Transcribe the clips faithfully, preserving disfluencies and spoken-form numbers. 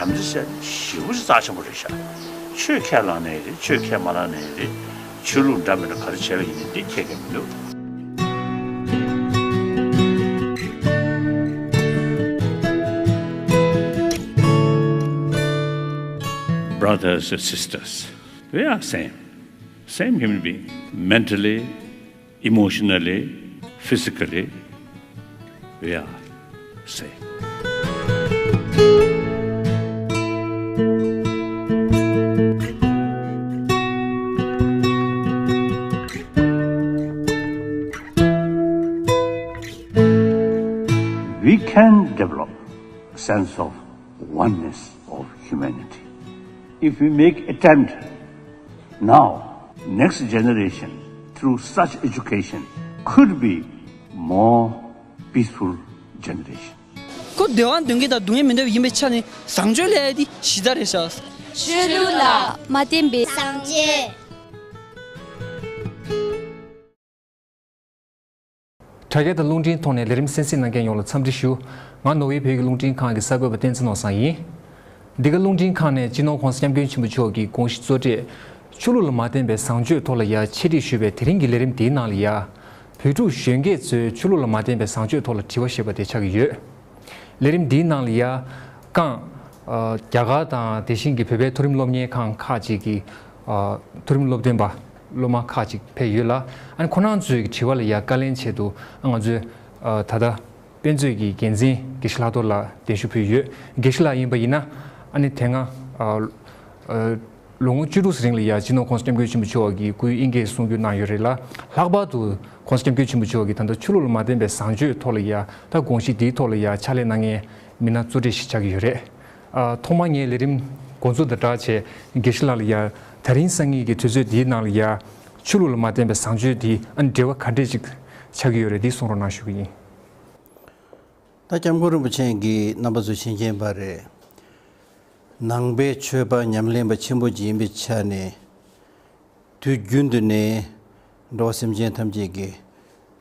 འདི་ཟེར་ཞེ་པོ་ཅིག་རྩ་ཆེན་པོ་རེད་ཤག་ཆོས་ཁས་བླངས་ནའི་རེད། ཆོས་ཁས་མ་བླངས་ནའི་རེད། ཆོས་ལུགས་འདྲ་མི་འདྲ་ག་རེ་བྱས་པ་ཡིན་ནའི་འདི་ཁྱད་ཀྱང་མི་འདུག Brothers and sisters, we are same, same human being, mentally, emotionally, physically, we are same. We can develop a sense of oneness of humanity if we make attempt now. Next generation, through such education, could be more peaceful generation. ཁོ་བདེ་བ་འདོད་མཁན་དང་སྡུག་བསྔལ་མི་འདོད་པ་ཡིན་པའི་ཆ་ནས་བཟང་སྤྱོད་ལབ་ཡ་དེ་གཞི་རྩ་རེད་ཤག་ཆོས་ལུགས་ལ་མ་བརྟེན་པའི་བཟང་སྤྱོད། དྲ་རྒྱ་དང་རླུང་འཕྲིན་ཐོག་ནས་ལས་རིམ་གསན་གཟིགས་གནང་མཁན་ཡོངས་ལ་འཚམས་འདྲི་ཞུ། ང་ནོར་ཝེ་བོད་ཀྱི་རླུང་འཕྲིན་ཁང་གི་གསར་འགོད་པ་བསྟན་འཛིན་ནོར་བཟང་ཡིན། འདི་ག་རླུང་འཕྲིན་ཁང་ནས་སྤྱི་ནོར་༸གོང་ས་༸སྐྱབས་མགོན་ཆེན་པོ་མཆོག་གི་དགོངས་གཞི་གཙོ་གྲས། ཆོས་ལུགས་ལ་མ་བརྟེན་པའི་བཟང་སྤྱོད་ཐོག་ལ་ཡ་འཆད་ཁྲིད་ཞུས་པའི་དེ་རིང་གི་ལས་རིམ་འདིའི་ནང་ལ་ཡ། བོད་ཕྲུག་གཞོན་སྐྱེས་ཚོས་ཆོས་ལུགས་ལ་མ་བརྟེན་པའི་བཟང་སྤྱོད་ཐོག་ལ་དྲི་བ་ཞེས་པ་དེ་ཆགས་ཀྱི་ཡོད། ལས་རིམ་འདིའི་ནང་ལ་ཡ། རྐང་། ཨ། རྒྱ་གར་དང་དེ་བཞིན་གྱི་བོད་པའི་མཐོ་རིམ་སློབ་གཉེར་ཁང་ཁག་ཅིག་གི། ཨ། མཐོ་རིམ་སློབ་སྟོན་པ་སློབ་མ་ཁག་ཅིག་ཕེབས་ཡོད་ལ། ཨ་ནི་ཁོ་རང་ཚོའི་དྲི་བ་ལ་ཡ་བཀའ་ལན་ཆེད་དུ་ཨ་ང་ཚོས། ཨ། ད་ལྟ་དཔེ་མཛོད་ཀྱི་འགན་འཛིན་དགེ་བཤེས་ལྷག་རྡོར་ལགས་གདན་ཞུ་ཕུལ་ཡོད། དགེ་བཤེས་ལགས་ཡིན་པ་ཡིན་ན། ཨ་ནི་དེ་སྔ། ཨ། ཨ། ལོ་ངོ་བཅུ་དྲུག་ཙམ་རིང་ལ་ཡ་སྤྱི་ནོར་༸གོང་ས་༸སྐྱབས་མགོན་ཆེན་པོ་མཆོག་གི་སྐུའི་དབྱིན་སྐད་གསུང་བསྒྱུར་གནང་ཡོད་རེད་ལ། ལྷག་པར་དུ་༸གོང་ས་༸སྐྱབས་མགོན་ཆེན་པོ་མཆོག་གིས་ད་ལྟ་ཆོས་ལུགས་ལ་མ་བརྟེན་པའི་བཟང་སྤྱོད་ཐོག་ལ་ཡ་ད་དགོངས་གཞི་འདིའི་ཐོག་ལ་ཡ་ཕྱག་ལས་གནང་མཁན་མི་སྣ་གཙོ་གྲས་ཤིག་ཆགས་ཀྱི་ཡོད་རེད། ཨ། ཐོག་མར་ངས་ལས་རིམ་འགོ་འཛུགས་དང་སྦྲགས་བྱས་དགེ་བཤེས་ལགས་ལ་ཡ་དེ་རིང་སང་ཉིན་གྱི་དུས་ཚོད་འདིའི་ནང་ལ་ཡ་ཆོས་ལུགས་ལ་མ་བརྟེན་པའི་བཟང་སྤྱོད་འདི་ཨ་ནི་འབྲེལ་བ་ག་འདྲས་ཅིག་ཆགས་ཀྱི་ཡོད་རེད། འདི་གསུང་རོགས་གནང་ཞུ་གི་ཡིན། ད་༸སྐྱབས་མགོན་རིན་པོ་ཆེ་གིས་རྣམ་པ་ཚོ་མཁྱེན་མཁྱེན་པ་རེད། ནང་པའི་ཆོས་པ་ཉམས་ལེན་པ་ཆེན་པོ་ཅིག་ཡིན་པའི་ཆ་ནས། དུས་རྒྱུན་དུ་ནས་འགྲོ་བ་སེམས་ཅན་ཐམས་ཅད་ཀྱི་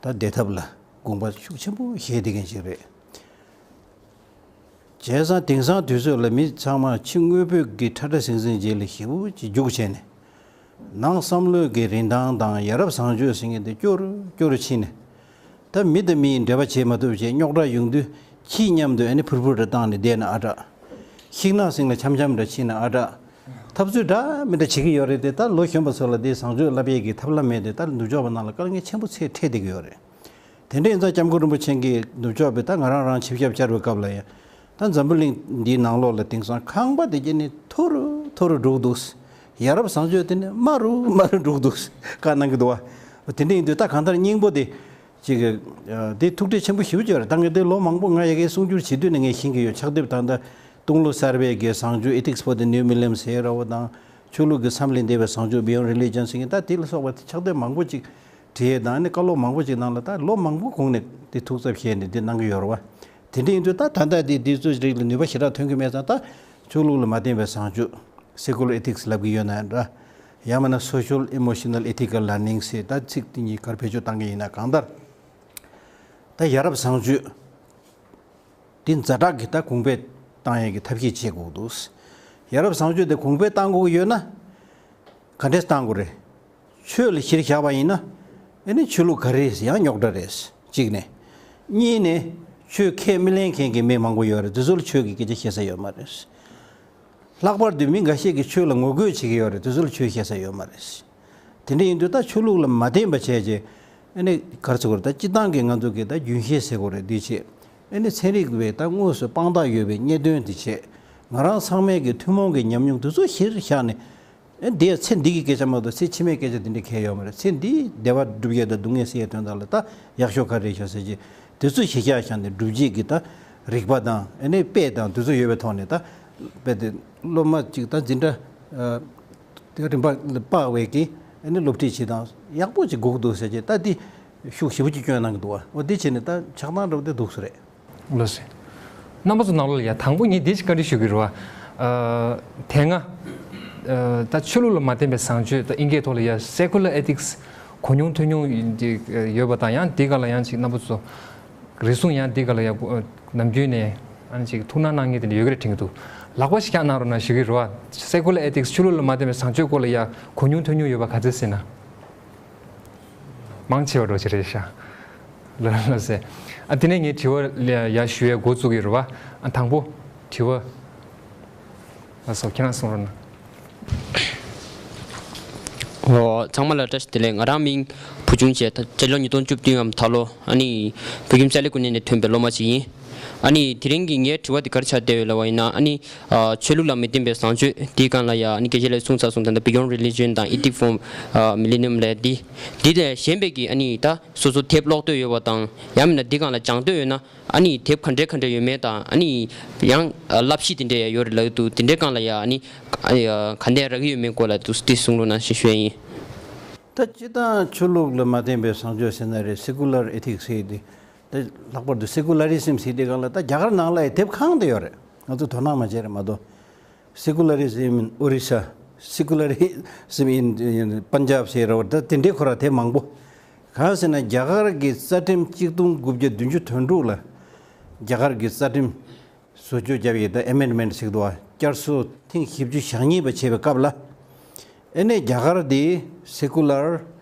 ད་བདེ་ཐབས་ལ་དགོངས་པ་ཤུགས་ཆེན་པོ་བཞེས་བསྡད་མཁན་ཞིག་རེད། བྱས་ཙང་དེང་སང་དུས་ཚོད་ལ་མི་ཚང་མ་ཕྱི་དངོས་པོའི་གི་ཁྲ་ཁྲ་ཟིང་ཟིང་རྗེས་ལ་ཞེ་པོ་ཅིག་རྒྱུགས་བྱས་ནས། ནང་བསམ་བློའི་གི་རིན་ཐང་དང་ཡ་རབས་བཟང་སྤྱོད་ཟེར་མཁན་དེ་སྐྱོ་རུ་སྐྱོ་རུ་ཕྱིན་ནས། ད་མི་དང་མིའི་འབྲེལ་བ་བྱེད་མ་ཐུབ་བྱས་རྙོག་དྲ་ཡོང་དུས་ཁྱི་མཉམ་དུ་ཨ་ནི་ཕུར་ཕུར་རེ་བཏང་ནས་བསྡད་ན་ཨ་དྲག་ཤིང་ནགས་སེང་ལ་འཆམ་འཆམ་འདྲ་ཕྱིན་ན་ཨ་དྲག་འཐབ་རྩོད་འདྲ་མི་འདྲ་བྱེད་ཀྱི་ཡོད་རེད་དེ། ད་ལོ་གཞོན་པ་ཚོ་ལ་དེའི་བཟང་སྤྱོད་བསླབ་པའི་གི་ཐབས་ལམ་མེད་དེ། ད་ནུབ་ཕྱོགས་པ་ནང་ལ་དཀའ་ངལ་ཆེན་པོ་ཚད་འཕྲད་བསྡད་ཀྱི་ཡོད་རེད། དེ་འདྲ་ཡིན་ཙང་༸སྐྱབས་མགོན་རིན་པོ་ཆེ་གིས་ནུབ་ཕྱོགས་པའི་ད་ང་རང་རང་ཆིབས་ཞབས་བཅར་བའི་སྐབས་ལ་ཡང་། ད་འཛམ་བུ་གླིང་འདིའི་ནང་ལོགས་ལ་དེང་སང་ཁང་པ་དེ་གྱད་ནི་མཐོ་རུ་མཐོ་རུ་འགྲོ་གི་འདུག་ཡ་རབས་བཟང་སྤྱོད་དེ་ནི་དམའ་རུ་དམའ་རུ་འགྲོ་གི་འདུག་བཀའ་གནང་གི་འདུག་བ། དེ་འདྲ་ཡིན་དུས་ད་གང་ལྟར་སྙིང་པོ་དེ་ཅིག་གི་དེ་ཐུགས་ཁྲལ་ཆེན་པོ་ཞེ་པོ་ཅིག་ཡོད་རེད། ད་ངས་དེ་ལོ་མང་པོ་ང་ཡ་གིའི་གསུང་སྒྱུར་བྱེད་དུས་ནས་ངས་ཤེས་ཀྱི་ཡོད། ཕྱག་དེབ་ད་ལྟ་སྟོང་ལོ་གསར་པའི་གི་བཟང་སྤྱོད། Ethics for the New Millennium ཟེར་ར་བ་དང་། ཆོས་ལུགས་ཀྱི་མཚམས་ལས་འདས་པའི་བཟང་སྤྱོད། Beyond Religion ཟེར་མཁན། ད་དེ་ལ་སོགས་པ་ཕྱག་དེབ་མང་པོ་ཅིག་བྲིས་དང་ནི་བཀའ་སློབ་མང་པོ་ཅིག་ནང་ལ་ད་ལོ་མང་པོ་གོང་ནས་དེ་ཐུགས་འཚབ་བཞེས་ནས་དེ་གནང་གི་ཡོད་རེད་བ། དེ་འདྲ་ཡིན་དུས་ད་ད་ལྟ་དེ་དེ་ཚོའི་རིགས་ལ་ནུས་པ་ཞེ་དྲག་ཐོན་གྱི་མེད་ཙང་། ད་ཆོས་ལུགས་ལ་མ་བརྟེན་པའི་བཟང་སྤྱོད། Secular Ethics ལབ་ཀྱི་ཡོད་ན་འདྲ། ཡང་མིན་ན་Social Emotional Ethical Learning ཟེར་ད་ཚིག་དེ་གཉིས་ག་རེ་བེད་སྤྱོད་བཏང་གི་ཡིན་ན། གང་ལྟར་ད་ཡ་རབས་བཟང་སྤྱོད་འདི་ཛ་དྲག་གི་ད་གོང་འཕེལ་བཏང་ཡས་ཀྱི་ཐབས་ཤེས་བྱེད་དགོས་འདུག་ཡ་རབས་བཟང་སྤྱོད་དེ་གོང་འཕེལ་བཏང་དགོས་ཀྱི་ཡོད་ན། ག་འདྲས་བཏང་དགོས་རེད། ཆོས་ལ་གཞིར་བཞག་པ་ཡིན་ན། ཨེ་ནི་ཆོས་ལུགས་ག་རེ་ཡང་རྙོག་དྲ་རེད། གཅིག་ནས། གཉིས་ནས། ཆོས་ཁས་མི་ལེན་མཁན་གྱི་མི་མང་པོ་ཡོད་རེད། དེ་ཚོ་ལ་ཆོས་ཀྱི་སྐད་ཆ་བཤད་ས་ཡོད་མ་རེད། ལྷག་པར་དུ་མི་འགའ་ཤས་ཀྱིས་ཆོས་ལ་ངོ་རྒོལ་བྱེད་ཀྱི་ཡོད་རེད། དེ་ཚོ་ལ་ཆོས་བཤད་ས་ཡོད་མ་རེད། དེ་འདྲ་ཡིན་དུས་ད་ཆོས་ལུགས་ལ་མ་བརྟེན་པ་བྱས་རྗེས། ཨེ་ནི་ག་རེ་ཟེར་དགོས་རེད། ད་སྤྱིར་བཏང་གི་ང་ཚོ་གི་ད་རྒྱུན་ཤེས་ཟེར་དགོས་རེད། འདི་བྱས། ཨེ་ནི་ཚན་རིག་པའི་ད་དངོས་སུ་དཔང་རྟགས་ཡོད་པའི་རྙེད་དོན་འདི་བྱས། ང་རང་ཚང་མས་ཀྱི་ཐུན་མོང་གི་ཉམས་མྱོང་དེ་ཚོ་གཞིར་བཞག་ནས། ཨེ་འདིའི་ཚེ་འདི་གི་སྐད་ཆ་མ་གཏོགས་ཚེ་ཕྱི་མའི་སྐད་ཆ་དེ་འདྲ་གང་ཡང་ཡོད་མ་རེད། ཚེ་འདིའི་བདེ་བ་སྒྲུབ་ཡས་དང་སྡུག་བསྔལ་སེལ་ཡས་དོན་དག་ལ་ད་ཡག་ཤོས་ག་རེ་རེད་ཤག་ཟེར་གྱི། དེ་ཚོ་གཞི་བཞག་བཞག་ནས་སྒྲུབ་བྱེད་ཀྱི་ད་རིག་པ་དང་། ཨེ་ནི་དཔེ་དང་དེ་ཚོ་ཡོད་པའི་ཐོག་ནས། ད་དཔེ་དེ་སློབ་མ་ཅིག་ད་འཛིན་གྲྭ་ཨ་དེ་རིམ་པ་ལ་དཔག་པའི་གི་ཨེ་ནི་སློབ་ཁྲིད་བྱེད་སྟངས་ཡག་པོ་ཅིག་དགོས་འདུག་ཟེར་གྱི། ད་འདི་ཤུགས་ཞེ་པོ་ཅིག་སྐྱོན་གནང་གི་འདུག་བ། འོ་འདི་བྱས་ནས་ད་ཆགས་སྡང་འདྲ་བོ་དེ་འདུག་སེ་རེད། ལགས་སོ། རྣམ་པ་ཚོ་ནང་ལོགས་ལ་ཡ་དང་པོ་ངས་འདི་ཅིག་བཀའ་འདྲི་ཞུ་གི་རེད་བ། ཨ། དེ་སྔ། ཨ། ད་ཆོས་ལུགས་ལ་མ་བརྟེན་པའི་བཟང་སྤྱོད། ད་དབྱིན་སྐད་ཐོག་ལ་ཡ་Secular Ethics གོ་མྱོང་ཐོས་མྱོང་ཡོད་པ་དང་། ཡང་འདི་ག་ལ་ཡང་ཅིག་རྣམ་པ་ཚོ་རེ་ཟུང་ཡང་འདི་ག་ལ་ཡ་ནམ་རྒྱུན་ནས་ཨ་ནི་ཅིག་ཐུགས་སྣང་གནང་མཁན་དེ་འདྲ་ཡོད་ཀྱི་རེད་དྲན་གྱི་འདུག་ལག་པ་ཞིག་བརྐྱངས་གནང་རོགས་གནང་ཞུ་གི་རེད་བ། Secular Ethics ཆོས་ལུགས་ལ་མ་བརྟེན་པའི་བཟང་སྤྱོད་སྐོར་ལ་ཡ་གོ་མྱོང་ཐོས་མྱོང་ཡོད་པ་ག་ཚད་ཟེར་ན། མང་ཆེ་བ་འགྲོ་ཆེ་རེད་ཤག་ལ་ལ་ཟེར། ཨ་དེ་ནས་ངས་དྲི་བ་ལ་ཡ་ཞུ་ཡ་འགོ་བཙུགས་ཀྱི་རེད་བ། ཨ་དང་པོ་དྲི་བ། ལགས་སོ། ཁྱེད་རང་གསུང་རོགས་གནང་། ཨོ། ཚང་མ་ལ་བཀྲ་ཤིས་བདེ་ལེགས། ང་རང་མིང་བུ་ཆུང་བྱས། ད་སྤྱི་ལོ་ཉིས་སྟོང་བཅུ་བདུན་འམ་ད་ལོ་ཨ་ནི་བོད་ཁྱིམ་ས་ལེ་ཀུ་ནེ་ནས་ཐོན་པའི་སློབ་མ་ཞིག་ཡིན། ཨ་ནི་དེ་རིང་གི་ངའི་དྲི་བ་དེ་ག་རེ་ཆགས་བསྡད་ཡོད་ལབ་པ་ཡིན་ན། ཨ་ནི་ཨ་ཆོས་ལུགས་ལ་མི་བརྟེན་པའི་བཟང་སྤྱོད་དེའི་སྒང་ལ་ཡ། ཨ་ནི་སྐད་ཆ་ལ་གསུངས་ཚར་སོང་། ད་ལྟ་Beyond Religion དང་Ethic for ཨ་Millennium ལབ་འདི། འདི་ལས་གཞན་པའི་གི་ཨ་ནི་ད་སོ་སོ་དེབ་ཀློག་འདོད་ཡོད་པ་དང་། ཡང་མིན་ན་འདི་སྒང་ལ་སྦྱང་འདོད་ཡོད་ན། ཨ་ནི་དེབ་ག་འདྲའི་ག་འདྲའི་ཡོད་མེད་དང་། ཨ་ནི་ཡང་ཨ་བསླབ་གཞི་དེ་འདྲའི་ཡོད་རེད་ལབ་འདུག་དེ་འདྲའི་སྒང་ལ་ཡ་ཨ་ནི་ཨ་ཡ་ག་འདྲ་རག་གི་ཡོད་མེད་སྐོར་ལ་འདུག་དེ་གསུང་རོགས་གནང་ཞེས་ཞུ་ཡ་ཡིན། ད་སྤྱིར་བཏང་ཆོས་ལུགས་ལ་མ་བརྟེན་པའི་བཟང་སྤྱོད་ཟེར་ན་རེད། Secular Ethics ཟེར་དེ། ད་ལྷག་པར་དུ་Secularism ཟེར་དེ་སྒང་ལ་ད་རྒྱ་གར་ནང་ལ་ཡ་དེབ་གང་དེ་ཡོད་རེད། ང་ཚོ་དོ་སྣང་མ་བྱས་རེད་མ་གཏོགས། Secularism in Orissa, Secularism in Punjab ཟེར་ར་བ། ད་དེ་འདྲའི་ཁོ་ར་དེབ་མང་པོ། གང་ཟེར་ན་རྒྱ་གར་གྱི་རྩ་ཁྲིམས་གཅིག་སྟོང་དགུ་བརྒྱ་བདུན་ཅུ་དོན་དྲུག་ལ་རྒྱ་གར་གྱི་རྩ་ཁྲིམས་བཟོ་བཅོས་བརྒྱབ་ཡོད། ད་Amendment ཟེར་གི་འདུག་བ། བསྐྱར་གསོ་ཐེངས་བཞི་བཅུ་ཞེ་གཉིས་པ་བྱས་པའི་སྐབས་ལ། ཨེ་ནས་རྒྱ་གར་དེ་Secular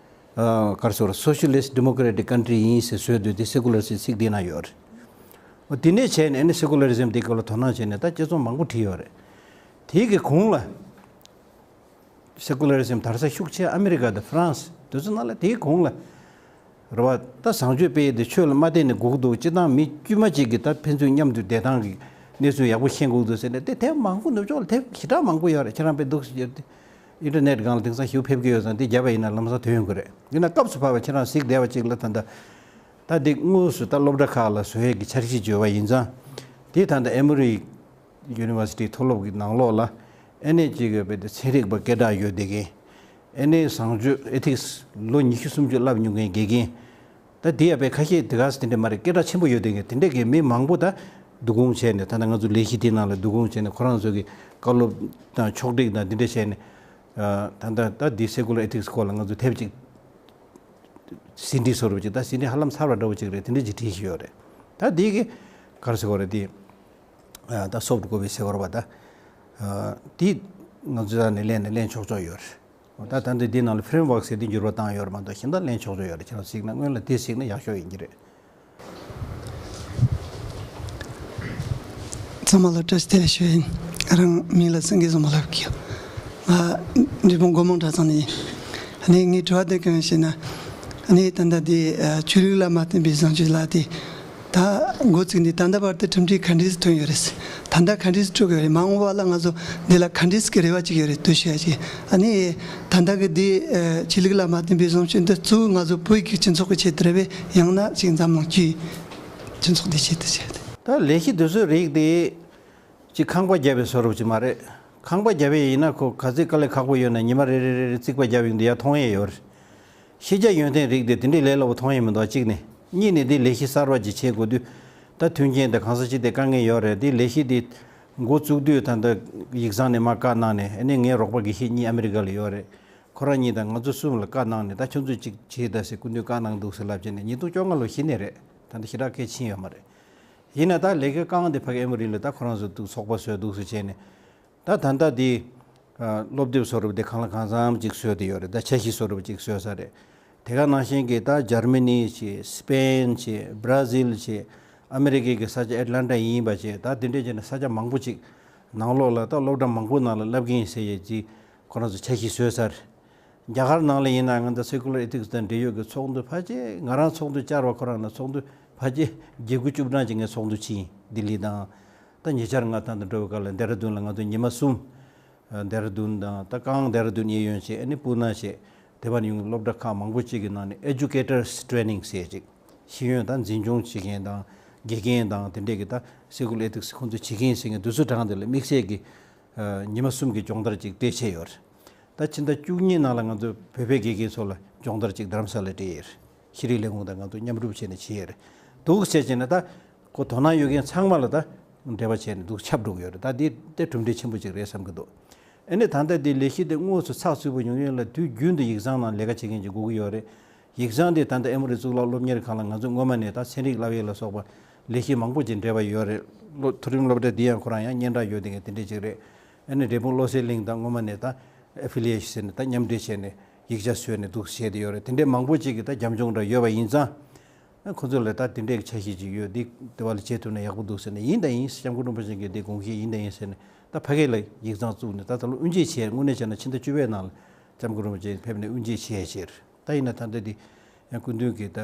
ཨ་ག་རེ་ཟེར། Socialist Democratic Country ཡིན་ཟེར་བཟོས་འདུག་དེ་Secular ཟེར་ཚིག་དེའི་ནང་ཡོད་རེད། འོ་དེ་ནས་བྱས་ནས་ཨ་ནི་Secularism དེ་སྐོར་ལ་དོ་སྣང་བྱས་ནས་ད་དཔྱད་རྩོམ་མང་པོ་བྲིས་ཡོད་རེད། དེའི་གི་གོང་ལ། Secularism དར་ས་ཤུགས་ཆེ་ཨ་མི་རི་ཀ་དང་ཧྥ་རན་སི་དེ་ཚོ་ནང་ལ། དེའི་གོང་ལ་རེད་བ། ད་བཟང་སྤྱོད་སྤེལ་ཡས་དེ་ཆོས་ལ་མ་བརྟེན་ནས་དགོས་ཀྱི་འདུག་སྤྱིར་བཏང་མི་དཀྱུས་མ་གཅིག་གིས་ད་ཕན་ཚུན་མཉམ་དུ་བསྡད་སྟངས་ཀྱི་གནས་ཚུལ་ཡག་པོ་ཤེས་དགོས་ཀྱི་འདུག་ཟེར་ནས། དེ་དེབ་མང་པོ་ནུབ་ཕྱོགས་ལ་དེབ་ཞེ་དྲག་མང་པོ་ཡོད་རེད། ཁྱེད་རང་དཔེ་འདུག་ཟེར་རྒྱབ་དེ། ཨིན་ཊར་ནེཊ་སྒང་ལ་དེང་སང་ཞེ་པོ་ཕེབས་ཀྱི་ཡོད་ཙང་། དེ་བརྒྱབ་པ་ཡིན་ན་ལམ་སང་ཐོན་ཡོང་གི་རེད། ཡིན་ན་སྐབས་སུ་བབས་པ་ཁྱེད་རང་གཟིགས་བསྡད་པ་གཅིག་ལ། ད་ལྟ་ད་འདི་དངོས་སུ་ད་སློབ་གྲྭ་ཁག་ལ་བཟོ་ཡས་ཀྱི་འཆར་གཞི་བརྗོད་པ་ཡིན་ཙང་། དེ་ད་ལྟ་Emory University མཐོ་སློབ་ཀྱི་ནང་ལོགས་ལ་ཨེ་ནས་ཅིག་ཡོད་པའི་དེ་ཚན་རིག་པ་སྐད་གྲགས་ཡོད་བསྡད་མཁན། ཨེ་ནས་བཟང་སྤྱོད་Ethics ལོ་ཉི་ཤུ་སུམ་ཅུ་བསླབ་མྱོང་མཁན་དགེ་རྒན། ད་དེ་ཡ་པའི་ཁ་ཤས་དེ་ག་ས་དེ་འདྲ་མ་རེད། སྐད་གྲགས་ཆེན་པོ་ཡོད་དེ་གི་དེ་འདྲ་གི་མི་མང་པོ་ད་བསྡུ་སྐོང་བྱས་ནས། ད་ལྟ་ང་ཚོ་ལས་གཞི་དེའི་ནང་ལ་བསྡུ་སྐོང་བྱས་ནས། ཁོ་རང་ཚོ་གི་བཀའ་སློབ་དང་ཕྱོགས་སྒྲིག་དང་དེ་འདྲ་བྱས་ནས། ཨ་ད་ལྟ་ད་འདི་Secular Ethics སྐོར་ལ་ང་ཚོ་དེབ་ཅིག་ཟིན་བྲིས་བཟོ་འདྲ་པོ་ཅིག་ད་ཟིན་བྲིས་ཧ་ལམ་ཚར་བ་འདྲ་པོ་ཅིག་རེད། དེ་འདྲ་ཅིག་བྲིས་བཞག་ཡོད་རེད། ད་འདི་གི་ག་རེ་ཟེར་དགོས་རེད། འདི་ཨ་ད་soft copy ཟེར་དགོས་རེད་པ། ད་ཨ་འདི་ང་ཚོ་ད་ནས་ལེན་ནས་ལེན་ཆོག་ཆོག་ཡོད་རེད། ད་ད་འདི་འདི་ནང་ལ་framework ཟེར་དེ་འགྱུར་བ་བཏང་ཡོད་རེད་མ་གཏོགས། གཞན་དག་ལེན་ཆོག་ཆོག་ཡོད་རེད། ཁྱེད་རང་གཟིགས་ན། སྔོན་ལ་དེ་གཟིགས་ན་ཡག་ཤོས་ཡིན་གྱི་རེད། ཚང་མ་ལ་བཀྲ་ཤིས་བདེ་ལེགས་ཞུ་ཡིན། རང་མིང་ལ་སེང་གེ་བཟང་མོ་ལབ་ཀྱི་ཡོད། ང་འབྲས་སྤུངས་སྒོ་མང་གྲྭ་ཚང་ནས་ཡིན། ཨ་ནི་ངའི་དྲི་བ་དེ་གང་ཡིན་ཞེ་ན། ཨ་ནི་ད་ལྟ་དེ་ཨ་ཆོས་ལུགས་ལ་མ་བརྟེན་པའི་བཟང་སྤྱོད་ལབ་དེ། ད་འགོ་བཙུགས་ནས་ད་ལྟ་བར་དུ་གྲུབ་འབྲས་ག་འདྲས་ཐོན་ཡོད་རེད། ད་ལྟ་ག་འདྲས་སྤྲོད་ཀྱི་ཡོད་རེད། མ་འོངས་པ་ལ་ང་ཚོ་འདི་ལ་ག་འདྲས་ཀྱི་རེ་བ་ཅིག་ཡོད་རེད། དུ་ཤོད་ཡ་ཅིག་ཨ་ནི་ད་ལྟ་གི་འདི་ཨ་ཆོས་ལུགས་ལ་མ་བརྟེན་པའི་བཟང་སྤྱོད་འདི་གཙོ་བོ་ང་ཚོ་བོད་ཀྱི་སྤྱི་ཚོགས་ཀྱི་ཆེད་དུ་རེད་པས། ཡང་ན་ཅིག་འཛམ་གླིང་སྤྱིའི་སྤྱི་ཚོགས་འདི་ཆེད་དུ་བྱས་ཏེ། ད་ལས་གཞི་འདི་ཚོའི་རིགས་དེ་ཅིག་ཁང་པ་བརྒྱབ་པའི་བཟོ་འདྲ་ཅིག་མ་རེད། ཁང་པ་བརྒྱབ་པ་ཡིན་ན་ཁོ་ག་ཚོད་དཀའ་ལས་ཁག་པོ་ཡོད་ན་ཉི་མ་རེ་རེ་རེ་རེ་རྩིག་པ་བརྒྱབ་ཡོང་དུས་ཡར་མཐོང་ཡས་ཡོད་རེད། ཤེས་བྱ་ཡོན་ཏན་རིགས་དེ་དེ་འདྲའི་ལས་སླ་པོ་མཐོང་ཡས་མི་འདུག་གཅིག་ནས། གཉིས་ནས་དེ་ལས་གཞི་གསར་པ་ཅིག་བྱེད་དགོས་དུས། ད་མཐུན་རྐྱེན་དང་གང་ས་ཅི་དེ་དཀའ་ངལ་ཡོད་རེད། དེ་ལས་གཞི་དེ་འགོ་བཙུགས་དུས་ད་ལྟ་ཡིག་ཚང་ནས་མར་བཀའ་གནང་ནས། ཨ་ནི་ངའི་རོགས་པ་དགེ་བཤེས་གཉིས་ཨ་མི་རི་ཀ་ལ་ཡོད་རེད། ཁོ་རང་གཉིས་དང་ང་ཚོ་གསུམ་ལ་བཀའ་གནང་ནས། ད་ཁྱོད་ཚོས་ཅིག་བྱེད་ད་ཟེར་སྐུ་མདུན་བཀའ་གནང་འདུག་ཟེར་ལབ་བྱས་ནས། ཉིས་སྟོང་བཅོ་ལྔ་ལོ་གཞི་ནས་རེད། ད་ལྟ་ཞེ་དྲག་གལ་ཕྱིན་ཡོད་མ་རེད། ཡིན་ན་ད་ལས་ཀ་རྐང་དེ་ཕ་གི་ཨེ་མོ་རི་ལ་ད་ཁོ་རང་ཚོ་འདུག་ཚོགས་པ་བཟོས་འདུག་ཟེར་བྱས་ནས། ད་ད་ལྟ་དེ་ཨ་སློབ་དེབ་བཟོ་འདྲ་པོ་དེ་གང་ལ་གང་འཚམ་ཅིག་བཟོས་བསྡད་ཡོད་རེད། ད་འཆར་གཞི་བཟོ་འདྲ་པོ་ཅིག་བཟོས་ཚར་རེད། དེ་ག་ནང་བཞིན་གྱི་ད་འཇར་མ་ནི་བྱས། སི་པེན་བྱས། བྷ་ར་ཟིལ་བྱས། ཨ་མི་རི་ཀའི་གི་ས་ཆ་ཨེཊ་ལན་ཊ་ཡིན་པ་བྱས། ད་དེ་འདྲས་བྱས་ནས་ས་ཆ་མང་པོ་ཅིག་ནང་ལོགས་ལ་ད་སློབ་གྲྭ་མང་པོ་ནང་ལ་བསླབ་ཀྱི་ཡིན་ཟེར་ཡས་ཅིག་ཁོ་རང་ཚོ་འཆར་གཞི་བཟོས་ཚར། རྒྱ་གར་ནང་ལ་ཡིན་ན་ང་ཚོ་Secular Ethics དང་འབྲེལ་ཡོད་ཀྱི་ཚོགས་འདུ་ཕལ་ཆེར། ང་རང་ཚོགས་འདུ་བཅར་བ་ཁོ་རང་ལ་ཚོགས་འདུ་ཕལ་ཆེར་བརྒྱད་དགུ་བཅུ་གྲངས་ཅིག་ངས་ཚོགས་འདུ་ཕྱིན། ལྡི་ལི་དང་། ད་ཉེ་ཆར་ང་ད་ལྟ་འགྲོ་བའི་སྐབས་ལ་ལྡེ་ར་ལྡུན་ལ་ང་ཚོ་ཉི་མ་གསུམ། ལྡེ་ར་ལྡུན་དང་། ད་རྐང་ལྡེ་ར་ལྡུན་གཡས་གཡོན་བྱས། ཨ་ནི་པུ་ན་བྱས། དེ་བར་ཡོང་སློབ་གྲྭ་ཁག་མང་པོ་ཅིག་གི་ནང་ནས་Educators Training ཟེར་ཅིག་ཤེས་ཡོན་དང་འཛིན་སྐྱོང་བྱེད་མཁན་དང་། དགེ་རྒན་དང་དེ་འདྲས་ཀྱི་ད་Secular Ethics ཁོང་ཚོས་བྱེད་མཁན་ཟེར་མཁན་དེ་ཚོ་གྲངས་དེ་ལ་དམིགས་བསལ་གྱི་ཨ་ཉི་མ་གསུམ་གྱི་སྦྱོང་བརྡར་ཅིག་སྤྲད་བྱས་ཡོད་རེད། ད་ཕྱི་ཟླ་བཅུ་གཉིས་ནང་ལ་ང་ཚོ་བོད་པའི་དགེ་རྒན་ཚོ་ལ་སྦྱོང་བརྡར་ཅིག་རྡ་རམ་ས་ལ་སྤྲད་ཡོད་རེད། ཤེས་རིག་ལས་ཁུངས་དང་ང་ཚོ་མཉམ་རུབ་བྱས་ནས་བྱས་ཡོད་རེད། འདུག་བྱས་བྱས་ནས་ད་ཁོ་དོ་སྣང་ཡོད་མཁན་ཚང་མ་ལ་ད་འབྲེལ་བ་བྱས་ནས་འདུག་ཁྱབ་འགྲོ་གི་ཡོད་རེད། ད་འདི་དེ་གྲུབ་འབྲས་ཆེན་པོ་ཅིག་རེད་བསམ་གྱི་འདུག་ཨ་ནི་ད་ལྟ་འདི་ལས་གཞི་དེ་དངོས་སུ་ཚགས་ཚུད་པོ་ཡོང་ཡོང་ལ། དུས་རྒྱུན་དུ་ཡིག་ཚང་ནང་ལས་ཀ་བྱེད་མཁན་ཅིག་དགོས་ཀྱི་ཡོད་རེད། ཡིག་ཚང་དེ་ད་ལྟ་ཨེ་མོ་རི་གཙུག་ལག་སློབ་གཉེར་ཁང་ལ་ང་ཚོ་སྔོན་མ་ནས་ད་ཚན་རིག་བསླབ་ཡས་ལ་སོགས་པ་ ལས་གཞི་མང་པོ་ཅིག་འབྲེལ་བ་ཡོད་རེད། སློབ་མཐོ་རིམ་སློབ་གྲྭ་འདི་ཡང་ཁོ་རང་ཡང་སྙན་གྲགས་ཡོད་དེ་ག་དེ་འདྲས་ཅིག་རེད། ཨ་ནི་འབྲས་སྤུངས་བློ་གསལ་གླིང་དང་སྔོན་མ་ནས་ད་ཨེ་ཕི་ལི་ཡེ་ཤན་ཟེར་ནས་ད་མཉམ་འབྲེལ་བྱས་ནས་ཡིག་ཆ་བཟོས་ནས་འདུག་བྱས་ཏེ་ཡོད་རེད། དེ་འདྲས་མང་པོ་ཅིག་གི་ད་རྒྱབ་ལྗོངས་འདྲ་ཡོད་པ་ཡིན་ཙང་། ཁོ་ཚོ་ལ་ད་དེ་འདྲའི་འཆར་གཞི་ཅིག་ཡོད། འདི་དེ་བ་ལ་བྱེད་ཐུབ་ན་ཡག་པོ་འདུག་ཟེར་ནས། ཡིན་དང་ཡིན། སྐྱབས་མགོན་རིན་པོ་ཆེ་གི་འདི་དགོངས་གཞི་ཡིན་དང་ཡིན་ཟེར་ནས། ད་ཕ་གི་ལ་ཡིག་ཚང་བཙུགས་ནས་ད་ད་ལོ་དབུ་འབྱེད་བྱས། དངོས་གནས་བྱས་ན་ཕྱི་ཟླ་བཅུ་པའི་ནང་ལ་སྐྱབས་མགོན་རིན་པོ་ཆེ་ཕེབས་ནས་དབུ་འབྱེད་བྱས་བྱས། ད་ཡིན་ན་ད་ལྟ་འདི་ཡང་སྐུ་མདུན་གྱི་ད་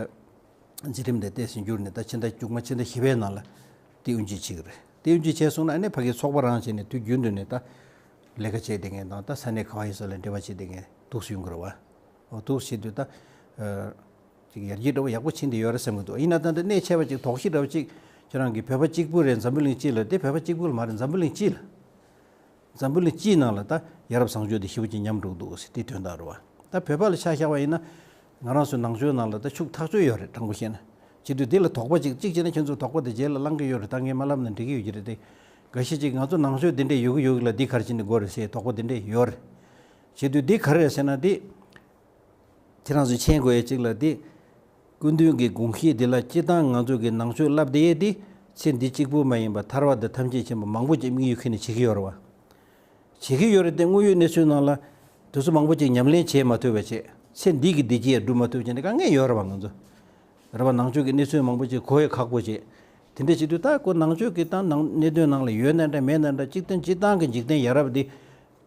མཛད་རིམ་དེ་ཏོག་ཙམ་འགྱུར་ནས། ད་ཕྱི་ཟླ་མཇུག་མ་ཕྱི་ཟླ་བཞི་པའི་ནང་ལ་དེ་དབུ་འབྱེད་བྱེད་ཀྱི་རེད། དེ་དབུ་འབྱེད་བྱས་སོང་ན་ཨ་ནི་ཕ་གིའི་ཚོགས་པ་རང་བྱས་ནས་དུས་རྒྱུན་དུ་ནས་ད་ལས་ཀ་བྱས་བསྡད་མཁན་དང་། ད་ས་གནས་ག་བ་ཡིན་ས་ལ་འབྲེལ་བ་བྱས་བསྡད་མཁན་འདུག་སེ་ཡོང་གི་རེད་བ། འོ་འདུག་སེ་བྱེད་དུས་ད། ཨ། ཅིག་ཡར་རྒྱས་འདྲ་བོ་ཡག་པོ་ཕྱིན་བསྡད་ཡོད་རེད་བསམ་གྱི་འདུག། ཡིན་ན་ད་ལྟ་གནད་ཆེ་བ་ཅིག་དོགས་གཞི་འདྲ་བོ་ཅིག་ཁྱེད་རང་གི་བོད་པ་གཅིག་པུ་རེད། འཛམ་བུ་གླིང་སྤྱི་ལ། དེ་བོད་པ་གཅིག་པུ་ལ་མ་རེད། འཛམ་བུ་གླིང་སྤྱི་ལ། འཛམ་བུ་གླིང་སྤྱིའི་ནང་ལ་ད་ཡ་རབས་བཟང་སྤྱོད་དེ་ཞེ་པོ་ཅིག་ཉམས་འགྲོ་གི་འདུག་ཟེར། དེ་དོན་དག་རེད་བ། ད་བོད་པ་ལ་ཆ་བཞག་པ་ཡིན་ན། ང་རང་ཚོའི་ནང་ཆོས་ནང་ལ་ད་ཤུགས་ཐག་ཆོད་ཡོད་རེད། དྲང་པོ་བཤད་ན། བྱེད་དུས་དེ་ལ་དོགས་པ་ཅིག་གཅིག་བྱས་ན་ཁྱེད་ཚོ་དོགས་པ་དེ་རྗེས་ལ་བསླང་གི་ཡོད་རེད། ད་ངས་མ་ལབ་ན་འགྲིག་གི་ཡོད་ཀྱི་རེད་དེ། འགའ་ཤས་ཅིག་ང་ཚོ་ནང་ཆོས་འདི་འདྲས་ཡོད་ཀྱི་ཡོད་ཀྱི་ལ་འདི་ག་རེ་བྱས་ནས་དགོས་རེད་ཟེར་དོགས་པ་དེ་འདྲས་ཡོད་རེད། བྱེད་དུས་འདི་ག་རེ་རེད་ཟེར་ན་དེ། ཁྱེད་རང་ཚོས་མཁྱེན་དགོས་ཡ་གཅིག་ལ་དེ། སྐུ་མདུན་གྱི་དགོངས་གཞི་འདི་ལ་སྤྱིར་བཏང་ང་ཚོ་གི་ནང་ཆོས་བསླབ་བསྡད་ཡས་དེ། ཚེ་འདི་གཅིག་པུ་མ་ཡིན་པར་ཐར་པ་དང་ཐམས་ཅད་མཁྱེན་པ་མང་པོ་ཅིག་དམིགས་ཡུལ་ཁྱེར་ནས་བྱེད་ཀྱི་ཡོད་རེད་བ། བྱེད་ཀྱི་ཡོད་རེད་དེ། དངོས་ཡོད་གནས་ཚུལ་ནང་ལ་དེ་ཚོ་མང་པོ་ཅིག་ཉམས་ལེན་བྱེད་མ་ཐུབ་པ་བྱས། ཚེ་འདི་གི་བདེ་སྐྱིད་ཡང་སྒྲུབ་མ་ཐུབ་བྱས་ནས་དཀའ་ངལ་ཡོད་རེད་བ། ང་ཚོ་རེད་བ། ནང་ཆོས་ཀྱི་གནས་ཚུལ་མང་པོ་ཅིག་གོ་ཡ་ཁག་པོ་བྱས། དེ་འདྲ་བྱེད་དུས་ད་ཁོ་ནང་ཆོས་ཀྱི་ད་ནང་གནད་དོན་ནང་ལ་ཡོད་ན་འདྲ་མེད་ན་འདྲ། སྤྱིར་བཏང་སྤྱིར་བཏང་གི་འཇིག་རྟེན་ཡ་རབས་འདི་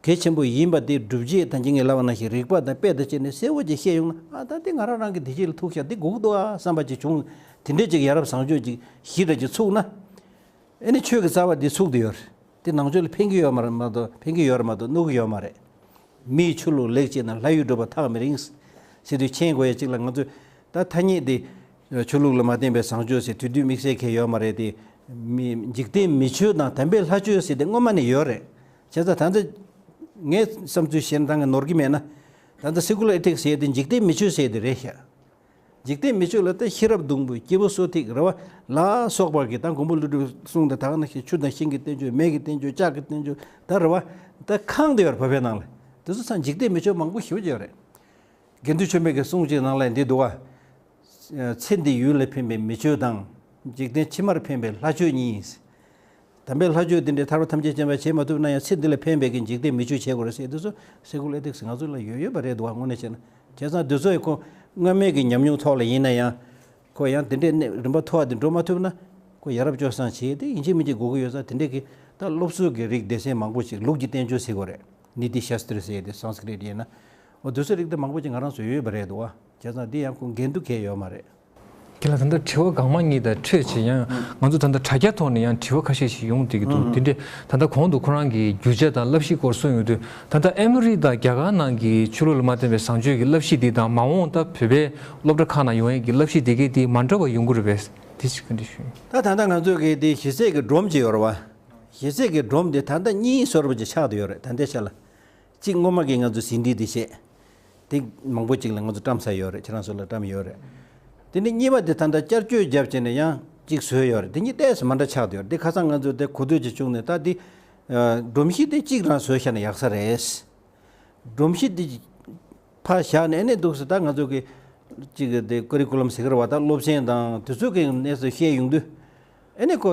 གལ་ཆེན་པོ་ཡིན་པ་དེ་སྒྲུབ་བྱེད་དང་། ཅི་ངས་ལབ་པ་ནང་བཞིན་རིགས་པ་དང་དཔེ་དང་བཅས་ནས་གསལ་བོ་ཅིག་བཤད་ཡོང་ན། ཨ། ད་འདི་ང་རང་རང་གི་བདེ་སྐྱིད་ལ་ཐུག་ཤག་འདི་དགོས་ཀྱི་འདུག་ཨ་བསམ་པ་ཅིག་བྱུང་། དེ་འདྲས་ཅིག་ཡ་རབས་བཟང་སྤྱོད་ཅིག་གཞི་འདྲ་ཅིག་ཚུགས་ན། ཨ་ནི་ཆོས་ཀྱི་རྩ་བ་འདི་ཚུགས་བསྡད་ཡོད་རེད། དེ་ནང་ཆོས་ལ་ཕན་གྱི་ཡོད་མ་རེད་མ་གཏོགས། ཕན་གྱི་ཡོད་རེད་མ་གཏོགས་གནོད་ཀྱི་ཡོད་མ་རེད། མིའི་ཆོས་ལུགས་ལེགས་སྤྱད་ན། ལྷ་ཡུལ་འགྲོ་བ་ཐག་མི་རིང་། ཟེར་དུས་མཁྱེན་དགོས་ཡ་གཅིག་ལ། ང་ཚོས་ད་ཐ་སྙད་འདི་ཆོས་ལུགས་ལ་མ་བརྟེན་པའི་བཟང་སྤྱོད་ཟེར་དུས་དུས་དམིགས་བསལ་གང་ཡང་ཡོད་མ་རེད་དེ། མི། འཇིག་རྟེན་མི་ཆོས་དང་དམ་པའི་ལྷ་ཆོས་ཟེར་དེ་སྔོན་མ་ནས་ཡོད་རེད། བྱས་ཙང་ད་ལྟ་ངའི་བསམ་ཚུལ་བཤད་ན། ད་ངས་ནོར་གྱི་མེད་ན། ད་ལྟ་སེ་ཀུ་ལར་ཨེ་ཐིག་སི་ཟེར་དེ་འཇིག་རྟེན་མི་ཆོས་ཟེར་དེ་རེད་ཤག། འཇིག་རྟེན་མི་ཆོས་ལ་ད་ཤེས་རབ་སྡོང་པོ། སྐྱེས་བུ་གསོ་ཐིགས་རེད་བ། ལ་སོགས་པ་གི་ད་མགོན་པོ་ཀླུ་སྒྲུབ་གསུངས་དང་། ད་ག་ནང་བཞིན་ཆུ་དང་ཤིང་གི་བསྟན་བཅོས། མེ་གི་བསྟན་བཅོས། ལྕགས་ཀྱི་བསྟན་བཅོས། ད་རེད་བ། ད་ཁེངས་བསྡད་ཡོད་རེད་བོད་པའི་ནང་ལ། དེ་ཚོ་ཚང་འཇིག་རྟེན་མི་ཆོས་མང་པོ་ཞེ་པོ་ཅིག་ཡོད་རེད། དགེ་འདུན་ཆོས་འཕེལ་གྱི་གསུང་གཅིག་ནང་ལ་འདི་འདུག་བ། ཚེ་འདི་ཡུལ་ལ་ཕན་པའི་མི་ཆོས་དང་། འཇིག་རྟེན་ཕྱི་མར་ཕན་པའི་ལྷ་ཆོས་གཉིས། དམ་པའི་ལྷ་ཆོས་འདི་འདྲའི་ཐར་པ་ཐམས་ཅད་མཁྱེན་པ་བྱེད་མ་ཐུབ་ན་ཡང་། ཚེ་འདི་ལ་ཕན་པའི་གི་འཇིག་རྟེན་མི་ཆོས་བྱེད་དགོས་རེད་ཟེར། འདི་ཚོ་སེ་ཀུ་ལར་ཨེ་ཐིག་སི་ང་ཚོ་ལ་ཡོད་ཡོད་པ་རེད་འདུག་བ། དངོས་གནས་བྱས་ན། བྱས་ཙང་འདི་ཚོ་ཡི་ཁོ་སྔ་མའི་གི་ཉམས་མྱོང་ཐོག་ལ་ཡིན་ན་ཡང་། ཁོ་ཡང་དེ་འདྲའི་གནས་རིམ་པ་མཐོ་བ་དེ་འགྲོ་མ་ཐུབ་ན། ཁོ་ཡ་རབས་སྤྱོད་བཟང་བྱེད་དེ་ཡིན་གཅིག་མིན་གཅིག་དགོས་ཀྱི་ཡོད་ཙང་། དེ་འདྲའི་གི་ད་སློབ་གསོ་གི་རིགས་སྡེ་ཚན་མང་པོ་ཞིག། ལུགས་ཀྱི་བསྟན་བཅོས་ཟེར་དགོས་རེད། ནི་ཏི་ཤཱསྟྲ་ཟེར་དེ་སཾ་སྐྲྀཏ་ཡིན་ན། འོ་དེ་ཚོ་རིགས་དེ་མང་པོ་ཅིག་ང་རང་ཚོ་ཡོད་པ་རེད་འདུག་བ། བྱས་ཙང་འདི་ཡང་ཁོ་འགལ་འདུ་གང་ཡང་ཡོད་མ་རེད། ཁྱེད་ལ་ད་ལྟ་དྲི་བ་སྒང་མ་གཉིས་དང་འཕྲད་བྱས་ཡང་། ང་ཚོ་ད་ལྟ་དྲ་རྒྱ་ཐོག་ནས་ཡང་དྲི་བ་ཁ་ཤས་ཤིག་ཡོང་བསྡད་ཀྱི་འདུག། ཨང་། དེ་འདྲས་ད་ལྟ་གོང་དུ་ཁོ་རང་གིས་རྒྱུ་ཆ་དང་བསླབ་གཞི་སྐོར་གསུངས་ཡོང་དུས། ད་ལྟ་ཨ་མི་རི་ཀ་དང་རྒྱ་གར་ནང་གི་ཆོས་ལུགས་ལ་མ་བརྟེན་པའི་བཟང་སྤྱོད་ཀྱི་བསླབ་གཞི་འདི་དང་། མ་འོངས་ད་བོད་པའི་སློབ་གྲྭ་ཁག་ནང་ཡོང་ཡས་ཀྱི་བསླབ་གཞི་འདི་གའི་དེ་མ་འདྲ་བ་ཡོང་གི་རེད་པས། དེ་ཅིག་བཀའ་འདྲི་ཞུ། ད་ད་ལྟ་ང་ཚོ་གི་དེ་གཞི་རྩའི་གི་སྒྲོམ་ཅིག་ཡོད་རེད་བ། གཞི་རྩའི་གི་སྒྲོམ་དེ་ད་ལྟ་གཉིས་བཟོ་འདྲ་པོ་ཅིག་ཆགས་བསྡད་ཡོད་རེད། ད་ལྟའི་ཆ་ལ། གཅིག་སྔོན་མ་གི་ང་ཚོ་ཟིན་བྲིས་དེ་བཤད། དེ་མང་པོ་ཅིག་ལ་ང་ཚོ་བཀྲམ་ཚར་ཡོད་རེད། ཁྱེད་རང་ཚོ་ལ་བཀྲམ་ཡོད་རེད། དེ་ནས་གཉིས་པ་དེ་ད་ལྟ་བསྐྱར་བཅོས་བརྒྱབ་བྱས་ནས་ཡང་གཅིག་བཟོས་ཡོད་རེད། དེ་གཉིས་ཏོག་ཙམ་མ་འདྲ་ཆགས་བསྡད་ཡོད་རེད། དེ་ཁ་སང་ང་ཚོ་དེ་གོ་ཐོས་ཅིག་བྱུང་ནས། ད་དེ་སྒྲོམ་གཞི་དེ་གཅིག་རང་བཟོས་བཞག་ན་ཡག་ས་རེད། སྒྲོམ་གཞི་འདི་ཕར་བཞག་ནས། ཨ་ནི་འདུག་སེ་ད་ང་ཚོ་གི་ཅིག་གི་དེ་ཀ་རི་ཀུ་ལམ་ཟེར་གི་རེད་བ། ད་སློབ་ཚན་དང་དེ་ཚོ་གི་གནས་ཚུལ་བཤད་ཡོང་དུས། ཨ་ནི་ཁོ་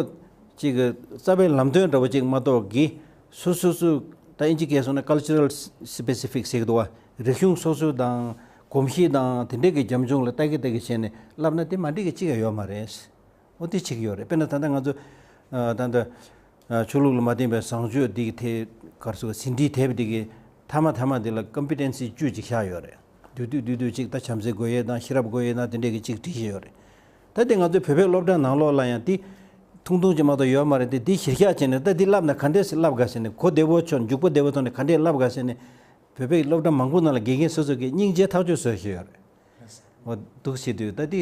ཅིག་གི་རྩ་བའི་ལམ་སྟོན་འདྲ་བོ་ཅིག་མ་གཏོགས་གི། སོ་སོ་སོ་ད་ཨིན་ཇི་སྐད་སོང་ན་ཀལ་ཅ་རལ་སི་པེ་སི་ཕིག་ཟེར་གི་འདུག་བ། རིག་གཞུང་སོ་སོ་དང་གོམས་གཤིས་དང་དེ་འདྲས་ཀྱི་རྒྱབ་ལྗོངས་ལ་ལྟ་གི་ལྟ་གི་བྱས་ནས་བསླབ་ན་དེ་མ་འགྲིག་གི་ཅི་ཡང་ཡོད་མ་རེད། འོ་དེ་བྱེད་ཀྱི་ཡོད་རེད། དཔེར་ན་ད་ལྟ་ང་ཚོ་ཨ་ད་ལྟ་ཨ་ཆོས་ལུགས་ལ་མ་བརྟེན་པའི་བཟང་སྤྱོད་འདི་གི་ཐད་ག་རེ་ཟེར་དགོས། ཟིན་བྲིས་དེབ་འདི་གི་མཐའ་མ་མཐའ་མ་འདི་ལ་ཀམ་པི་ཊེན་སི་བཅུ་ཅིག་བཞག་ཡོད་རེད། བསྡུས་བསྡུས་བསྡུས་བསྡུས་ཅིག་ད་བྱམས་བརྩེ་དགོས་ཡས་དང་། ཤེས་རབ་དགོས་ཡས་དང་། དེ་འདྲས་ཀྱི་ཅིག་བྲིས་བཞག་ཡོད་རེད། ད་དེ་ང་ཚོའི་བོད་པའི་སློབ་གྲྭ་ནང་ལོགས་ལ་ཡང་དེ་ཐུང་ཐུང་ཅིག་མ་གཏོགས་ཡོད་མ་རེད་དེ། དེ་གཞིར་བཞག་བྱས་ནས་ད་དེ་བསླབ་ན་ག་འདྲས་སེ་བསླབ་དགའ་ཟེར་ནས། གོ་བདེ་བོ་ཆོག། འཇུག་པ་བདེ་བོ་ཐོག་ནས་ག་འདྲས་བསླབ་དགའ་ཟེར་ནས། བོད་པའི་སློབ་གྲྭ་མང་པོ་ནང་ལ་དགེ་རྒན་སོ་སོ་གིས་སྙིང་རྗེ་ཐག་གཅོད་བཟོས་བཞག་ཡོད་རེད། འོ་འདུག་བྱེད་དུས་ད་དེ་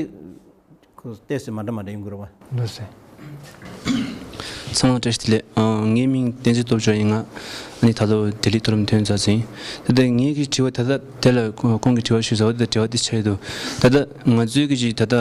ཁོ་ཏོག་ཙམ་མ་འདྲ་མ་འདྲ་ཡོང་གི་རེད་བ། ལགས་སོ། ཚང་མ་བཀྲ་ཤིས་བདེ་ལེགས། ངའི་མིང་བསྟན་འཛིན་སྟོབས་འབྱོར་ཡིན། ང་ཨ་ནི་ད་ལོ་ལྡི་ལི་མཐོ་རིམ་ཐོན་ཚར་ཟིན། ད་ལྟ་ངའི་གི་དྲི་བ་ད་ལྟ་དེ་ལ་ཁོང་གི་དྲི་བ་ཞུས་ཟེར་བ་དེ་དྲི་བ་དེ་ཆགས་འདུག་ད་ལྟ་ང་ཚོའི་གི་ཅིག་ད་ལྟ་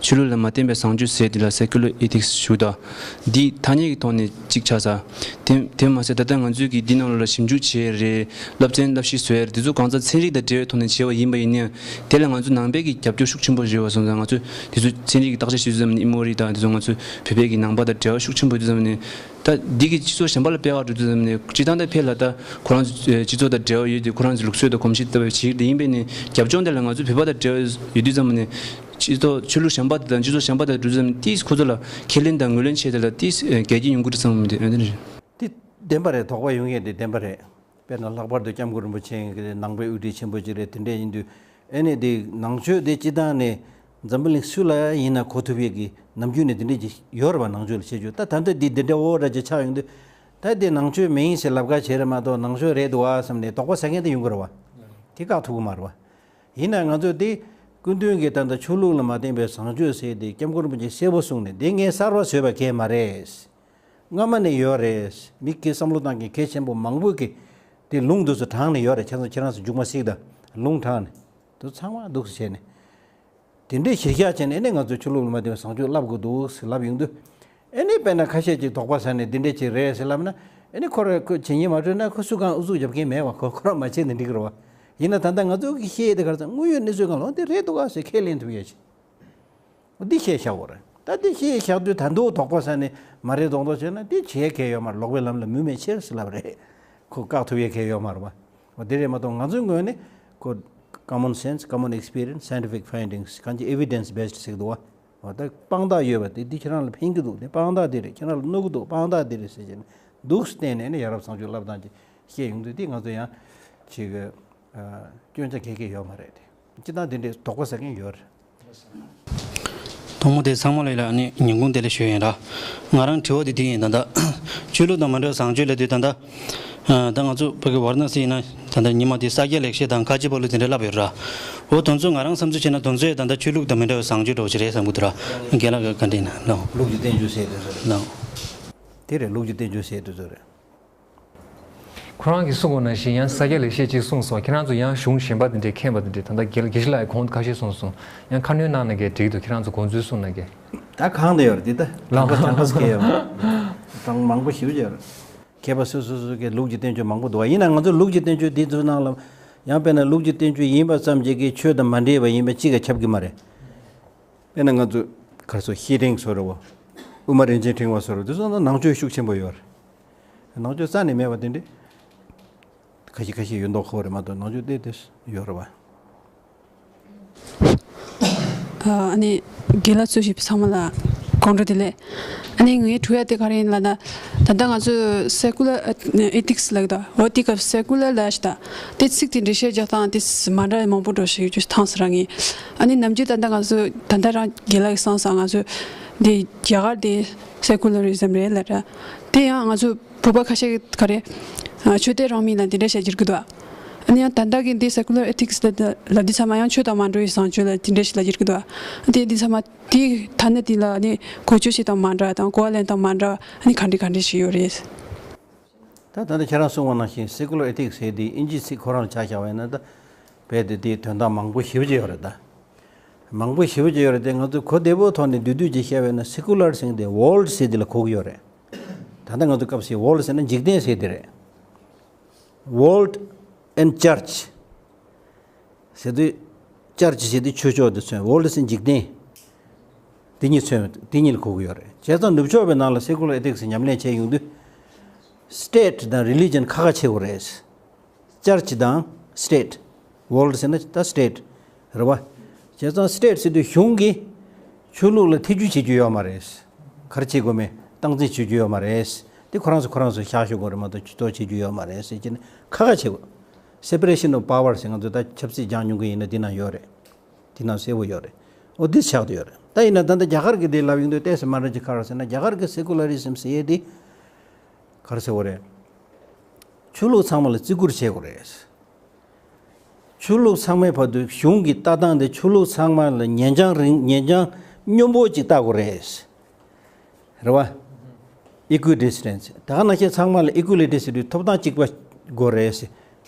ཆོས་ལུགས་ལ་མ་བརྟེན་པའི་བཟང་སྤྱོད་ཟེར་དེ་ལ་Secular Ethics ཞུ་ད། འདི་ཐ་སྙད་ཀྱི་ཐོག་ནས་གཅིག་ཆགས་ས། དེ་དེ་མ་ཟད་ད་ལྟ་ང་ཚོའི་གི་འདི་ནང་ལ་ཞིབ་འཇུག་བྱས་རེད། བསླབ་ཚན་བསླབ་གཞི་བཟོས་རེད། དེ་ཚོ་གང་ཚང་ཚན་རིག་དང་འབྲེལ་བའི་ཐོག་ནས་བྱས་པ་ཡིན་པ་ཡིན་ནའང་དེ་ལ་ང་ཚོ་ནང་པའི་གི་རྒྱབ་སྐྱོར་ཤུགས་ཆེན་པོ་ཡོད་པ་སོང་ཙང་ང་ཚོས་དེ་ཚོ་ཚན་རིག་གི་བརྟག་དཔྱད་བྱེད་དུས་ཙམ་ནས་ཨི་མོ་རི་དང་དེ་ཚོ་ང་ཚོ་བོད་པའི་གི་ནང་པ་དང་འབྲེལ་བ་ཤུགས་ཆེན་པོ་ཡོད་དུས་ཙམ་ནས། ད་འདི་གི་སྤྱི་ཚོགས་གཞན་པ་ལ་སྤེལ་བ་འགྲོ་དུས་ཙམ་ནས་སྤྱི་བཏང་ད་ཕེ་ལ་ད་ཁོ་རང་ཚོ་སྤྱི་ཚོགས་དང་འབྲེལ་བ་ཡོད་དེ་ཁོ་རང་ཚོ་ལུགས་སྲོལ་དང་གོམས་གཤིས་ལྟ་བུ་ཞིག་དེ་ཡིན་པས་ནས་རྒྱབ་ལྗོངས་དེ་ལ་ང་ཚོ་བོད་པ་དང་འབྲེལ་བ་ཡོད་དུས་ཙམ་ནས་སྤྱི་ཚོགས་ཆོས་ལུགས་གཞན་པ་དང་སྤྱི་ཚོགས་གཞན་པ་དང་འགྲོ་དུས་ཙམ་ནས་ཏིས་ཁོ་ཚོ་ལ་ཁས་ལེན་དང་ངོས་ལེན་བྱས་དེ་ལ་ཏིས་གལ་ཆེན་ཡོང་གི་རེད་བསམ་མི་འདུག་ཨ་ནི་རེད། དེ་བདེན་པ་རེད། དོགས་པ་ཡོང་ཡས་དེ་བདེན་པ་རེད། དཔེར་ན་ལྷག་པར་དུ་སྐྱབས་མགོན་རིན་པོ་ཆེ་གི་ནང་པའི་དབུ་ཁྲིད་ཆེན་པོ་ཅིག་རེད། དེ་འདྲས་ཡིན་དུས་ཨེ་ནས་དེ་ནང་ཆོས་དེ་སྤྱི་བཏང་ནས་འཛམ་བུ་གླིང་སུ་ལ་ཡིན་ན་གོ་ཐུབ་ཡས་ཀྱི་ནམ་རྒྱུན་ནས་དེ་འདྲས་ཅིག་ཡོད་རེད་བ། ནང་ཆོས་ལ་བཤད་རྒྱུ་ད་ད་ལྟ་འདི་འདི་འདྲས་འོ་འདྲ་ཅིག་ཆགས་ཡོང་དུས་ད་དེ་ནང་ཆོས་མིན་ཞེས་ལབ་ཁ་བྱེད་རེད་མ་གཏོགས་ནང་ཆོས་རེད་འདུག་བ་བསམ་ནས་དོགས་པ་ཟ་མཁན་དེ་ཡོང་གི་རེད་བ། དེ་བཀག་ཐུབ་ཀྱི་མ་རེད་བ། ཡིན་ན་ང་ཚོས་དེ་སྐུ་མདུན་གྱིས་ད་ལྟ་ཆོས་ལུགས་ལ་མ་བརྟེན་པའི་བཟང་སྤྱོད་ཟེར་དེ་སྐྱབས་མགོན་རིན་པོ་ཆེས་གསལ་པོ་གསུངས་ནས་དེ་ངས་གསར་བ་བཟོས་པ་གས་མ་རེད། སྔ་མ་ནས་ཡོད་རེད། མི་སྐྱེ་བསམ་བློ་བཏང་མཁན་གལ་ཆེན་པོ་མང་པོ་གིས་དེ་ལུང་དུ་སུ་དྲངས་ནས་ཡོད་རེད། ཁྱེད་ཚོ་ཁྱེད་རང་ཚོ་མཇུག་མ་གཟིགས་དང་ལུང་དྲངས་ནས་དུ་ཚང་མ་འདུག་སེ་བྱས་ནས་དེ་འདྲའི་གཞིར་བཞག་བྱས་ནས་ཨེ་ནས་ང་ཚོས་ཆོས་ལུགས་ལ་མ་བརྟེན་པའི་བཟང་སྤྱོད་བསླབ་དགོས་འདུག་ཟེར་ལབ་ཡོང་དུས་ཨེ་ནས་དཔེར་ན་ཁ་ཤས་ཅིག་དོགས་པ་ཟ་ནས་འདི་འདྲས་ཅིག་རེད་ཟེར་ལབ་ན་ཨེ་ནས་ཁོ་ར་ཁོ་བྱེད་ཉེས་མ་གྲོལ་ན་ཁོ་སུ་གང་ཨུ་ཚུགས་རྒྱབ་མཁན་མེད་བ། ཁོ་ཁོ་རང་མ་བྱས་ནས་འགྲིག་གི་རེད་བ། ཡིན་ན་ད་ལྟ་ང་ཚོ་གི་བཤད་དེ་ག་རེ་ཟེར་དངོས་ཡོད་གནས་ཚུལ་གང་ལོང་དེ་རེད་འདུག་ག་ཟེར་ཁས་ལེན་ཐུབ་ཡས་ཅིག་འདི་བཤད་བཞག་དགོས་རེད། ད་འདི་བཤད་བཞག་དུས་ད་འདུག་དོགས་པ་ཟ་ནས་མ་རེད་མདོག་མདོག་བྱས་ན་འདི་བྱེད་མཁན་ཡོད་མ་རེད། ལོག་པའི་ལམ་ལ་མུ་མེད་ཕྱིར་ཟེར་ལབ་རེད། ཁོ་བཀག་ཐུབ་ཡས་མཁན་ཡོད་མ་རེད་བ། འོ་དེ་རེད་མ་གཏོགས་ང་ཚོའི་ངོས་ནས་ཁོ་common sense, common experience, scientific findings གང་ཅི་evidence based ཟེར་གི་འདུག་བ། འོ་ད་དཔང་རྟགས་ཡོད་པ་དེ་འདི་ཁྱེད་རང་ལ་ཕན་གི་འདུག་དེ་དཔང་རྟགས་དེ་རེད། ཁྱེད་རང་ལ་གནོད་གི་འདུག་དཔང་རྟགས་དེ་རེད་ཟེར་བྱས་ནས་འདུག་སེ་བསྟན་ནས་ནི་ཡ་རབས་བཟང་སྤྱོད་བསླབ་སྟངས་ཀྱི་བཤད་ཡོང་དུས་དེ་ང་ཚོ་ཡང་ཅིག་གི་སྐྱོན་ཆ་གས་གས་ཡོད་མ་རེད་དེ། སྤྱི་བཏང་དེ་འདྲའི་དོགས་པ་ཟ་མཁན་ཡོད་རེད། ཐོག་མ་དེ་ཚང་མ་ལ་ཡིན་ལ་ནི་ཉིན་གུང་དེ་ལ་ཞུ་ཡིན་ར། ང་རང་དྲི་བ་དེ་དེ་ཡིན་ད་ལྟ། ཆོས་ལུགས་དང་མ་འདྲ་བའི་བཟང་སྤྱོད་ལབ་དུས་ད་ལྟ། ད་ང་ཚོ་ཕ་གི་ཝཱ་ར་ཎ་སི་ཡིན་ན་ད་ལྟ་ཉི་མ་དེ་ས་སྐྱ་ལེགས་བཤད་དང་ཁ་ཆེ་པོ་ལུ་དེ་འདྲ་ལབ་ཡོད་ར། འོ་དོན་ཚོ་ང་རང་བསམ་ཚུལ་བྱས་ན་དོན་ཚོ་ཡང་ད་ལྟ་ཆོས་ལུགས་དང་མི་འདྲ་བའི་བཟང་སྤྱོད་འདྲ་བོ་ཞིག་རེད་བསམ་གི་འདུག་ར། རྒན་ལགས་ཀྱིས་བཀའ་འདྲི་གནང་། ལགས། ལུགས་ཀྱི་བསྟན་བཅོས་ཟེར་དེ་ཚོ་རེད། ལགས། དེ་རེད། ལུགས་ཀྱི་བསྟན་བཅོས་ཟེར་དེ་ཚོ་རེད། ཁོ་རང་གིས་གསུངས་པ་ནང་བཞིན་ཡང་ས་སྐྱ་ལེགས་བཤད་ཅིག་གསུངས་སོང་། ཁྱེད་རང་ཚོ་ཡང་གཞུང་གཞན་པ་དེ་འདྲས་མཁྱེན་པ་དེ་འདྲས་ད་ལྟ་དགེ་དགེ་བཤེས་ལགས་ཀྱིས་གོང་དུ་ཁ་ཤས་གསུངས་སོང་། ཡང་ཁ་སྣོན་གནང་ན་གལ་འགྲིག་འདུག་ཁྱེད་རང་ཚོ་གོ་མཛོད་གསུངས་ན་གལ། ད་གང་དུ་ཡོད་རེད་འདི་ད། ལགས། གྲངས་ཀ་གྲངས་ཀ་སྐྱེ་ཡོད་རེད། གྲངས་མང་པོ་ཞེ་པོ་ཅིག་ཡོད་རེད། མཁས་པ་སོ་སོ་སོ་སོ་གི་ལུགས་ཀྱི་བསྟན་བཅོས་མང་པོ་འདུག་བ། ཡིན་ན་ང་ཚོ་ལུགས་ཀྱི་བསྟན་བཅོས་འདི་ཚོའི་ནང་ལ་ཡང་དཔེར་ན་ལུགས་ཀྱི་བསྟན་བཅོས་ཡིན་པ་ཙམ་གྱིས་ཀྱི་ཆོས་དང་མ་འདྲེས་པ་ཡིན་པ་གཅིག་ཀྱང་ཁྱབ་ཀྱི་མ་རེད། དཔེར་ན་ང་ཚོ་ག་རེ་ཟེར་བཤེས་སྤྲིང་བཟོ་འདྲ་བོ། དབུ་མ་རིན་ཆེན་ཕྲེང་བ་བཟོ་འདྲ་བོ་འདི་ཚོ་ནང་ནང་ཆོས་ཤུགས་ཆེན་པོ་ཡོད་རེད། ནང་ཆོས་རྩ་ནས་མེད་པ་དེ་འདྲ་ཁ་ཤས་ཁ་ཤས་ཡོད་མདོག་ཁ་པོ་རེད་མ་གཏོགས་ནང་ཆོས་དེ་དེ་ཡོད་རེད་བ། ཨ་ནི་རྒན་ལགས་གཙོས་བྱས་པའི་ཚང་མ་ལ་དགོང་དྲོ་བདེ་ལེགས། ཨ་ནི་ངའི་དྲི་བ་དེ་ག་རེ་ཡིན་ལབ་ན། ད་ལྟ་ང་ཚོས་Secular Ethics ལབ་ཀྱི་འདུག་འོ་དེ་སྐབས་Secular ལབ་ཞིག་དང་དེ་ཚིག་དེ་འགྲེལ་བཤད་རྒྱག་སྟངས་དེ་མ་འདྲ་མང་པོ་འགྲོ་བཞིན་ཡོད་རྒྱུ་ཐང་ས་རང་ངེས། ཨ་ནི་ནམ་རྒྱུན་ད་ལྟ་ང་ཚོ་ད་ལྟ་རང་རྒན་ལགས་ཀྱིས་གསུངས་སོང་། ང་ཚོ་འདི་རྒྱ་གར་དེ་Secularism རེད་ལབ་ར། དེ་ཡང་ང་ཚོ་བོད་པ་ཁ་ཤས་ག་རེ་ཆོས་དད་རང་མོས་ལ་འདི་འདྲ་བྱ་རྒྱུ་རེད་འདུག་ཨ་ནི་ཡང་ད་ལྟ་གི་འདི་Secular Ethics ལ་ལ་འདི་ཚང་མ་ཡང་ཆོས་དང་མ་འགྲོ་བའི་བཟང་སྤྱོད་ལ་འདི་འདྲ་ཞིག་ལབ་རྒྱུ་རེད་འདུག་ཨ་དེ་འདི་ཚང་མ་དེ་ཐ་སྙད་དེ་ལ་ནི་གོ་ཆོད་ཞིག་དང་མ་འདྲ་དང་གོ་བ་ལེན་སྟངས་མ་འདྲ་ཨ་ནི་ག་འདྲ་ག་འདྲ་ཞིག་ཡོད་རེད། ད་ད་ལྟ་ཁྱེད་རང་གསུངས་པ་ནང་བཞིན་Secular Ethics ཟེར་དེ་ཨིན་ཇིའི་ཚིག་ཁོ་རང་ལ་ཆ་བཞག་པ་ཡིན་ན་ད་རྦད་དེ་དེའི་དོན་དག་མང་པོ་ཞེ་པོ་ཅིག་ཡོད་རེད་ད། མང་པོ་ཞེ་པོ་ཅིག་ཡོད་རེད་དེ་ང་ཚོས་གོ་བདེ་པོའི་ཐོག་ནས་བསྡུས་བསྡུས་ཅིག་བཤད་པ་ཡིན་ན་Secular ཟེར་དེ་World ཟེར་དེ་ལ་གོ་གི་ཡོད་རེད། ད་ལྟ་ང་ཚོ་སྐབས་སུ་World ཟེར་ན་འཇིག་རྟེན་ཟེར་དེ་རེད། World and Church ཟེར་དུས་Church ཟེར་དུས་ཆོས་ཕྱོགས་དེ་མཚོན། World ཟེར་འཇིག་རྟེན། དེ་གཉིས་མཚོན། དེ་གཉིས་ལ་གོ་གི་ཡོད་རེད། བྱས་ཙང་ནུབ་ཕྱོགས་པའི་ནང་ལ་Secular Ethics ཉམས་ལེན་བྱས་ཡོང་དུས་State དང་Religion ཁ་ཁ་ཕྱེ་དགོས་རེད། Church དང་State། World ཟེར་ན་ད་State རེད་བ། བྱས་ཙང་State ཟེར་དུས་གཞུང་གིས་ཆོས་ལུགས་ལ་ཐེ་ཇུས་བྱེད་རྒྱུ་ཡོད་མ་རེད། ག་རེ་བྱེད་དགོས་མེད་སྟངས་འཛིན་བྱེད་རྒྱུ་ཡོད་མ་རེད། དེ་ཁོ་རང་ཚོ་ཁོ་རང་ཚོ་བཞག་ཤོག་དགོས་རེད་མ་གཏོགས་ཇུས་གཏོགས་བྱེད་རྒྱུ་ཡོད་མ་རེད་ཟེར་གྱི་ནི་ཁ་ཁ་བྱེད་དགོས། Separation of Power ཟེར་ང་ཚོ་ད་ཆབ་སྲིད་སྦྱང་མྱོང་གི་ཡིན་ན་འདི་ན་ཡོད་རེད། འདི་ན་གསལ་པོ་ཡོད་རེད། འོ་འདི་ཆགས་བསྡད་ཡོད་རེད། ད་ཡིན་ན་ད་ལྟ་རྒྱ་གར་གྱི་འདི་ལབ་ཡོང་དུས་ཏོག་ཙམ་མ་འདྲ་ཅིག་ག་རེ་ཟེར་ན་རྒྱ་གར་གྱི་Secularism ཟེར་ཡས་འདི་ག་རེ་ཟེར་དགོས་རེད། ཆོས་ལུགས་ཚང་མ་ལ་བརྩི་བཀུར་བྱེད་དགོས་རེད། ཆོས་ལུགས་ཚང་མའི་བར་དུ་གཞུང་གི་ལྟ་སྟངས་དེ་ཆོས་ལུགས་ཚང་མ་ལ་ཉེ་འགྲམ་རིང་ཉེ་འགྲམ་སྙོམས་པོ་ཅིག་ལྟ་དགོས་རེད། རེད་བ། equidistance། ད་ག་ནང་བཞིན་ཚང་མ་ལ་equality་ཟེར་དུས་ཐོབ་ཐང་གཅིག་པ་དགོས་རེད་ཟེར།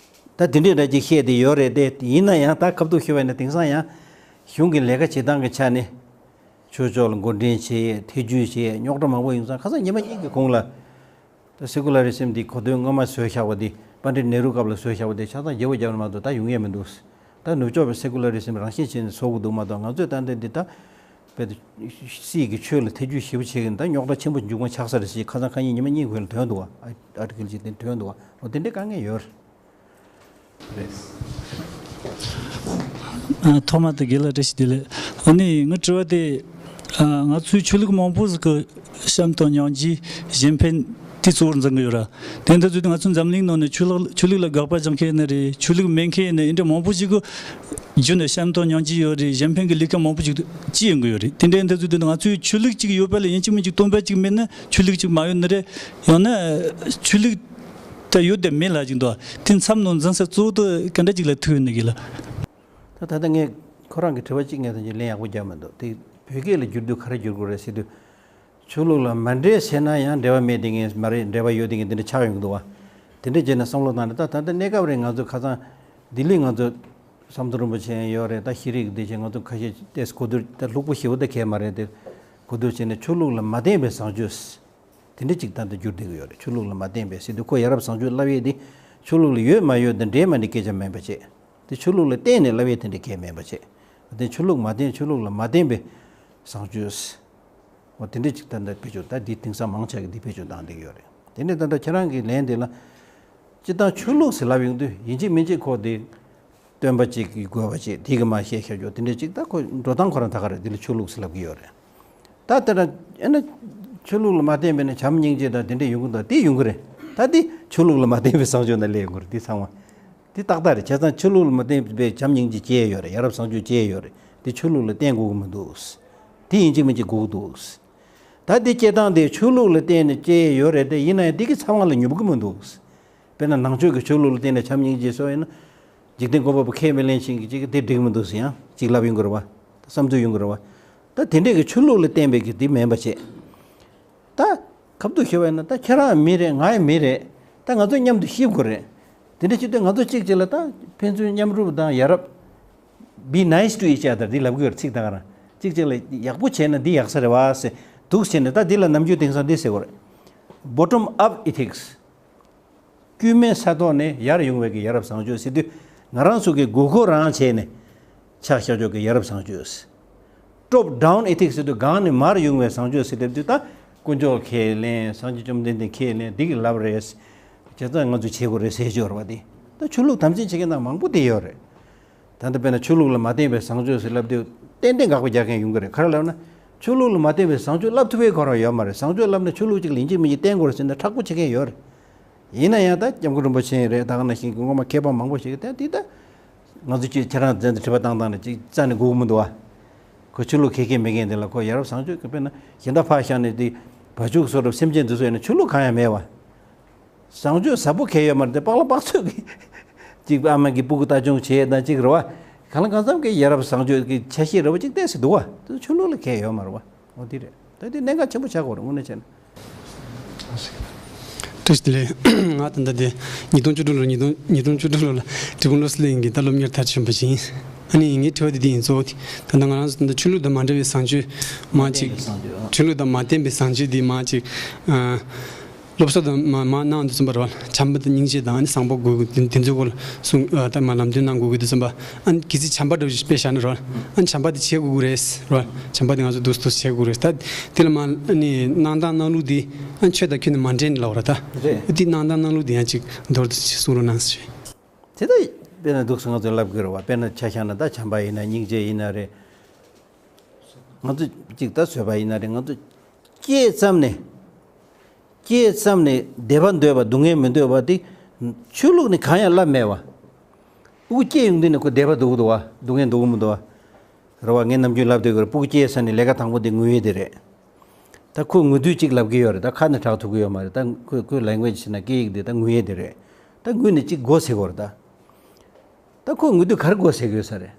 ད་དེ་འདྲའི་འདྲ་ཅིག་བཤད་དེ་ཡོད་རེད་དེ། ཡིན་ན་ཡང་ད་ཁ་ཐུག་ཞུ་བ་ཡིན་ན་དེང་སང་ཡང་གཞུང་གི་ལས་ཀ་བྱེད་སྟངས་ཀྱི་ཆ་ནས་ཆོས་ཕྱོགས་ལ་མགོ་འདྲེན་བྱེད་ཡས། ཐེ་ཇུས་བྱེད་ཡས། རྙོག་དྲ་མང་པོ་ཡོང་ཙང་ཁ་སང་ཉི་མ་གཉིས་ཀྱི་གོང་ལ་ད་སེ་ཀུ་ལ་རི་སིམ་འདི་གོ་དོན་སྔོན་མ་བཟོས་བཞག་པ་འདི། པཎྜི་ཏ་ནེ་རུ་སྐབས་ལ་བཟོས་བཞག་པ་འདི་ཆ་ཚང་བརྗེ་པོ་རྒྱབ་ན་མ་གཏོགས་ད་ཡོང་ཡས་མི་འདུག། ད་ནུབ་ཕྱོགས་པའི་སེ་ཀུ་ལ་རི་སིམ་རང་བཞིན་བྱས་ནས་བཟོ་དགོས་འདུག་མ་གཏོགས། ང་ཚོས་ད་ལྟ་འདི་ད་དཔེ་སྲིད་ཀྱི་ཆོས་ལ་ཐེ་ཇུས་ཞེ་པོ་བྱེད་ཀྱི་ད་རྙོག་དྲ་ཆེན་པོ་མཇུག་མ་ཆགས་ས་རེད་ཟེར། ཁ་སང་ཁ་ཉིན་ཉི་མ་གཉིས་གོང་ལ་ཐོན་འདུག་བ། ཨ་ཨར་ཊི་ཀལ་ཅིག་དེ་ཐོན་འདུག་བ། འོ་དེ་འདྲའི་དཀའ་ངལ་ཡོད་རེད། ཨ། ཐོག་མ་དེ་རྒན་ལགས་བཀྲ་ཤིས་བདེ་ལེགས། ཨ་ནི་ངའི་དྲི་བ་དེ། ཨ། ང་ཚོའི་ཆོས་ལུགས་མང་པོ་ཟིག་གི་བྱམས་དང་སྙིང་རྗེ་གཞན་ཕན་དེ་གཙོ་བོར་འཛིན་གི་ཡོད་ར། དེ་འདྲ་ཟིག་དུས་ང་ཚོའི་འཛམ་གླིང་ནང་ནས་ཆོས་ལུགས་ཆོས་ལུགས་ལ་དགག་པ་རྒྱག་མཁན་ཡིན་ནི་རེད། ཆོས་ལུགས་མེད་མཁན་ཡིན་ནི། འདི་འདྲ་མང་པོ་ཞིག་གི་རྒྱུད་ནས་བྱམས་དང་སྙིང་རྗེ་ཡོད་རེད། གཞན་ཕན་གྱི་ལས་ཀ་མང་པོ་ཞིག་བྱེད་ཡོང་གི་ཡོད་རེད། དེ་འདྲ་ཡིན་དུས་ང་ཚོའི་ཆོས་ལུགས་གཅིག་ཡོད་པ་ལ་ཡིན་གཅིག་མིན་གཅིག་སྟོན་པ་གཅིག་མེད་ན་ཆོས་ལུགས་གཅིག་མ་ཡོང་ནི་རེད། ཡང་ན་ཆོས་ལུགས་ད་ཡོད་དེ་མེད་ལབ་ཀྱི་འདུག། དེ་མཚམས་ནང་འཛིན་ས་གཙོ་བོ་དེ་ག་འདྲ་ཅིག་ལ་ཐུག་ཡོད་ནི་གི་ལ། ད་ད་ལྟ་ངས་ཁོ་རང་གི་དྲི་བ་གཅིག་ངས་ད་ཅིག་ལན་ཡག་པོ་རྒྱག་མི་འདུག། དེ་བོད་སྐད་ལ་བསྒྱུར་དུས་ག་རེ་བསྒྱུར་དགོས་རེད་ཟེར་དུས། ཆོས་ལུགས་ལ་མ་འདྲེས་ཟེར་ན་ཡང་འབྲེལ་བ་མེད་དེ་ངས་མ་རེད། འབྲེལ་བ་ཡོད་དེ་ངས་འདི་འདྲ་ཆགས་ཡོང་གི་འདུག་བ། དེ་འདྲ་བྱས་ནས་བསམ་བློ་བཏང་ནས། ད་ད་ལྟ་གནས་སྐབས་རེད་ང་ཚོ་ཁ་སང་ལྡི་ལི་ང་ཚོ་ཟམ་གདོང་རིན་པོ་ཆེ་ཡོད་རེད། ད་ཤེས་རིག་འདི་བྱས་ང་ཚོ་ཁ་ཤས་ཏེས་གོ་བསྡུར། ད་ལྷུག་པོ་ཞེ་པོ་ད་གས་མ་རེད་དེ། གོ་བསྡུར་བྱས་ནས་ཆོས་ལུགས་ལ་མ་བརྟེན་པའི་བཟང་སྤྱོད། དེ་འདྲ་ཅིག་ད་ལྟ་བསྒྱུར་བསྡད་ཀྱི་ཡོད་རེད། ཆོས་ལུགས་ལ་མ་བརྟེན་པའི་ཟེར་དུས་ཁོ་ཡ་རབས་བཟང་སྤྱོད་ལབ་ཡས་དེ་ཆོས་ལུགས་ལ་ཡོད་མ་ཡོད་དང་འདྲེས་མ་འདྲེས་སྐད་ཆ་མིན་པ་བྱས། དེ་ཆོས་ལུགས་ལ་བརྟེན་ནས་ལབ་ཡས་དེ་འདྲ་གས་མིན་པ་བྱས། དེ་ཆོས་ལུགས་མ་བརྟེན། ཆོས་ལུགས་ལ་མ་བརྟེན་པའི་བཟང་སྤྱོད། འོ་དེ་འདྲ་ཅིག་ད་ལྟ་བེད་སྤྱོད། ད་འདི་དེང་སང་མང་ཆེ་གིས་འདི་བེད་སྤྱོད་བཏང་བསྡད་ཀྱི་ཡོད་རེད། དེ་ནས་ད་ལྟ་ཁྱེད་རང་གི་ལན་དེ་ལ། སྤྱིར་བཏང་ཆོས་ལུགས་ཟེར་ལབ་ཡོང་དུས་ཡིན་གཅིག་མིན་གཅིག་ཁོ་དེ་སྟོན་པ་གཅིག་གི་དགོས་པ་བྱས། དེ་གི་མ་བཤད་ཤར་རྒྱུ་དེ་འདྲ་ཅིག། ད་ཁོ་འགྲོ་སྟངས་ཁོ་རང་ད་ག་རེད། དེ་ལ་ཆོས་ལུགས་ཟེར་ལབ་ཀྱི་ཡོད་རེད། ད་དེ་ལ་ཨེ་ན་ཆོས་ལུགས་ལ་མ་བརྟེན་པའི་ནི་བྱམས་སྙིང་རྗེ་དང་དེ་འདྲ་ཡོང་གི་འདུག། དེ་ཡོང་གི་རེད། ད་དེ་ཆོས་ལུགས་ལ་མ་བརྟེན་པའི་བཟང་སྤྱོད་ནང་སླེབས་ཡོང་གི་རེད། དེ་ཚང་མ་དེ་ཏག་ཏག་རེད། བྱས་ཙང་ཆོས་ལུགས་ལ་མ་བརྟེན་པའི་བྱམས་སྙིང་རྗེ་སྐྱེ་ཡོད་རེད། ཡ་རབས་བཟང་སྤྱོད་སྐྱེ་ཡོད་རེད། དེ་ཆོས་ལུགས་ལ་བརྟེན་དགོས་ཀྱི་མི་འདུག། དེ་ཡིན་གཅིག་མིན་གཅིག་དགོས་ཀྱི་འདུག། ད་དེ་སྐྱེ་སྟངས་དེ་ཆོས་ལུགས་ལ་བརྟེན་ནས་སྐྱེ་ཡོད་རེད་དེ། ཡིན་ན་ཡང་དེ་གི་ཚང་མ་ལ་ཉོབ་ཀྱི་མི་འདུག། དཔེར་ན་ནང་ཆོས་ཀྱི་ཆོས་ལུགས་ལ་བརྟེན་ནས་བྱམས་སྙིང་རྗེ་བཟོ་ཡིན་ན། འཇིག་རྟེན་བཀོད་པ་པོ་ཁས་མི་ལེན་ཞིང་གི་ཅིག་དེ་འགྲིག་མི་འདུག་ཟེར་ཡང་ཅིག་ལབ་ཡོང་གི་རེད་བ། བསམ་ཚུལ་ཡོང་གི་རེད་བ། ད་དེ་འདྲས་ཀྱི་ཆོས་ལུགས་ལ་བརྟེན་པའི་གི་དེ་མིན་པ་བྱས། ད་ཁ་ཐུག་ཞུ་བ་ཡིན་ན། ད་ཁྱེད་རང་མི་རེད། ང་ཡང་མི་རེད། ད་ང་ཚོ་མཉམ་དུ་ཤེས་དགོས་རེད། དེ་འདྲ་བྱེད་དུས་ང་ཚོ་གཅིག་གཅིག་ལ་ད་ཕན་ཚུན་མཉམ་རུབ་དང་ཡ་རབས། Be nice to each other འདི་ལབ་གི་ཡོད་རེད། ཚིག་དང་རང་གཅིག་གཅིག་ལ་ཡག་པོ་བྱས་ན་འདི་ཡག་ས་རེད་བ་ཟེར་འདུག་བྱས་ནས། ད་འདི་ལ་ནམ་རྒྱུན་དེང་སང་འདི་ཟེར་དགོས་རེད། Bottom up ethics། དཀྱུས་མའི་ས་ཐོག་ནས་ཡར་ཡོང་བའི་གི་ཡ་རབས་བཟང་སྤྱོད་ཟེར་དུས། ང་རང་ཚོ་གི་མགོ་འཁོར་རང་བྱས་ནས་ཆ་བཞག་ཕྱོགས་ཀྱི་ཡ་རབས་བཟང་སྤྱོད། Top down ethics ཟེར་དུས་སྒང་ནས་མར་ཡོང་བའི་བཟང་སྤྱོད་ཟེར་དེ་དུས། ད་དཀོན་མཆོག་ཁས་ལེན། སངས་རྒྱས་བཅོམ་ལྡན་འདས་ཁས་ལེན། འདི་གི་ལབ་རེད། བྱས་ཙང་ང་ཚོས་བྱེད་དགོས་རེད་ཟེར་ཞོར་བ་དེ། ད་ཆོས་ལུགས་དམ་འཛིན་བྱེད་མཁན་ནང་མང་པོ་དེ་ཡོད་རེད། ད་ལྟ་དཔེར་ན་ཆོས་ལུགས་ལ་མ་བརྟེན་པའི་བཟང་སྤྱོད་ཟེར་ལབ་དུས་ཏན་ཏན་དགག་པ་རྒྱག་མཁན་ཡོང་གི་རེད། ག་རེ་ལབ་ན། ཆོས་ལུགས་ལ་མ་བརྟེན་པའི་བཟང་སྤྱོད་ལབ་ཐུབ་པའི་ཁོ་རང་ཡོད་མ་རེད། བཟང་སྤྱོད་ལབ་ན་ཆོས་ལུགས་གཅིག་ལ་ཡིན་གཅིག་མིན་གཅིག་བརྟེན་དགོས་རེད་ཟེར་ནས་མཁྲེགས་པོ་བྱེད་མཁན་ཡོད་རེད། ཡིན་ན་ཡང་ད་སྐྱབས་མགོན་རིན་པོ་ཆེ་ཡིན་རེད། ད་ག་ནང་བཞིན་གྱི་སྔོན་མ་མཁས་པ་མང་པོ་ཞིག་གིས་ད་འདི་ད་ང་ཚོ་ཅིག་ཁྱེད་རང་མཚན་དུ་དྲི་བ་བཏང་བཏང་ནས་ཅིག་རྩ་ནས་དགོས་ཀྱི་མི་འདུག་བ། ཁོ་ཆོས་ལུགས་མཁས་མཁན་མེད་མཁན་དེ་ལ་ཁོ་ཡ་རབས་བཟང་སྤྱོད་ཀྱི། དཔེར་ན་གཞན་དག་ཕར་བཞག་ནས་དེ་བ་ཕྱུགས་གསོ་རབས་སེམས་ཅན་འདི་ཚོ་ཡིན་ན་ཆོས་ལུགས་གང་ཡང་མེད་བ། བཟང་སྤྱོད་ཟབ་པོ་གང་ཡང་ཡོད་མ་རེད་དེ། པགས་ལ་པགས་ཚོད་ཀྱི་ཅིག་ཨ་མ་གི་སྤུ་གུ་ལྟ་སྐྱོང་བྱེད་དང་ཅིག་རེད་བ། གང་ལ་གང་འཚམ་གྱི་ཡ་རབས་བཟང་སྤྱོད་ཀྱི་ཆ་ཤས་རེད་བ། ཅིག་ཏོག་ཙམ་འདུག་བ། དེ་ཆོས་ལུགས་ལ་གང་ཡང་ཡོད་མ་རེད་བ། འོ་དེ་རེད། ད་དེ་གནད་འགག་ཆེན་པོ་ཆགས་ཀྱི་ཡོད་རེད་དངོས་གནས་བྱས་ན། བཀྲ་ཤིས་བདེ་ལེགས། ང་ད་ལྟ་དེ་ཉིས་སྟོང་བཅུ་དྲུག་ལོར་ཉིས་སྟོང་ཉིས་སྟོང་བཅུ་དྲུག་ལོ་ལ་འབྲས་སྤུངས་བློ་གསལ་གླིང་གི་ད་སློབ་གཉེར་མཐར་ཕྱིན་པ་ཞིག་ཡིན། ཨ་ནི་ངའི་དྲི་བ་དེ་འདི་ཡིན། གཙོ་བོ་དེ་ད་ལྟ་ང་རང་ཚོ་ད་ལྟ་ཆོས་ལུགས་དང་མ་འབྲེལ་བའི་བཟང་སྤྱོད་མང་ཆེ་ཆོས་ལུགས་དང་མ་བརྟེན་པའི་བཟང་སྤྱོད་འདི་མང་ཆེ་ཨ། སློབ་གསོ་དང་མ་མ་གནང་དུས་ཙམ་པ་རེད་བ། བྱམས་པ་དང་སྙིང་རྗེ་དང་ཨ་ནི་བཟང་པོ་དགོས་ཀྱི་དེ་དེ་ཚོའི་སྐོར་ལ་གསུང་ཨ་ད་མ་ལམ་སྟོན་གནང་དགོས་ཀྱི་དུས་ཙམ་པ། ཨ་ནི་གལ་སྲིད་བྱམས་པ་འདྲ་བོ་ཞིག་དཔེ་བཞག་ན་རེད་བ། ཨ་ནི་བྱམས་པ་དེ་བྱེད་དགོས་ཀྱི་རེད་རེད་བ། བྱམས་པ་དེ་ང་ཚོ་འདུག་སེ་འདུག་སེ་བྱེད་དགོས་རེད། ད་དེ་ལ་མ་ཨ་ནི་གནང་སྟངས་གནང་ལུགས་དེ་ཨ་ནི་ཆོས་དང་ཁྱོན་ནས་མ་འདྲེས་ནས་ལབ་ར་ད། རེད། དེ་གནང་སྟངས་གནང་ལུགས་དེ་ཡང་ཅིག་མདོར་བསྡུས་ཅིག་གསུང་རོགས་གནང་ཞེས། དེ་ལྟར་དཔེར་ན་འདུག་སེ་ང་ཚོས་ལབ་དགོས་རེད་བ། དཔེར་ན་ཆ་བཞག་ན་ད་བྱམས་པ་ཡིན་ན་སྙིང་རྗེ་ཡིན་ན་རེད། ང་ཚོ་གཅིག་ད་བཟོད་པ་ཡིན་ན་རེད། ང་ཚོ་སྐྱེས་ཙམ་ནས་སྐྱེས་ཙམ་ནས་བདེ་བ་འདོད་པ་སྡུག་བསྔལ་མི་འདོད་པ་དེ་ཆོས་ལུགས་ནས་གང་ཡང་བསླབས་མེད་བ། སྤུ་གུ་སྐྱེས་ཡོང་དུས་ནས་ཁོ་བདེ་བ་འདོད་ཀྱི་འདུག་བ། སྡུག་བསྔལ་འདོད་ཀྱི་མི་འདུག་བ། རེད་བ། ངས་ནམ་རྒྱུན་ལབ་སྡོད་ཀྱི་རེད། སྤུ་གུ་སྐྱེས་ཚར་ནས་ལས་ཀ་དང་པོ་དེ་ངུ་ཡས་དེ་རེད། ད་ཁོས་ངུ་དུས་གཅིག་ལབ་ཀྱི་ཡོད་རེད། ད་ཁ་ནས་གྲགས་ཐུབ་ཀྱི་ཡོད་མ་རེད། ད་ཁོས་ཁོའི་language་བྱས་ན་སྐད་ཡིག་དེ་ད་ངུ་ཡས་དེ་རེད། ད་ངུས་ནས་གཅིག་དགོད་ཟེར་གྱི་ཡོད་རེད་ད། ད་ཁོས་ངུ་དུས་ག་རེ་དགོས་ཟེར་གྱི་ཡོད་ས་རེད།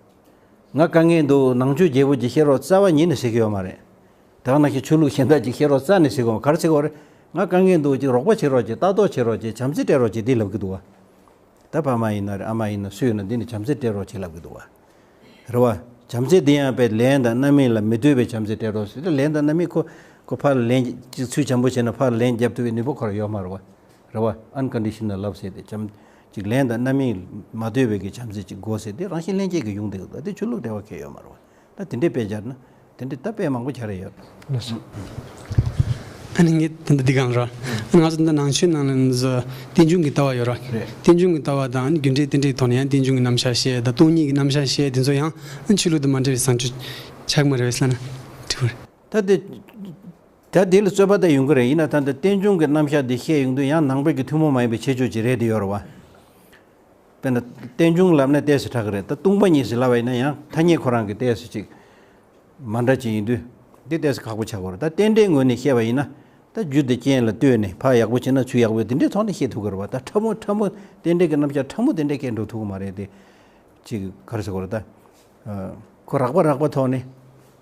ང་དཀའ་ངལ་འདུག། ནང་ཆོས་རྒྱས་པོ་ཅིག་བཤད་རོགས། རྩ་བ་ཉིད་ནས་ཟེར་གྱི་ཡོད་མ་རེད། ད་ག་ནང་བཞིན་ཆོས་ལུགས་གཞན་དག་ཅིག་བཤད་རོགས་རྩ་ནས་ཟེར་གྱི་ཡོད་མ། ག་རེ་ཟེར་གྱི་ཡོད་རེད། ང་དཀའ་ངལ་འདུག་ཅིག་རོགས་པ་བྱེད་རོགས་ཅིག་ལྟ་རྟོག་བྱེད་རོགས་ཅིག་བྱམས་བརྩེ་སྤྲད་རོགས་ཅིག་འདི་ལབ་ཀྱི་འདུག་བ། ད་ཕ་མ་ཡིན་ན་རེད། ཨ་མ་ཡིན་ན་སུ་ཡིན་ན་འདི་ནི་བྱམས་བརྩེ་སྤྲད་རོགས་ཅིག་ལབ་ཀྱི་འདུག་བ། རེད་བ། བྱམས་བརྩེ་འདི་ཡང་དཔེ་ལན་དང་རྣམ་སྨིན་ལ་མི་ལྟོས་པའི་བྱམས་བརྩེ་སྤྲད་རོགས་ཟེར་ཏེ། ལན་དང་རྣམ་སྨིན་ཁོ་ཁོ་ཕར་ལན་ཅིག་ཚུལ་བྱམས་པོ་བྱས་ན་ཕར་ལན་རྒྱབ་ཐུབ་པའི་ནུས་པ་ཁོ་རང་ཡོད་མ་རེད་བ། རེད་བ། Unconditional love ཟེར་ཏེ་བྱམས་ཅིག་ལན་དང་རྣམ་སྨིན་མ་ལྟོས་པའི་གི་བྱམས་བརྩེ་ཅིག་དགོས་ཟེར་ཏེ་རང་བཞིན་ལྷན་སྐྱེས་ཀྱི་ཡོང་བསྡད་ཀྱི་འདུག་དེ་ཆོས་ལུགས་འབྲེལ་བ་གང་ཡང་ཡོད་མ་རེད་བ། ད་དེ་འདྲའི་དཔེ་སྦྱར་ན་དེ་འདྲའི་ད་དཔེ་མང་པོ་སྦྱར་ཡོད། ལགས་སོ། ཨ་ནི་ངས་ད་ལྟ་འདི་གང་ར། ང་ཚོ་ད་ལྟ་ནང་ཆོས་ནང་ལ་ནི་བཟོ་རྟེན་འབྱུང་གི་ལྟ་བ་ཡོད་ར། རེད། རྟེན་འབྱུང་གི་ལྟ་བ་དང་ཨ་ནི་རྒྱུ་འབྲས་རྟེན་འབྲེལ་ཐོག་ནས་ཡང་རྟེན་འབྱུང་གི་རྣམ་གཞག་བཤད་དང་སྟོང་ཉིད་ཀྱི་རྣམ་གཞག་བཤད་དེ་ཚོ་ཡང་ཨ་ནི་ཆོས་ལུགས་དང་མ་འབྲེལ་བའི་བཟང་སྤྱོད་ཆགས་མ་རེད་བས་ལབ་ན་འགྲིག་པ་རེད། ད་དེ་ད་དེ་ལ་རྩོད་པ་ད་ཡོང་གི་རེད། ཡིན་ན་ད་ལྟ་རྟེན་འབྱུང་གི་རྣམ་གཞག་འདི་བཤད་ཡོང་དུས་ཡང་ནང་པའི་གི་ཐུན་མོང་མ་ཡིན་པའི་ཁྱད་ཆོས་ཅིག་རེད་དེ་ཡོད་ར་བ། དཔེར་ན་རྟེན་འབྱུང་ལབ་ན་ཏོག་ཙམ་དྲག་གི་རེད། ད་སྟོང་པ་ཉིད་ཟེར་ལབ་པ་ཡིན་ན་ཡང་ཐ་སྙད་ཁོ་རང་གི་ཏོག་ཙམ་ཅིག་མ་འདྲ་ཅིག་ཡིན་དུས་འདི་ཏོག་ཙམ་ཁག་པོ་ཆགས་ཀྱི་རེད། ད་རྟེན་འབྲེལ་ངོས་ནས་བཤད་པ་ཡིན་ན་ད་རྒྱུ་དང་རྐྱེན་ལ་ལྟོས་ནས་ཕར་ཡག་པོ་བྱས་ན་ཚུར་ཡག་པོ་དེ་འདྲའི་ཐོག་ནས་བཤད་ཐུབ་ཀྱི་རེད་བ། ད་ཕྲ་མོ་ཕྲ་མོ་རྟེན་འབྲེལ་གྱི་རྣམ་གཞག་ཕྲ་མོ་དེ་འདྲའི་སྐད་འགྲོ་ཐུབ་ཀྱི་མ་རེད་དེ། ཅིག་ག་རེ་ཟེར་དགོས་རེད་ད། ཁོ་རགས་པ་རགས་པ་ཐོག་ནས་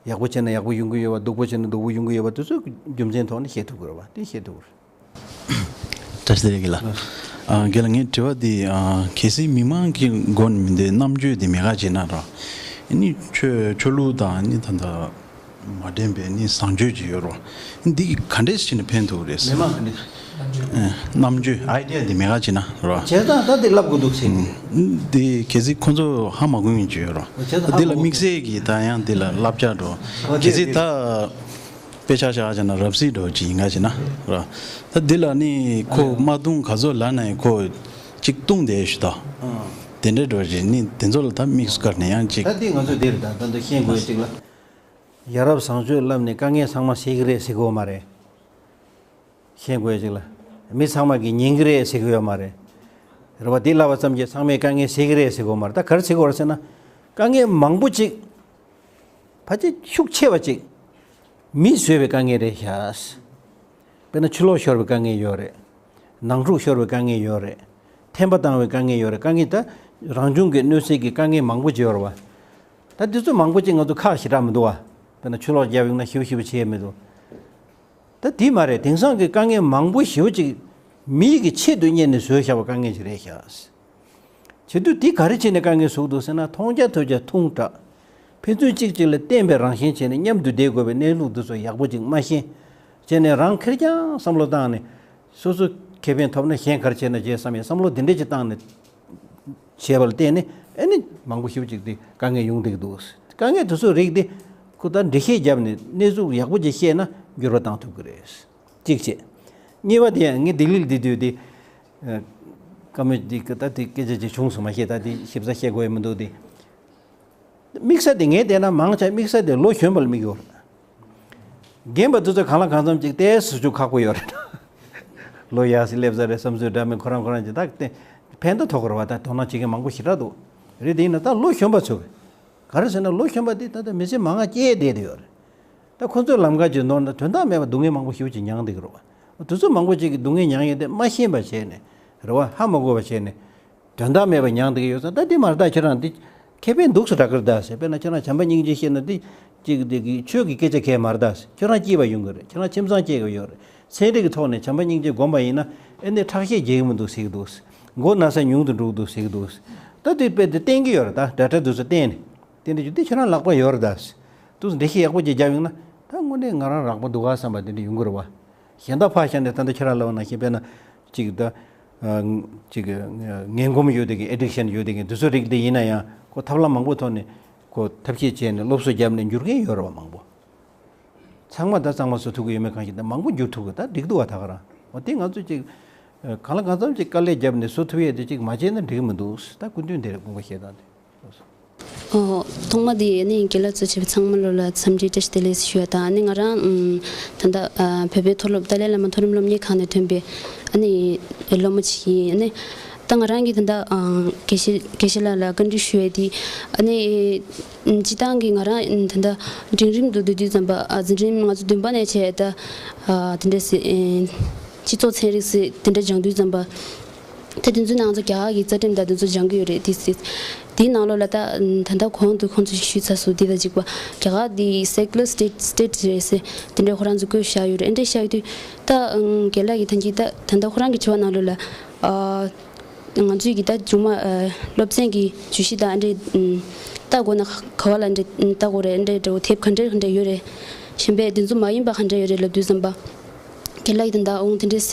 ཡག་པོ་བྱས་ན་ཡག་པོ་ཡོང་གི་ཡོད་པ། སྡུག་པོ་བྱས་ན་སྡུག་པོ་ཡོང་གི་ཡོད་པ་དེ་ཚོ་རྒྱུ་མཚན་ཐོག་ནས་བཤད་ཐུབ་ཀྱི་རེད་བ། དེ་བཤད་ཐུབ་ཀྱི་རེད། བཀྲ་ཤིས་བདེ་ལེགས་ལགས། ཨ། རྒན་ལགས་ངའི་དྲི་བ་འདི་ཨ། གལ་སྲིད་མི་མང་གི་མགོ་ནས་མི་འདི་རྣམ་དཔྱོད་འདི་མེད་ག་བྱས་ན་ར། ཨ་ནི་ཆོས་ཆོས་ལུགས་དང་ཨ་ནི་ད་ལྟ་མ་འགྲན་པའི་ཨ་ནི་བཟང་སྤྱོད་ཅིག་ཡོད་རོ། འདི་ག་འདྲས་བྱས་ནས་ཕན་ཐོགས་རེད། མི་མང་ག་འདྲས། ཨ། རྣམ་དཔྱོད་ཨའི་ཌི་ཡ་འདི་མེད་ག་བྱས་ན་ར། བྱས་ཙང་ད་འདི་ལབ་དགོས་འདུག་ཟེར་གི། འདི་གལ་སྲིད་ཁོ་ཚོ་ཧ་མ་གོ་མཁན་ཅིག་ཡོད་རོ། བྱས་ཙང་ཧ་འདི་ལ་མ་གོ་དམིགས་བསལ་གྱི་ད་ཡང་འདི་ལ་བསླབ་བྱ་འགྲོ། ཨོ་གལ་སྲིད་ད། དཔེ་ཆ་བཞག་བྱས་ན་རབ་གསལ་འགྲོ་ཅིག་ཡིན་ག་བྱས་ན་ར། ད་འདི་ལ་ནི་ཁོ་མ་བཏུང་ག་ཚོད་ལ་ནས་ཁོ་གཅིག་བཏུང་བསྡད་ཞུ་ད། དེ་འདྲ་འགྲོ་ཅིག་ནི་དེ་ཚོ་ལ་ད་དམིགས་སུ་བཀར་ནས་ཡང་ཅིག་ད་འདི་ང་ཚོ་འདིར་ད་ད་འདི་ཤེས་དགོས་ཅིག་ལ། ཡ་རབས་བཟང་སྤྱོད་བསླབ་ནས་དཀའ་ངལ་ཚང་མ་སེལ་གི་རེད་ཟེར་གི་ཡོད་མ་རེད། ཤེས་དགོས་ཅིག་ལ། མི་ཚང་མ་གིས་ཉན་གི་རེད་ཟེར་གི་ཡོད་མ་རེད། རེད་བ། འདི་ལབ་པ་ཙམ་གྱིས་ཚང་མས་དཀའ་ངལ་སེལ་གི་རེད་ཟེར་གི་ཡོད་མ་རེད། ད་ག་རེ་ཟེར་གི་ཡོད་རེད་ཟེར་ན། དཀའ་ངལ་མང་པོ་ཅིག་ཕལ་ཆེར་ཤུགས་ཆེ་བ་ཅིག་མིས་བཟོས་པའི་དཀའ་ངལ་རེད་ཤག་དཔེར་ན་ཕྱི་ལོགས་ཤོར་བའི་དཀའ་ངལ་ཡོད་རེད། ནང་འཁྲུག་ཤོར་བའི་དཀའ་ངལ་ཡོད་རེད། འཐེན་པ་བཏང་བའི་དཀའ་ངལ་ཡོད་རེད། དཀའ་ངལ་ད་རང་བྱུང་གི་གནོད་འཚེ་གི་དཀའ་ངལ་མང་པོ་ཅིག་ཡོད་རེད་བ། ད་འདི་ཚོ་མང་པོ་ཅིག་ང་ཚོ་ཁག་ཞེ་དྲག་མི་འདུག་བ། དཔེར་ན་ཕྱི་ལོགས་རྒྱབ་ཡོང་ན་ཞིབ་ཞིབ་བྱེད་ཡས་མི་འདུག་ད་དེ་མ་རེད། དེང་སང་གི་དཀའ་ངལ་མང་པོ་ཞེ་པོ་ཅིག་མི་གི་ཆེད་དུ་གཉེར་ནས་བཟོས་བཞག་པའི་དཀའ་ངལ་ཅིག་རེད་ཤག་བྱེད་དུས་དེ་ག་རེ་བྱས་ནས་དཀའ་ངལ་བཟོ་གི་འདུག་ཟེར་ན། མཐོང་རྒྱ་ཐོས་རྒྱ་ཐུང་དྲགས། ཕན་ཚུན་གཅིག་གཅིག་ལ་བརྟེན་པའི་རང་བཞིན་བྱས་ནས་མཉམ་དུ་བསྡད་དགོས་པའི་གནས་ལུགས་འདི་ཚོ་ཡག་པོ་ཅིག་མ་ཤེས། བྱས་ནས་རང་ཁེར་རྐྱང་བསམ་བློ་བཏང་ནས། སོ་སོ་ཁེ་ཕན་ཐོབ་ན་གཞན་ག་རེ་བྱས་ན་བྱས་བསམ་ཡས་བསམ་བློ་འདི་འདྲས་ཅིག་བཏང་ནས། བྱས་པ་ལ་བརྟེན་ནས་ཨ་ནི་མང་པོ་ཞེ་པོ་ཅིག་དེ་དཀའ་ངལ་ཡོང་བསྡད་ཀྱི་འདུག་དཀའ་ངལ་དེ་ཚོའི་རིགས་དེ་ཁོ་ད་འགྲེལ་བཤད་བརྒྱབ་ནས་གནས་ཚུལ་ཡག་པོ་ཅིག་བཤད་ན་འགྱུར་བ་བཏང་ཐུབ་ཀྱི་རེད། གཅིག་བྱས། གཉིས་པ་དེ་ཡང་ངས་ལྡི་ལིར་བསྡད་དུས་དེ། ཨ། བཀའ་མོལ་འདི་ད་དེ་སྐད་ཆ་ཅིག་བྱུང་སོང་མ་ཤེས། ད་དེ་ཞིབ་ཚགས་བཤད་དགོས་ཡ་མི་འདུག་དེ། དམིགས་བསལ་དེ་ངས་བལྟས་ན་མང་ཆེ་དམིགས་བསལ་དེ་ལོ་གཞོན་པ་ལ་དམིགས་ཡོད་རེད། རྒན་པ་དེ་ཚོ་གང་ལ་གང་འཚམ་ཅིག་ཏོག་ཙམ་ཟུར་ཞུགས་ཁག་པོ་ཡོད་རེད། ལོ་ཡག་སེ་སླེབས་ས་རེད་བསམ་ཚུལ་འདྲ་མིན་ཁོ་རང་ཁོ་རང་ཅིག་ད་དེ་ཕན་ཐོགས་ཐོགས་ཀྱི་རེད་བ། ད་དོ་སྣང་བྱེད་མཁན་མང་པོ་ཞེ་དྲག་འདུག་རེད། དེ་ཡིན་ན་ད་ལོ་གཞོན་པ་ཚོ་གི་ག་རེ་ཟེར་ན་ལོ་གཞོན་པ་དེ་ད་ལྟ་མི་ཚེ་མང་ང་སྐྱེལ་བསྡད་དེ་ཡོད་རེད། ད་ཁོ་ཚོའི་ལམ་ཁ་ཅིག་ནོར་ན་དོན་དག་མེད་པ་སྡུག་བསྔལ་མང་པོ་ཞེ་པོ་ཅིག་མྱངས་བསྡད་ཀྱི་རེད་བ། དེ་ཚོ་མང་པོ་ཅིག་གིས་སྡུག་བསྔལ་མྱངས་ཡོད་དེ་མ་ཤེས་པ་བྱས་ནས་རེད་བ། ཧ་མ་གོ་བ་བྱས་ནས། དོན་དག་མེད་པ་མྱངས་བསྡད་ཀྱི་ཡོད་ཙང་། ད་འདི་མ་རེད་ད། ཁྱེད་རང་འདི་ཁེ་ཕན་འདུག་སེ་རག་གི་རེད་ད་ཟེར། དཔེར་ན་ཁྱེད་རང་བྱམས་པ་སྙིང་རྗེ་བཤད་ན་འདི་གཅིག་འདི་གི་ཆོས་ཀྱི་སྐད་ཆ་གང་ཡང་མ་རེད་ད་ཟེར། ཁྱོད་རང་སྐྱིད་པ་ཡོང་གི་རེད། ཁྱེད་རང་ཁྱིམ་ཚང་སྐྱིད་པ་ཡོད་རེད། ཚན་རིག་གི་ཐོག་ནས་བྱམས་པ་སྙིང་རྗེ་སྒོམ་པ་ཡིན་ན་ཨེ་ནས་ཁྲག་ཤེད་རྒྱས་ཀྱི་མི་འདུག་ཟེར་གྱི་འདུག་མགོ་ན་ཚ་ཉུང་དུ་འགྲོ་གི་འདུག་ཟེར་གྱི་འདུག་ད་འདི་དཔེ་འདི་བསྟན་གྱི་ཡོད་རེད་ད། ཌེ་ཊ་འདི་ཚོ་བསྟན་ནས་དེ་འདྲ་བྱུང་དུས་ཁྱེད་རང་ལག་པ་ཡོད་རེད་ད་ཟེར། འདུག་སེ་འགྲེལ་བཤད་ཡག་པོ་ཅིག་བརྒྱབ་ཡོང་ན་ད་དངོས་གནས་ང་རང་རག་པ་འདུག་ག་བསམ་པ་དེ་འདྲ་ཡོང་གི་རེད་བ། གཞན་དག་ཕར་བཞག་ནས་ད་ལྟ་ཁྱེད་རང་ལབ་པ་ནང་བཞིན་དཔེར་ན་ཅིག་ད་ཨ་ཅིག་ངན་གོམས་ཡོད་བསྡད་མཁན། ཨེ་ཌིག་ཤན་ཡོད་བསྡད་མཁན་དེ་ཚོའི་རིགས་དེ་ཡིན་ན་ཡང་ཁོ་ཐབས་ལམ་མང་པོ་ཐོག་ནས་ཁོ་ཐབས་ཤེས་བྱས་ནས་སློབ་གསོ་བརྒྱབ་ནས་འགྱུར་མཁན་ཡོད་རེད་བ། མང་པོ། ཚང་མ་ད་གཙང་མ་བཟོ་ཐུབ་ཀྱི་ཡོད་མེད་གང་ཤེས། ད་མང་པོ་འགྱུར་ཐུབ་ཀྱི་ད་འགྲིག་འདུག་བ། ད་ག་རང་འོ་དེ་ང་ཚོས་ཅིག་གང་ལ་གང་འཚམ་ཅིག་དཀའ་ལས་བརྒྱབ་ནས་བཟོ་ཐུབ་ཡས་དེ་ཅིག་མ་བྱས་ན་འགྲིག་མི་འདུག་ད་སྐུ་མདུན་དེར་དགོངས་པ་བཞེས་སྟངས་དེ། ཨོ། ཐོག་མ་དེ་ནི་དགེ་ལགས་གཙོ་བྱས་པའི་ཚང་མ་ལོ་ལ་འཚམས་འདྲི་བཀྲ་ཤིས་བདེ་ལེགས་ཞུ་ཡ་དང་། ཨ་ནི་ང་རང་ཨམ་ད་ལྟ་ཨ་བོད་པའི་མཐོ་སློབ་ཏཱ་ལའི་བླ་མ་མཐོ་རིམ་སློབ་གཉེར་ཁང་ནས་ཐོན་པའི་ཨ་ནི་སློབ་མ་ཅིག་ཡིན། ཨ་ནི་ད་ང་རང་གིས་ད་ལྟ་ཨ་དགེ་བཤེས་དགེ་བཤེས་ལགས་ལ་བཀའ་འདྲི་ཞུ་ཡས་དེ། ཨ་ནི་སྤྱིར་བཏང་གི་ང་རང་ད་ལྟ་འབྲིང་རིམ་དུ་སྡོད་དུས་ཙམ་པ། ཨ་འཛིན་རིམ་ང་ཚོ་བདུན་པ་ནས་བྱས་ད་ཨ་དེ་འདྲ་སི་ཨེ་སྤྱི་ཚོགས་ཚན་རིག་སི་དེ་འདྲ་སྦྱང་དུས་ཙམ་པ། ད་དེ་ཚོའི་ནང་ཚོ་རྒྱ་གར་གྱི་རྩ་ཁྲིམས་དང་དེ་ཚོ་སྦྱང་གི་ཡོད་རེད། དེ་སི། དེའི་ནང་ལོགས་ལ་ད་ད་ལྟ་གོང་དུ་ཁོང་ཚོས་ཞུས་ཚར་སོང་། དེ་དང་གཅིག་པ་རྒྱ་གར་དེ་སེ་ཀུ་ལར་སི་ཊེཊ་སི་ཊེཊ་རེད་ཟེར་དེ་འདྲའི་ཁོ་རང་ཚོས་བཀོད་བཞག་ཡོད་རེད། ཨེ་འདྲས་བཞག་ཡོད་དུས་ད་རྒན་ལགས་ཀྱིས་ད་གིན་ད་ད་ལྟ་ཁོ་རང་གི་དྲི་བ་ནང་ལོགས་ལ་ཨ། ང་ཚོས་ཀྱི་ད་མཇུག་མ་ཨ་སློབ་ཚན་གྱི་བརྗོད་གཞི་དང་ཨ་འདྲས་ཨམ་ལྟ་དགོས་ན་ག་བ་ལ་འདྲས་ཨམ་ལྟ་དགོས་རེད། ཨ་འདྲས་འདྲ་བོ་དེབ་ག་འདྲས་ག་འདྲས་ཡོད་རེད། གཞན་པའི་དེ་ཚོ་མ་ཡིན་པ་ག་འདྲས་ཡོད་རེད་ལབ་དུས་ཙམ་པ། རྒན་ལགས་ཀྱིས་ད་ལྟ་འོང་དེ་འདྲས་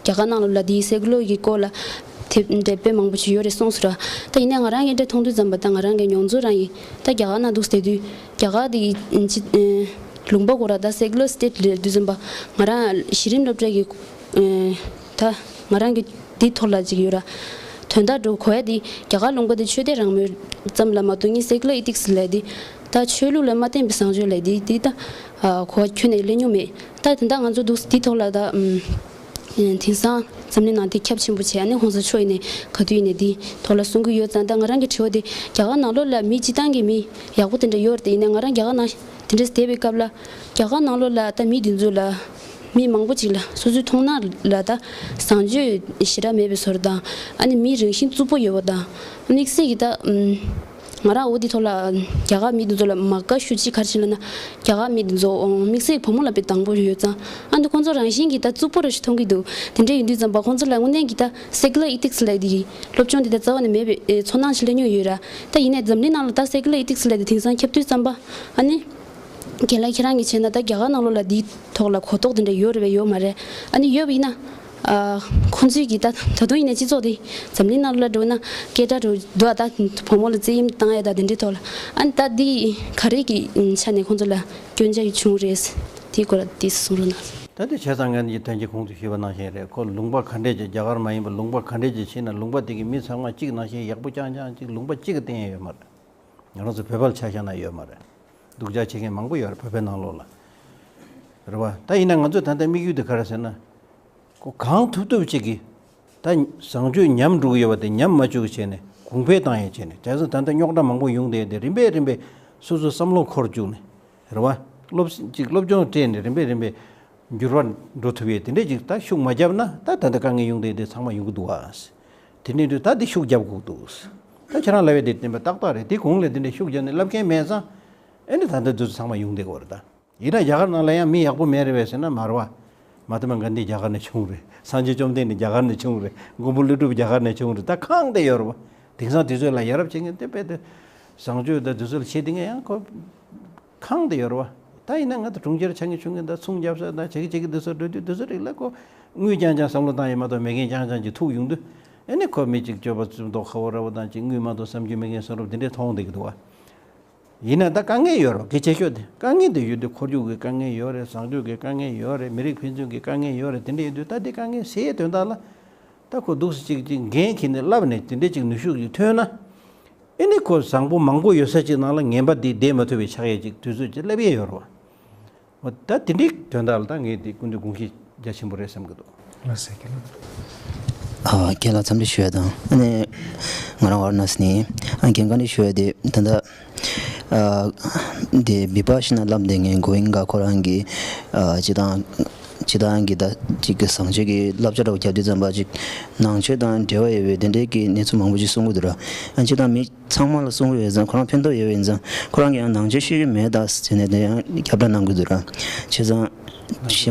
རྒྱ་གར་ནང་ལོགས་ལ་དེའི་སེ་ཀུ་ལར་གྱི་སྐོར་ལ་དེབ་འདྲས་དཔེ་མང་པོ་ཞིག་ཡོད་རེད་གསུངས་སོང་ར། ད་ཡིན་ནའི་ང་རང་གིས་འདྲས་མཐོང་དུས་ཙམ་པ་ད་ང་རང་གི་མྱོང་ཚོར་རང་ཡིན། ད་རྒྱ་གར་ནང་འདུག་བསྡད་དུས་རྒྱ་གར་དེ་ཡི་ཅི་ཨ་ལུང་པ་སྐོར་ར་ད་སེ་ཀུ་ལར་སི་ཊེཊ་ལབ་དུས་ཙམ་པ་ང་རང་གཞི་རིམ་སློབ་གྲྭ་གི་ཨ་ད་ང་རང་གི་འདི་ཐོག་ལ་ཅིག་ཡོད་ར། དོན་དག་འགྲོ་གོ་ཡ་དེ་རྒྱ་གར་ལུང་པ་དེ་ཆོས་དད་རང་མོས་ཙམ་ལ་མ་གཏོགས་ངས་སེ་ཀུ་ལར་ཨི་ཐིག་སི་ལབ་དེ་ད་ཆོས་ལུགས་ལ་མ་བརྟེན་པའི་བཟང་སྤྱོད་ལབ་དེ་དེ་ད་ཨ་གོ་བ་ཁྱོན་ནས་ལེན་མྱོང་མེད། ད་དེ་འདྲ་ང་ཚོ་འདུག་འདི་ཐོག་ལ་ད་ཨམ་དེང་སང་འཛམ་གླིང་ནང་དེ་ཁྱབ་ཆེན་པོ་བྱས། ཨ་ནི་གོང་ས་མཆོག་ཡིན་ནས་ག་དུས་ཡིན་ནས་འདི་ཐོག་ལ་གསུང་གི་ཡོད་ཙང་། ད་ང་རང་གི་དྲི་བ་དེ་རྒྱ་གར་ནང་ལོགས་ལ་མི་སྤྱི་བཏང་གི་མི་ཡག་པོ་དེ་འདྲ་ཡོད་རེད་དེ། ཡིན་ནའི་ང་རང་རྒྱ་གར་ནང་དེ་འདྲ་བསྡད་པའི་སྐབས་ལ་རྒྱ་གར་ནང་ལོགས་ལ་ད་མི་དེ་ཚོ་ལ་མི་མང་པོ་ཅིག་ལ་སོ་སོའི་མཐོང་སྣང་ལ་ད་བཟང་སྤྱོད་ཞེ་དྲག་མེད་པའི་བཟོ་འདྲ་དང་། ཨ་ནི་མི་རང་བཞིན་རྩུབ་པོ་ཡོད་པ་དང་། དམིགས་བསལ་གྱི་ད་ཨམ་ང་རང་འོ་དེ་ཐོག་ལ་རྒྱ་གར་མི་དེ་ཚོ་ལ་མ་དགའ་ཤོས་ཅིག་ག་རེ་བྱས་ལབ་ན། རྒྱ་གར་མི་དེ་ཚོ་དམིགས་བསལ་བུ་མོ་ལ་དཔེ་དང་པོ་ཡོད་ཙང་། ཨ་ནི་ཁོང་ཚོ་རང་བཞིན་གྱིས་ད་རྩུབ་པོ་ར་ཞིག་མཐོང་གི་འདུག་དེ་འདྲ་ཡིན་དུས་ཙམ་པ་ཁོང་ཚོ་ལ་དངོས་གནས་ཀྱི་ད་སེ་ཀུ་ལར་ཨི་ཐིག་སི་ལབ་དེ་གི་སློབ་སྦྱོང་དེ་ད་རྩ་བ་ནས་མེད་པའི་ཨེ་ཚོར་སྣང་ཞིག་སླེབས་མྱོང་ཡོད་ར། ད་ཡིན་ནའི་འཛམ་གླིང་ནང་ལ་ད་སེ་ཀུ་ལར་ཨི་ཐིག་སི་ལབ་དེ་དེང་སང་ཁྱབ་དུས་ཙམ་པ་ཨ་ནི། རྒན་ལགས་ཁྱེད་རང་གིས་བྱས་ན་ད་རྒྱ་གར་ནང་ལོགས་ལ་འདིའི་ཐོག་ལ་གོ་རྟོགས་དེ་འདྲ་ཡོད་རེད་པས་ཡོད་མ་རེད། ཨ་ནི་ཡོད་པ་ཡིན་ན་ཨ་ཁོང་ཚོས་ཀྱིས་ད་ད་དུང་ཡིན་ནའི་སྤྱི་ཚོགས་དེ་འཛམ་གླིང་ནང་ལོགས་ལ་འགྲོ་ན་སྐད་གྲགས་འགྲོ་འདུག་ཨ་ད་བུ་མོ་ལ་བཙན་གཡེམ་བཏང་ཡ་ད་དེ་འདྲའི་ཐོག་ལ་ཨ་ནི་ད་འདི་ག་རེ་གི་ཆ་ནས་ཁོང་ཚོ་ལ་སྐྱོན་ཆ་བྱུང་རེད། དེའི་སྐོར་ལ་ཏོག་ཙམ་གསུང་རོགས་གནང་། ད་དེ་བྱས་ཙང་ངས་འདི་ཐེངས་གཅིག་གོང་དུ་ཞུས་པ་ནང་བཞིན་རེད། ཁོ་ལུང་པ་ག་འདྲས་ཀྱི་རྒྱ་གར་མ་ཡིན་པ་ལུང་པ་ག་འདྲས་ཀྱི་ཕྱིན་ན་ལུང་པ་དེ་གི་མི་ཚང་མ་གཅིག་ནང་བཞིན་ཡག་པོ་རྐྱང་རྐྱང་གཅིག་ལུང་པ་གཅིག་གི་སྟེང་ཡང་ཡོད་མ་རེད། ང་རང་ཚོ་བོད་པ་ལ་ཆ་བཞག་ན་ཡོད་མ་རེད། སྡུག་ཅག་བྱེད་མཁན་མང་པོ་ཡོད་རེད་བོད་པའི་ནང་ལོགས་ལ། རེད་བ། ད་ཡིན་ན་ང་ཚོས་ད་ལྟ་དམིགས་ཡུལ་དེ་ག་རེ་ཟེར་ན། ཁོ་གང་ཐུབ་ཐུབ་ཅིག་གིས་ད་བཟང་སྤྱོད་ཉམས་འགྲོ་གི་ཡོད་པ་དེ་ཉམས་མ་བཅུག་བྱས་ནས་གོང་འཕེལ་བཏང་ཡས་བྱས་ནས། བྱས་ཙང་ད་ལྟ་རྙོག་དྲ་མང་པོ་ཡོང་བསྡད་དེ་རིམ་པས་རིམ་པས་སོ་སོའི་བསམ་བློ་འཁོར་བཅུག་ནས། རེད་བ། སློབ་ཅིག་སློབ་སྦྱོང་སྤྲད་ནས་རིམ་པས་རིམ་པས་འགྱུར་བ་འགྲོ་ཐུབ་ཡས་དེ་འདྲས་ཅིག་ད་ཤུགས་མ་བརྒྱབ་ན་ད་ད་ལྟ་དཀའ་ངལ་ཡོང་བསྡད་དེ་ཚང་མ་ཡོང་གི་འདུག་བ། དེ་ནས་དུས་ད་འདི་ཤུགས་རྒྱབ་དགོས་འདུག་ད་ཁྱེད་རང་ལབ་ཡས་དེ་བདེན་པ་ཏག་ཏག་རེད། དེ་གོང་ལ་དེ་འདྲས་ཤུགས་རྒྱབ་ནས་ལབ་མཁན་མེད་ཙང་། ཨེ་ནི་ད་ལྟ་འདི་ཚོ་ཚང་མ་ཡོང་བསྡད་ཀྱི་ཡོད་རེད་ད། ཡིན་ན་རྒྱ་གར་ནང་ལ་ཡང་མི་ཡག་པོ་མེད་རེད་པས་ཟེར་ན་མ་རེད་བ། མ་ཧཱ་ཏ་མ་གྷན་དྷི་རྒྱ་གར་ནས་བྱུང་རེད། སངས་རྒྱས་བཅོམ་ལྡན་འདས་རྒྱ་གར་ནས་བྱུང་རེད། མགོན་པོ་ཀླུ་སྒྲུབ་རྒྱ་གར་ནས་བྱུང་རེད། ད་ཁེངས་བསྡད་ཡོད་རེད་བ། དེང་སང་དེ་ཚོ་ལ་ཡ་རབས་བྱེད་མཁན་དེ་དཔེ་དེ། བཟང་སྤྱོད་དང་དེ་ཚོ་ལ་བྱེད་བསྡད་མཁན་ཡང་ཁོ། ཁེངས་བསྡད་ཡོད་རེད་བ། ད་ཡིན་ན་ང་ཚོ་གྲོང་ཁྱེར་ཆ་ངེ་ཆུང་ངེ་དང་ཚོང་རྒྱབ་ས་དང་བྱེད་ཀྱི་བྱེད་ཀྱི་དེ་ཚོ་འགྲོ་དུས་དེ་ཚོ་རིགས་ལ་ཁོ། དངུལ་རྐྱང་རྐྱང་བསམ་བློ་བཏང་ཡས་མ་གཏོགས་མེད་མཁན་རྐྱང་རྐྱང་ཅིག་ཐུག་ཡོང་དུས། ཨེ་ནི་ཁོ་མི་གཅིག་སྤྱོད་པ་རྩུབ་མདོག་ཁ་པོ་འདྲ་བོ་དང་ཅིག་དངུལ་མ་གཏོགས་བསམ་རྒྱུ་མེད་མཁན་བཟོ་འདྲ་བོ་དེ་འདྲས་མཐོང་བསྡད་ཀྱི་འདུག་བ། ཡིན་ན་ད་དཀའ་ངལ་ཡོད་རེད་བ། གལ་ཆེ་ཤོས་དེ་དཀའ་ངལ་དེ་ཡོད་དུས་འཁོར་རྒྱུག་གི་དཀའ་ངལ་ཡོད་རེད། བཟང་སྤྱོད་ཀྱི་དཀའ་ངལ་ཡོད་རེད། མི་རིགས་ཕན་ཚུན་གྱི་དཀའ་ངལ་ཡོད་རེད། དེ་འདྲ་ཡིན་དུས་ད་དེ་དཀའ་ངལ་སེལ་ཡས་དོན་དག་ལ། ད་ཁོ་འདུག་སེ་ཅིག་ཅིག་འགན་འཁྱེར་ནས་བསླབས་ནས་དེ་འདྲ་ཅིག་ནུས་ཤུགས་ཅིག་ཐོན་ན། ཨེ་ནི་ཁོ་བཟང་པོ་མང་པོ་ཡོད་ས་ཅིག་ནང་ལ་ངན་པ་འདི་བསྡད་མ་ཐུབ་པའི་ཆགས་ཡས་ཅིག་དུས་ཚོད་ཅིག་སླེབས་ཡས་ཡོད་རེད་བ། འོ་ད་དེ་འདྲའི་དོན་དག་ལ་ད་ངས་དེ་སྐུ་མདུན་དགོངས་གཞི་རྒྱ་ཆེན་པོ་རེད་བསམ་གྱི་འདུག་ལགས་སོ། ཨ་རྒན་ལགས་འཚམས་འདྲི་ཞུ་ཡ་དང་། ཨ་ནི་ང་རང་ཝཱ་ར་ཎ་སི་ནས་ཡིན། ཨ་རྒན་བཀའ་འདྲི་ཞུ་ཡ་དེ་ད་ལྟ་ཨ་དེ་བི་པ་ཤི་ན་བསླབ་བསྡད་མཁན་གོ་ཨིན་ག་ཁོ་རང་གི་ཨ་སྤྱི་བཏང་སྤྱི་བཏང་གི་ད་ཅིག་གི་བཟང་སྤྱོད་ཀྱི་བསླབ་བྱ་འདྲ་བོ་རྒྱབ་དུས་ཙམ་པ་ཅིག་ནང་ཆོས་དང་འབྲེལ་བ་ཡོད་པའི་དེ་འདྲའི་གི་གནས་ཚུལ་མང་པོ་ཅིག་གསུང་གི་འདུག་ར། ཨ་སྤྱི་བཏང་མི་ཚང་མ་ལ་གསུང་གི་ཡོད་ཙང་ཁོ་རང་ཕན་ཐོགས་ཡོད་པ་ཡིན་ཙང་ཁོ་རང་གིས་ཡང་ནང་ཆོས་ཤེས་ཀྱི་མེད་ད་ཟེར་ནས་དེ་ཡང་ཁྱབ་བསྒྲགས་གནང་གི་འདུག་ར། བྱས་ཙང་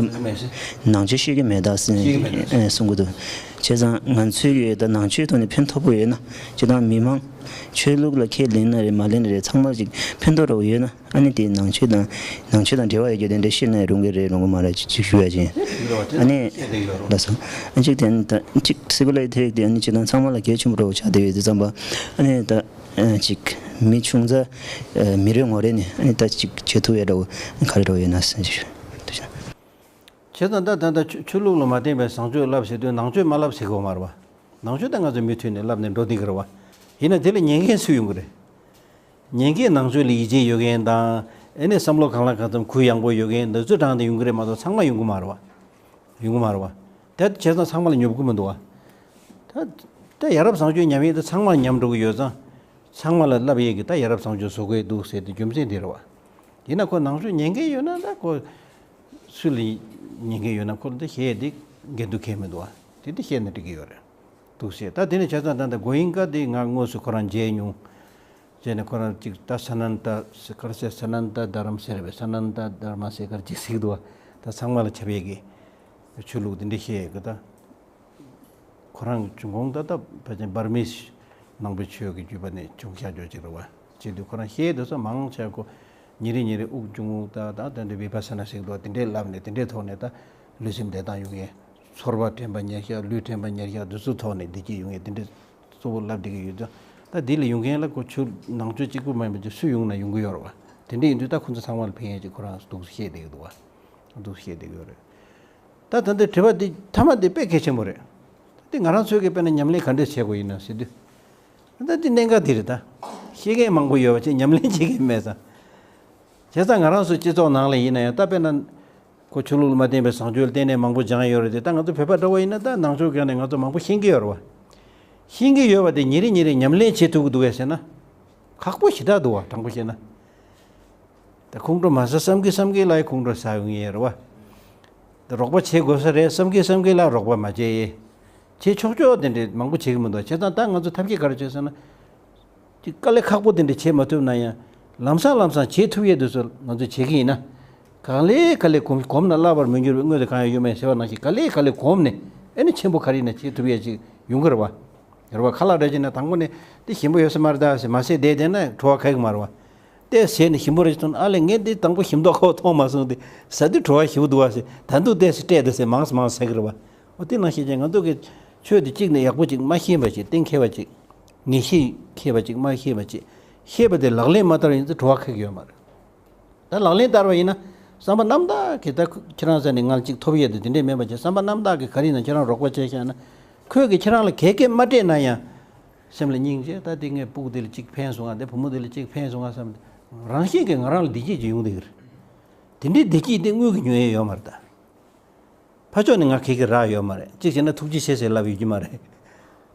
ནང་ཆོས་ཤེས་ཀྱི་མེད་ད་ཟེར་ནས་ཨེ་གསུང་གི་འདུག་བྱས་ཙང་ང་ཚོས་ཀྱི་ད་ནང་ཆོས་ཐོག་ནས་ཕན་ཐོགས་པོ་ཡོད་ན་སྤྱི་བཏང་མི་མང་ཆོས་ལུགས་ལ་ཁས་ལེན་ན་རེད་མ་ལེན་ན་རེད་ཚང་མ་ཅིག་ཕན་ཐོགས་འདྲ་བོ་ཡོད་ན། ཨ་ནི་དེ་ནང་ཆོས་དང་ནང་ཆོས་དང་འབྲེལ་བ་ཡོད་རྒྱུ་དེ་འདྲ་ཤེས་ན་རུང་གི་རེད་རུང་གི་མ་རེད་ཅིག་ཞུ་ཡ་ཅིག་ཨ་ནི་ལགས་སོ། ཨ་ཅིག་དེ་ནི་ད་ཅིག་སི་ཀུ་ལར་ཐེག་དེ་ཨ་ནི་ཅིག་དང་ཚང་མ་ལ་གལ་ཆེན་པོ་འདྲ་བོ་ཆགས་བསྡད་ཡོད་དུས་ཙམ་པ་ཨ་ནི་ད་ཅིག་མི་ཆུང་ཙག་མི་རེ་ངོ་རེ་ནས་ཨ་ནི་ད་ཅིག་བྱེད་ཐུབ་ཡ་འདྲ་བོ་ག་རེ་འདྲ་བོ་ཡོད་ན་ཟེར་ཞུ་ཐུབ་ཤག་བྱས་ཙང་ད་ད་ད་ཆོས་ལུགས་ལ་མ་བརྟེན་པའི་བཟང་སྤྱོད་བསླབ་ཟེར་དུས་ནང་ཆོས་མ་བསླབ་ཟེར་གི་ཡོད་མ་རེད་བ། ནང་ཆོས་ད་ང་ཚོ་མུ་མཐུད་ནས་བསླབ་ནས་འགྲོ་བསྡད་ཀྱི་རེད་བ། ཡིན་ན་དེ་ལ་ཉན་མཁན་སུ་ཡོང་གི་རེད། ཉན་མཁན་ནང་ཆོས་ལ་ཡིད་ཆེས་ཡོད་མཁན་དང་། ཨེ་ནས་བསམ་བློ་གང་ལ་གང་འཚམ་གུ་ཡངས་པོ་ཡོད་མཁན་འདི་ཚོ་དྲངས་ཏེ་ཡོང་གི་རེད་མ་གཏོགས་ཚང་མ་ཡོང་གི་མ་རེད་བ། ཡོང་གི་མ་རེད་བ། དེ་བྱས་ཙང་ཚང་མ་ལ་ཉོབ་གི་མི་འདུག་བ། ད་ད་ཡ་རབས་བཟང་སྤྱོད་ཉམས་ཡས་དེ་ཚང་མ་ཉམས་འགྲོ་གི་ཡོད་ཙང་། ཚང་མ་ལ་བསླབ་ཡས་ཀྱི་ད་ཡ་རབས་བཟང་སྤྱོད་བཟོ་དགོས་འདུག་ཟེར་ཏེ་རྒྱུ་མཚན་དེ་རེད་བ། ཡིན་ན་ཁོ་ནང་ཆོས་ཉན་མཁན་ཡོད་ན་ད་ཁོ། སུ་ལ་ཉན་མཁན་ཡོད་ན་ཁོ་ལ་འདི་བཤད་ཡས་འདི་འགལ་འདུ་གང་ཡང་མི་འདུག་བ། དེ་འདི་བཤད་ན་འགྲིག་གི་ཡོད་རེད། འདུག་ཟེར། ད་དེ་ནས་བྱས་ཙང་ད་ལྟ་གོ་ཨིན་ཀ་དེ་ང་དངོས་སུ་ཁོ་རང་མཇལ་མྱོང་། བྱས་ནས་ཁོ་རང་གཅིག་ད་ས་ནན་ད་ག་རེ་ཟེར། ས་ནན་ད་དྷ་རམ་ཟེར་བས། ས་ནན་ད་དྷརྨ་ཟེར་ག་རེ་གཅིག་ཟེར་གི་འདུག་བ། ད་ཚང་མ་ལ་ཁྱབ་ཡས་ཀྱི་ཆོས་ལུགས་འདི་འདྲ་བཤད་ཡས་ཀྱི་ད། ཁོ་རང་གི་འབྱུང་ཁུངས་ད་ལྟ་ཕལ་ཆེར་འབར་མའི་ནང་པའི་ཆོས་ཀྱི་བརྒྱུད་པ་ནས་བྱུང་ཤག་ཅོག་ཅིག་རེད་བ། བྱེད་དུས་ཁོ་རང་བཤད་དུས་ས་མང་ཆེ་ཁོ་ཉིན་རེ་ཉིན་རེ་དབུགས་འབྱུང་ད་ད་དེ་འདྲ་བི་པ་ས་ན་ཟེར་གི་འདུག་བ། དེ་འདྲས་ལབ་ནས་དེ་འདྲས་ཐོག་ནས་ད་ལུས་སེམས་བདེ་ཐང་ཡོང་ཡས། ཚོར་བ་དྲན་པ་ཉེར་ཤག་ལུས་དྲན་པ་ཉེར་ཤག་འདི་ཚོ་ཐོག་ནས་བདེ་སྐྱིད་ཡོང་ཡས་དེ་འདྲས་གཙོ་བོ་ལབ་བསྡད་ཀྱི་ཡོད་ཙང་། ད་འདི་ལ་ཡོང་མཁན་ལ་ཁོ་ཆོས་ནང་ཆོས་གཅིག་པུ་མ་ཡིན་པ་ཅིག་སུ་ཡོང་ན་ཡོང་གི་ཡོད་རེད་བ། དེ་འདྲས་ཡིན་དུས་ད་ཁོ་ཚོ་ཚང་མ་ལ་ཕན་ཡས་ཅིག་ཁོ་རང་འདུག་བཤད་བསྡད་ཀྱི་འདུག་བ། འདུག་བཤད་བསྡད་ཀྱི་ཡོད་རེད། ད་ད་ལྟའི་དྲི་བ་འདི་མཐའ་མ་འདི་དཔེ་གལ་ཆེན་པོ་རེད། འདི་ང་རང་ཚོས་ཀྱི་དཔེར་ན་ཉམས་ལེན་ག་འདྲས་བྱེད་དགོས་ཡིན་ན་ཟེར་དུས། ད་འདི་གནད་འགག་འདི་རེད་ད། ཤེས་མཁན་མང་པོ་ཡོད་པ་ཅིག་ཉམས་ལེན་བྱེད་མཁན་མེད་ཙང་། བྱས་ཙང་ང་རང་ཚོའི་སྤྱི་ཚོགས་ནང་ལ་ཡིན་ན་ཡང་ད་དཔེར་ན། ཁོ་ཆོས་ལུགས་ལ་མ་བརྟེན་པའི་བཟང་སྤྱོད་ལ་བརྟེན་ནས་མང་པོ་སྦྱངས་ཡོད་རེད་དེ། ད་ང་ཚོ་བོད་པ་འདྲ་བོ་ཡིན་ན་ད་ནང་ཆོས་སྒང་ནས་ང་ཚོ་མང་པོ་ཤེས་ཀྱི་ཡོད་རེད་བ། ཤེས་ཀྱི་ཡོད་པ་དེ་ཉིན་རེ་ཉིན་རེ་ཉམས་ལེན་བྱེད་ཐུབ་ཀྱི་འདུག་གས་ཟེར་ན། ཁག་པོ་ཞེ་དྲག་འདུག་བ། དྲང་པོ་བཤད་ན། ད་ཁོང་ཁྲོ་མ་ཟ་བསམ་གི་བསམ་གི་ལ་ཁོང་ཁྲོ་ཟ་ཡོང་ངེས་རེད་བ། ད་རོགས་པ་བྱེད་དགོས་ས་རེད་བསམ་གི་བསམ་གི་ལ་རོགས་པ་མ་བྱེད་ཡེ། བྱེད་ཆོག་ཆོག་དེ་འདྲས་མང་པོ་བྱེད་ཀྱི་མི་འདུག་བྱས་ཙང་ད་ང་ཚོ་ཐབས་ཤེས་ག་རེ་བྱེད་ཟེར་ན། ཅིག་དཀའ་ལས་ཁག་པོ་དེ་འདྲ་བྱེད་མ་ཐུབ་ན་ཡང་། ལམ་སང་ལམ་སང་བྱེད་ཐུབ་ཡས་དེ་ཚོ་ང་ཚོས་བྱེད་ཀྱི་ཡིན་ན། གང་ལས་ག་ལས་གོམས་གོམས་ན་བརླག་པར་མི་འགྱུར་བའི་དངོས་དེ་གང་ཡང་ཡོད་མེད་ཟེར་བ་ནང་བཞིན། ག་ལས་ག་ལས་གོམས་ནས་ཨེ་ནི་ཆེན་པོ་ག་རེ་ཡིན་ན་བྱེད་ཐུབ་ཡས་ཅིག་ཡོང་གི་རེད་བ། རེད་བ། ཁ་ལག་འདྲ་བྱས་ན་དང་པོ་ནས་དེ་ཞིམ་པོ་ཡོད་ས་མ་རེད་ད་ཟེར་མ་ཟེར་བསྡད་བསྡད་ན་བྲོ་བ་ག་གི་མ་རེད་བ། ཏོག་ཙམ་ཟས་ནས་ཞིམ་པོ་རེ་ཞིག་འཐུང་ན། ཨ་ལས་ངས་འདི་དང་པོ་ཞིམ་མདོག་ཁ་པོ་མཐོང་མ་སོང་སྟེ། ཟ་དུས་བྲོ་བ་ཞེ་པོ་འདུག་བ་ཟེར། ད་དུང་ཏོག་ཙམ་སྤྲད་དང་ཟེར་མང་ཙམ་མང་ཙམ་ཟ་གི་རེད་བ། འོ་དེ་ནང་བཞིན་བྱས་ང་ཚོ་གི་ཆོས་དེ་གཅིག་ནས་ཡག་པོ་ཅིག་མ་ཤེས་པ་ཅིག་གཏན་འཁེལ་བ་ཅིག་ངེས་ཤེས་འཁེལ་བ་ཅིག་མ་ཤེས་པ་ཅིག་ཤེས་པ་དེ་ལག་ལེན་མ་བསྟར་བ་ཡིན་ཚེ་བྲོ་བ་ཁེགས་ཡོད་མ་རེད། ད་ལག་ལེན་བསྟར་བ་ཡིན་ན་བསམ་པ་རྣམ་དག་གིས་ད་ཁྱེད་རང་ས་ནས་ང་ལ་ཅིག་ཐོབ་ཡས་དེ་དེ་འདྲས་མེད་པ་བྱས། བསམ་པ་རྣམ་དག་གིས་ག་རེ་ཡིན་ན་ཁྱེད་རང་རོགས་པ་བྱས་བཞག་ན། ཁོས་ཀྱིས་ཁྱེད་རང་ལ་གད་སྐད་མ་སྤྲད་ན་ཡང་། སེམས་ལ་སྙིང་རྗེ། ད་འདི་ངའི་སྤུ་གུ་འདི་ལ་གཅིག་ཕན་སོང་ང་། འདི་བུ་མོ་འདི་ལ་གཅིག་ཕན་སོང་ང་བསམ། རང་བཞིན་གྱིས་ང་རང་ལ་བདེ་སྐྱིད་ཅིག་ཡོང་བསྡད་ཀྱི་རེད། དེ་འདྲའི་བདེ་སྐྱིད་འདི་དངུལ་གྱིས་ཉོ་ཡས་ཡོད་མ་རེད་ད། ཕར་ཕྱོགས་ནས་ང་གད་སྐད་རག་ཡོད་མ་རེད། གཅིག་བྱས་ན་ཐུགས་རྗེ་ཆེ་ཟེར་ལབ་ཡོད་ཀྱི་མ་རེད།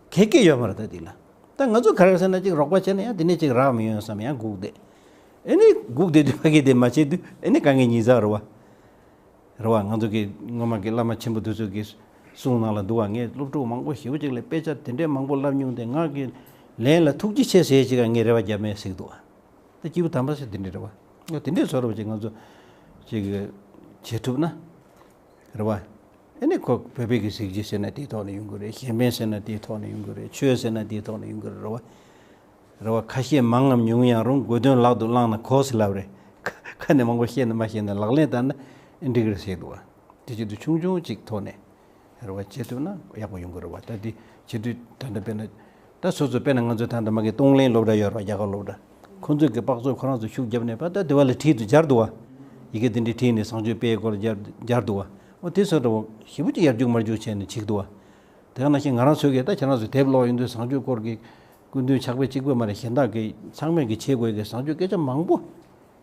གད་སྐད་ཡོད་མ་རེད་ད་འདི་ལ། ད་ང་ཚོ་ག་རེ་ཟེར་ན་གཅིག་རོགས་པ་བྱས་ན་ཡང་དེ་ནས་གཅིག་རག་མི་ཡོང་བསམ་ཡང་སྒུག་བསྡད། ཨེ་ནི་སྒུག་བསྡད་དུས་ཕ་གི་དེ་མ་བྱེད་དུས་ཨེ་ནི་དཀའ་ངལ་ཉིས་ཚགས་རེད་བ། རེད་བ། ང་ཚོ་གི་སྔོན་མ་གི་བླ་མ་ཆེན་པོ་དེ་ཚོ་གི་གསུང་ནང་ལ་འདུག་བ། ངས་སློབ་ཕྲུག་མང་པོ་ཞེ་པོ་ཅིག་ལ་དཔེ་ཆ་དེ་འདྲའི་མང་པོ་བསླབ་མྱོང་སྟེ། ང་གི་ལན་ལ་ཐུགས་རྗེ་ཆེ་ཟེར་ཅིག་ངས་རེ་བ་བརྒྱབ་མེད་ཟེར་གི་འདུག་བ། ད་སྐྱེས་བུ་དམ་པ་ཟེར་དེ་འདྲ་རེད་བ། ང་དེ་འདྲའི་བཟོ་འདྲ་བ་ཅིག་ང་ཚོ་ཅིག་བྱེད་ཐུབ་ན་རེད་བ། ཨེ་ནི་ཁོ་བོད་པའི་གི་གཟི་བརྗིད་ཟེར་ན་དེའི་ཐོག་ནས་ཡོང་གི་རེད། གཞན་ཕན་ཟེར་ན་དེའི་ཐོག་ནས་ཡོང་གི་རེད། ཆོས་ཟེར་ན་དེའི་ཐོག་ནས་ཡོང་གི་རེད་རེད་བ། རེད་བ། ཁ་ཤས་མང་ངམ་ཉུང་ཡང་རུང་། དགོས་དོན་ལག་ཏུ་བླངས་ན་གོ་ཟེར་ལབ་རེད། ཁ་ཁ་ནས་མང་པོ་བཤད་ན་མ་བཤད་ན་ལག་ལེན་བསྟར་ན་ཨེ་འགྲིག་གི་རེད་ཟེར་འདུག་བ། དེ་བྱེད་དུས་ཆུང་ཆུང་ཅིག་ཐོག་ནས་རེད་བ། བྱེད་ཐུབ་ན་ཡག་པོ་ཡོང་གི་རེད་བ། ད་དེ་བྱེད་དུས་ད་ལྟ་དཔེར་ན་ད་སོ་སོ་དཔེར་ན་ང་ཚོ་ད་ལྟ་མ་གི་གཏོང་ལེན་སློབ་གྲྭ་ཡོད་རེད་བ། རྒྱ་གར་སློབ་གྲྭ། ཁོང་ཚོས་གི་དཔག་ཚོད་ཁོ་རང་ཚོ་ཤུགས་བརྒྱབ་ནས་ཕར་ད་དེ་བ་ལ་བྲིས་འདུག་སྦྱར་འདུག་བ། ཡི་གེ་དེ་འདྲའི་བྲིས་ནས་བཟང་སྤྱོད་སྤེལ་སྐོར་སྦྱར་སྦྱར་འདུག་བ། འོ་དེ་སོ་འདྲ་བོ་ཞེ་པོ་ཅིག་ཡར་རྒྱུག་མར་རྒྱུག་བྱས་ནས་བྱེད་ཀྱི་འདུག་བ། དེ་ག་ནང་བཞིན་ང་རང་ཚོའི་གི་ད་ཁྱེད་རང་ཚོ་དེབ་ཀློག་ཡོང་དུས་བཟང་སྤྱོད་སྐོར་གྱི་སྐུ་མདུན་ཕྱག་དཔེ་གཅིག་པུ་མ་རེད། གཞན་དག་གི་ཚང་མས་གི་བྱེད་དགོས་གི་བཟང་སྤྱོད་སྐད་ཆ་མང་པོ།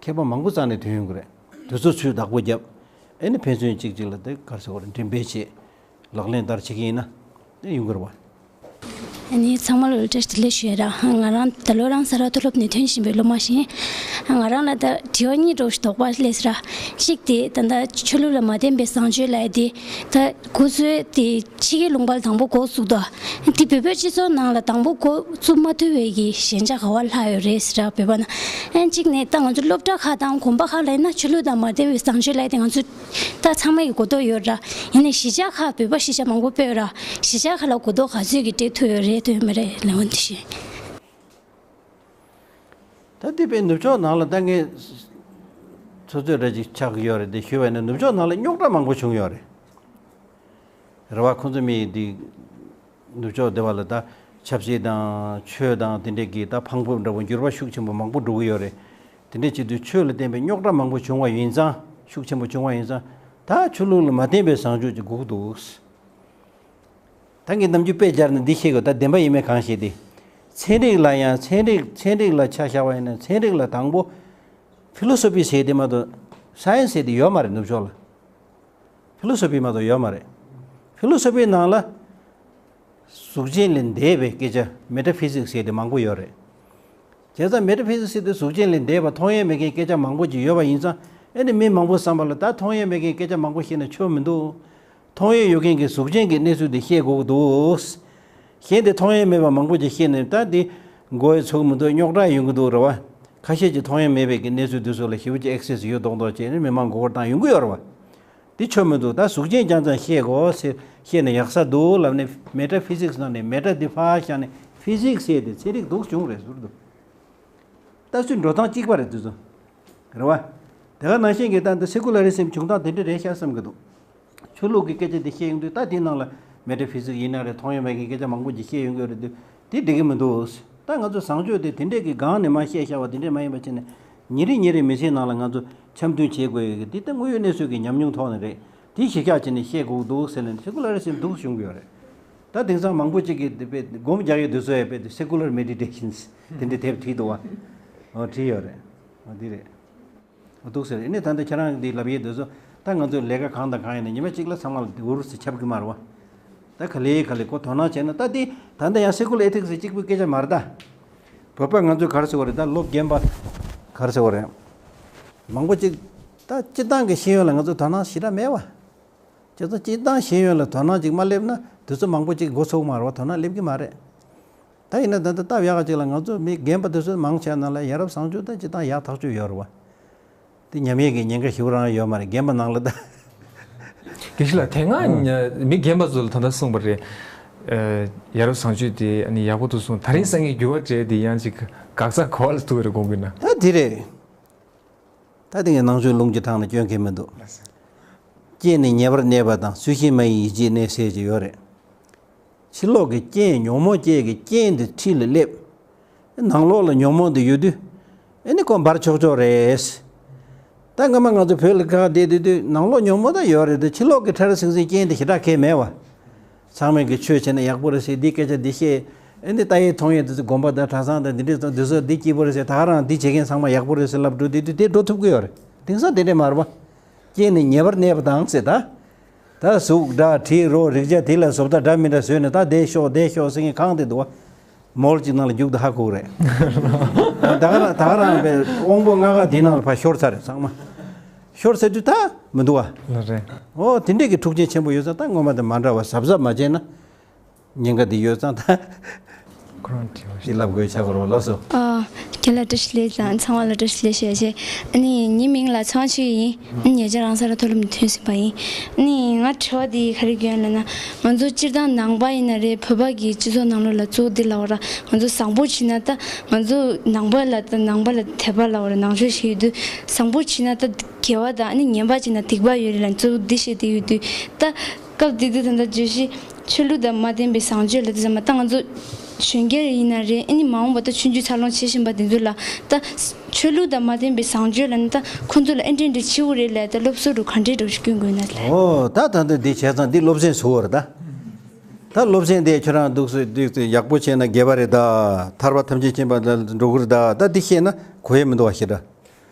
མཁས་པ་མང་པོ་རྩ་ནས་ཐོན་ཡོང་གི་རེད། དེ་ཚོ་ཚུར་བདག་པོ་བརྒྱབ། ཨེ་ནི་ཕན་ཚུན་གཅིག་གཅིག་ལ་དེ་ག་རེ་ཟེར་དགོས་རེད། འགྲེམས་སྤེལ་བྱེད། ལག་ལེན་བསྟར་བྱེད་ཀྱི་ཡིན་ན་དེ་ཡོང་གི་རེད་བ། ཨ་ནི་ཚང་མ་ལ་བཀྲ་ཤིས་བདེ་ལེགས་ཞུ་ཡ་ར། ང་རང་ད་ལོ་རང་ས་ར་མཐོ་སློབ་ནས་ཐོན་བཞིན་པའི་སློབ་མ་ཞིག་ཡིན། ང་རང་ལ་ད་དྲི་བ་གཉིས་འདྲ་བོ་ཞིག་དོགས་པ་སླེབས་སོང་ར། གཅིག་དེ་ད་ལྟ་ཆོས་ལུགས་ལ་མ་བརྟེན་པའི་བཟང་སྤྱོད་ལབ་ཡ་དེ། ད་ཁོ་ཚོས་དེ་ཕྱི་རྒྱལ་ལུང་པ་ལ་དང་པོ་འགོ་བཙུགས་དོ། དེ་བོད་པའི་སྤྱི་ཚོགས་ནང་ལ་དང་པོ་འགོ་བཙུགས་མ་ཐུབ་པའི་གི་ཞན་ཆ་ག་བ་ལྷག་ཡོད་རེད་ཟེར་ར། བོད་པ་ན། ཨན་གཅིག་ནས་ད་ང་ཚོ་སློབ་གྲྭ་ཁག་དང་དགོན་པ་ཁག་ལ་ཡིན་ན་ཆོས་ལུགས་དང་མ་བརྟེན་པའི་བཟང་སྤྱོད་ལབ་ཡ་དེ་ང་ཚོ་ད་ཚང་མ་གི་གོ་རྟོགས་ཡོད་ར། ཡིན་ནའི་གཞིས་ཆགས་ཁག་བོད་པ་གཞིས་ཆགས་མང་པོ་དཔེ་ཡོད་ར། གཞིས་ཆགས་ཁག་ལ་གོ་རྟོགས་ག་ཚོད་ཀྱི་སྤྲད་ཐུབ་ཡོད་རེད་འདོད་མི་རེད་ལབ་འོ་འདི་བཤད། ད་འདི་དཔེ་ནུབ་ཕྱོགས་ནང་ལ་ད་ངས་ཚོད་ཚོད་རེ་ཅིག་ཆགས་ཀྱི་ཡོད་རེད། འདི་ཞུས་པ་ཡིན་ན་ནུབ་ཕྱོགས་ནང་ལ་རྙོག་དྲ་མང་པོ་བྱུང་ཡོད་རེད། རེད་བ། ཁོང་ཚོ་མི་འདི་ནུབ་ཕྱོགས་འདི་བ་ལ་ད་ཆབ་སྲིད་དང་ཆོས་དང་དེ་འདྲས་ཀྱི་ད་འཕང་ཕུབ་འདྲ་བོ་འགྱུར་བ་ཤུགས་ཆེན་པོ་མང་པོ་འགྲོ་གི་ཡོད་རེད། དེ་འདྲས་བྱེད་དུས་ཆོས་ལ་བརྟེན་པའི་རྙོག་དྲ་མང་པོ་བྱུང་བ་ཡིན་ཙང་། ཤུགས་ཆེན་པོ་བྱུང་བ་ཡིན་ཙང་། ད་ཆོས་ལུགས་ལ་མ་བརྟེན་པའི་བཟང་སྤྱོད་ཅིག་དགོས་ཀྱི་འདུག་ད་ངས་ནམ་རྒྱུན་དཔེ་སྦྱར་ནས་འདི་བཤད་དགོས། ད་བདེན་པ་ཡིན་མིན་གང་ཤེས་ཏེ། ཚན་རིག་ལ་ཡང་ཚན་རིག་ཚན་རིག་ལ་ཆ་བཞག་པ་ཡིན་ན་ཚན་རིག་ལ་དང་པོ་ཕི་ལོ་སོ་ཕི་ཟེར་དེ་མ་གཏོགས་སའེན་སི་ཟེར་དེ་ཡོད་མ་རེད་ནུབ་ཕྱོགས་ལ། ཕི་ལོ་སོ་ཕི་མ་གཏོགས་ཡོད་མ་རེད། ཕི་ལོ་སོ་ཕིའི་ནང་ལ་གཟུགས་ཅན་ལས་འདས་པའི་སྐད་ཆ་མེ་ཊ་ཕི་ཟིག་ཟེར་དེ་མང་པོ་ཡོད་རེད། བྱས་ཙང་མེ་ཊ་ཕི་ཟིག་ཟེར་དེ་གཟུགས་ཅན་ལས་འདས་པ་མཐོང་ཡས་མེད་མཁན་སྐད་ཆ་མང་པོ་ཅིག་ཡོད་པ་ཡིན་ཙང་། ཨེ་ནི་མི་མང་པོ་བསམ་པ་ལ་ད་མཐོང་ཡས་མེད་མཁན་སྐད་ཆ་མང་པོ་བཤད་ན་ཆོ་མི་འདུག་མཐོང་ཡས་ཡོད་མཁན་གྱི་གཟུགས་ཅན་གྱི་གནས་ཚུལ་དེ་བཤད་དགོས་ཀྱི་འདུག་གཞན་དེ་མཐོང་ཡས་མེད་པ་མང་པོ་ཅིག་བཤད་ནས་ད་དེ་ མགོ་ཡི་ཚུགས་མི་འདུག་རྙོག་དྲ་ཡོང་གི་འདུག་རེད་བ། ཁ་ཤས་ཀྱིས་མཐོང་ཡ་མེད་པའི་གི་གནས་ཚུལ་འདི་ཚོ་ལ་ཞེ་པོ་ཅིག་ཨེག་སེ་སི་ཡོད་མདོག་མདོག་བྱས་ནས་མི་མང་མགོ་སྐོར་བཏང་ཡོང་གི་ཡོད་རེད་བ། འདི་ཆོ་མི་འདུག་ད་གཟུགས་ཅན་རྐྱང་རྐྱང་བཤད་དགོས་ཟེར་བཤད་ནས་ཡག་ས་འདུག་ལབ་ནས་མེ་ཊ་ཕི་སིག་སི་ནང་ནས་མེ་ཊ་འདི་ཕར་བཞག་ནས་ཕི་སིག་སི་ཟེར་ཏེ་ཚན་རིག་འདུག་བྱུང་རེད་ཟུར་དུ། ད་ཚུར་འགྲོ་སྟངས་གཅིག་པ་རེད་འདི་ཚོ། རེད་བ། དེ་ག་ནང་བཞིན་གྱི་ད་འདི་སེ་ཀུ་ལ་རི་སི་ཛམ་བྱུང་སྟངས་དེ་འདྲ་རེད་ཤག་བསམ་གྱི་འདུག་ཆོས་ལུགས་ཀྱི་སྐད་ཆ་འདི་བཤད་ཡོང་དུས་ད་དེའི་ནང་ལ་མེ་ཊ་ཕི་སིག་སི་ཡིན་ན་རེད། མཐོང་ཡ་མེད་མཁན་སྐད་ཆ་མང་པོ་ཅིག་བཤད་ཡོང་གི་ཡོད་རེད་འདུག་དེ་འགྲིག་གི་མི་འདུག་ད་ང་ཚོ་བཟང་སྤྱོད་དེ་དེ་འདྲས་ཀྱི་སྒང་ནས་མར་བཤད་བཞག་པ་དེ་འདྲས་མ་ཡིན་པ་བྱས་ནས་ཉིན་རེ་ཉིན་རེ་མི་ཚེའི་ནང་ལ་ང་ཚོ་འཆམ་མཐུན་བྱེད་དགོས་ཡོད་གི། འདི་ད་དངོས་ཡོད་གནས་ཚུལ་གྱི་ཉམས་མྱོང་ཐོག་ནས་རེད། དེ་གཞི་བཞག་བྱས་ནས་བཤད་དགོས་འདུག་ཟེར་ནས་སེ་ཀུ་ལ་རི་སི་ཛམ་འདུག་བྱུང་གི་ཡོད་རེད། ད་དེང་སང་མང་པོ་ཅིག་གིས་དེ་དཔེ་སྒོམ་རྒྱག་ཡོད་དུས་ཚོད་ཡོད་པས་དེ་སེ་ཀུ་ལར་མེ་ཌི་ཊེ་ཤན་དེ་འདྲས་དེབ་བྲིས་འདུག་བ། ཨོ་བྲིས་ཡོད་རེད། ཨོ་འདི་རེད། འདུག་ཟེར། ཨ་ནི་ད་ལྟ་ཁྱེད་རང་འདི་ལབ་ཡས་འདུག་སོ། ད་ང་ཚོས་ལས་ཀ་གང་དང་གང་ཡིན་ན་ཉི་མ་གཅིག་ལ་ཚང་མ་ལ་འུར་ཟེར་ཁྱབ་གི་མ་རེད་བ། ད་ག་ལེ་ག་ལེ་ཁོ་དོ་སྣང་བྱས་ན་ད་འདི་ད་ལྟ་ཡང་སེ་ཀུ་ལར་ཨེ་ཐིག་སི་གཅིག་པུའི་སྐད་ཆ་མ་རེད་ད། བོད་པ་ང་ཚོས་ག་རེ་ཟེར་བ་རེད། ད་ལོ་རྒན་པ་ག་རེ་ཟེར་བ་རེད། མང་པོ་ཅིག་ད་སྤྱིར་བཏང་གི་ཤེས་ཡོན་ལ་ང་ཚོ་དོ་སྣང་ཞེ་དྲག་མེད་བ། ཁྱེད་ཚོ་སྤྱིར་བཏང་ཤེས་ཡོན་ལ་དོ་སྣང་ཅིག་མ་སླེབས་ན་དུས་ཚོད་མང་པོ་ཅིག་འགོ་ཚུགས་མ་རེད་བ། དོ་སྣང་སླེབས་ཀྱི་མ་རེད། ད་ཡིན་ན་ད་ལྟ་སྟབས་ཡག་ཅིག་ལ་ང་ཚོ་མི་རྒན་པ་དེ་ཚོ་མང་ཆེ་ན་ལ་ཡ་རབས་བཟང་སྤྱོད་ད་སྤྱིར་བཏང་ཡག་ཐག་ཆོད་ཡོད་རེད་བ། དེ་ཉམས་ཡས་ཀྱི་ཉེན་ཁ་ཞེ་པོ་རང་ཡོད་མ་རེད་རྒན་པ་ནང་ལ་ད། དགེ་བཤེས་ལགས་དེ་སྔ་ཉ་མི་རྒན་པ་ཚོ་ལ་ད་ལྟ་གསུངས་པ་རེད། ཨ་ཡ་རབས་བཟང་སྤྱོད་དེ་ཨ་ནི་ཡག་པོ་འདུག་གསུངས། ད་རིང་སང་ཉིན་འགྱུར་བ་འགྲོ་དེ་ཡང་ཅིག་འགག་རྩ་ག་པ་ལ་ཐུག་རེད་དགོངས་ཀྱི་ན། ད་དེ་རེད། ད་དེ་ངས་ནང་ཆོས་ལུང་གི་ཐང་ལ་སྐྱོན་གང་མི་འདུག་རྐྱེན་ནི་ཉེ་བར་གནས་པ་དང་། ཚུལ་བཞིན་མ་ཡིན་ཡིད་ཆེས་གནས་ཟེར་གྱི་ཡོད་རེད། ཕྱི་ལོགས་ཀྱི་རྐྱེན་ཉོན་མོངས་ཅན་གྱི་རྐྱེན་དེ་འཁྲིས་ལ་སླེབས། ནང་ལོགས་ལ་ཉོན་མོངས་དེ་ཡོད་དུས། ཨེ་ནི་ཁོ་འབར་ཆོག་ཆོག་རེད། ད་སྔ་མ་ང་ཚོ་བོད་ལ་ཁག་བསྡད་དུས་དུས་ནང་ལོགས་ཉོན་མོངས་ད་ཡོད་རེད་དེ་ཕྱི་ལོགས་ཀྱི་ཕྲ་ར་ཟིང་ཟིང་རྐྱེན་དེ་ཞེ་དྲག་གང་མེད་བ། ཚང་མས་ཀྱི་ཆོས་བྱས་ན་ཡག་པོ་རེད་ཟེར་འདི་སྐད་ཆ་འདི་བཤད། ཨེ་འདི་ལྟ་ཡས་མཐོང་ཡས་འདི་ཚོ་དགོན་པ་དང་གྲྭ་ཚང་དང་འདི་འདྲས་ཚོ་འདི་ཚོ་འདི་སྐྱིད་པོ་རེད་ཟེར། ད་ག་རང་འདི་བྱེད་མཁན་ཚང་མ་ཡག་པོ་རེད་ཟེར་ལབ་འགྲོ་དུས་དུས་དེ་འགྲོ་ཐུབ་ཀྱི་ཡོད་རེད། དེང་སང་དེ་འདྲས་མ་རེད་པ། རྐྱེན་ནི་ཉེ་བར་གནས་པ་དང་ཟེར་ད། ད་གཟུགས་སྒྲ་དྲི་རོ་རེག་བྱ་དེ་ལ་བཟོ་ལྟ་འདྲ་མི་འདྲ་བཟོས་ནས་ད་བསྡད་ཤོག་བསྡད་ཤོག་ཟེར་མཁན་གང་དེ་འདུག་བ། མོལ་གཅིག་ནང་ལ་རྒྱུག་དུ་ཧ་གོ་རེད། ད་ག་རང་ད་ག་རང་པའི་དབང་པོ་ལྔ་ཀ་དེ་ནང་ལ་ཕར་ཤོར་ཚར་རེད་ཚང་མ། ཤོར་ཚར་དུས་ད་མི་འདུག་བ། ལགས་རེད། ཨོ་དེ་འདྲས་ཀྱི་འཁྲུག་རྐྱེན་ཆེན་པོ་ཡོད་ཙང་ད་སྔོན་མ་དང་མ་འདྲ་བ་གཟབ་གཟབ་མ་བྱས་ན། ཉེན་ཁ་འདི་ཡོད་ཙང་ད། ཁོ་རང་དྲི་བ་ཞིག་འདི་ལབ་དགོས་ཆགས་པ་རེད་ལགས་སོ། ཨ། ཁྱེད་ལ་བཀྲ་ཤིས་བདེ་ལེགས་དང་ཚང་མ་ལ་བཀྲ་ཤིས་བདེ་ལེགས་ཞུ་ཡ་བྱས། ཨ་ནི་ངའི་མིང་ལ་ཚངས་ཆོས་ཡིན། ཨ་ནི་ཉེ་ཆར་རང་ས་ར་མཐོ་སློབ་ནས་ཐོན་ཟིན་པ་ཡིན། ཨ་ནི་ང་དྲི་བ་འདི་ག་རེ་སྐྱོན་ལབ་ན། ང་ཚོ་སྤྱིར་བཏང་ནང་པ་ཡིན་ན་རེད། བོད་པ་གི་སྤྱི་ཚོགས་ནང་ལོགས་ལ་གཙོ་བོ་འདི་ལབ་པ་ར། ང་ཚོ་བཟང་པོ་བྱས་ན་ད་ང་ཚོ་ནང་པ་ལ་ད་ནང་པ་ལ་དད་པ་ལབ་པ་ར། ནང་ཆོས་བྱེད་ཡོད་དུས་བཟང་པོ་བྱས་ན་ད་དགེ་བ་དང་། ཨ་ནི་ངན་པ་བྱས་ན་སྡིག་པ་ཡོད་རེད་ལབ་གཙོ་བོ་འདི་བཤད་དེ་ཡོད་དུས་ད། སྐབས་དེ་དུས་ད་ལྟ་བརྗོད་གཞི་ཆོས་ལུགས་དང་མ་བརྟེན་པའི་བཟང་སྤྱོད་ལ་དེ་ཚང་མ་ད་ང་ཚོ་གཞོན་སྐྱེས་ཡིན་ན་རེད། ཨ་ནི་མ་འོངས་པ་ད་ཆུང་ཆུང་འཚར་ལོངས་བྱེད་བཞིན་པ་དེ་ཚོ་ལ་ད་ཆོས་ལུགས་དང་མ་བརྟེན་པའི་བཟང་སྤྱོད་ལ་ནི་ད་ཁོང་ཚོ་ལ་ཨེ་འདྲས་འདྲས་བྱེད་དགོས་རེད་ལབ་ད་སློབ་གསོ་རུ་ག་འདྲས་འདྲ་བོ་ཞིག་སྐྱོན་དགོས་ན་ལབ། ཨོ་ད་ད་ལྟ་འདི་བྱས་ཙང་འདི་སློབ་ཚན་བཟོ་བ་རེད་ད། ད་སློབ་ཚན་དེ་ཁྱོད་རང་འདུག་སེ་འདུག་སེ་ཡག་པོ་བྱས་ན་དགེ་བ་རེད་ད། ཐར་པ་ཐམས་ཅད་མཁྱེན་པ་ལ་འགྲོ་གི་རེད་ད། ད་འདི་བཤད་ན་གོ་ཡས་མི་འདུག་བ་ཞེ་དྲག་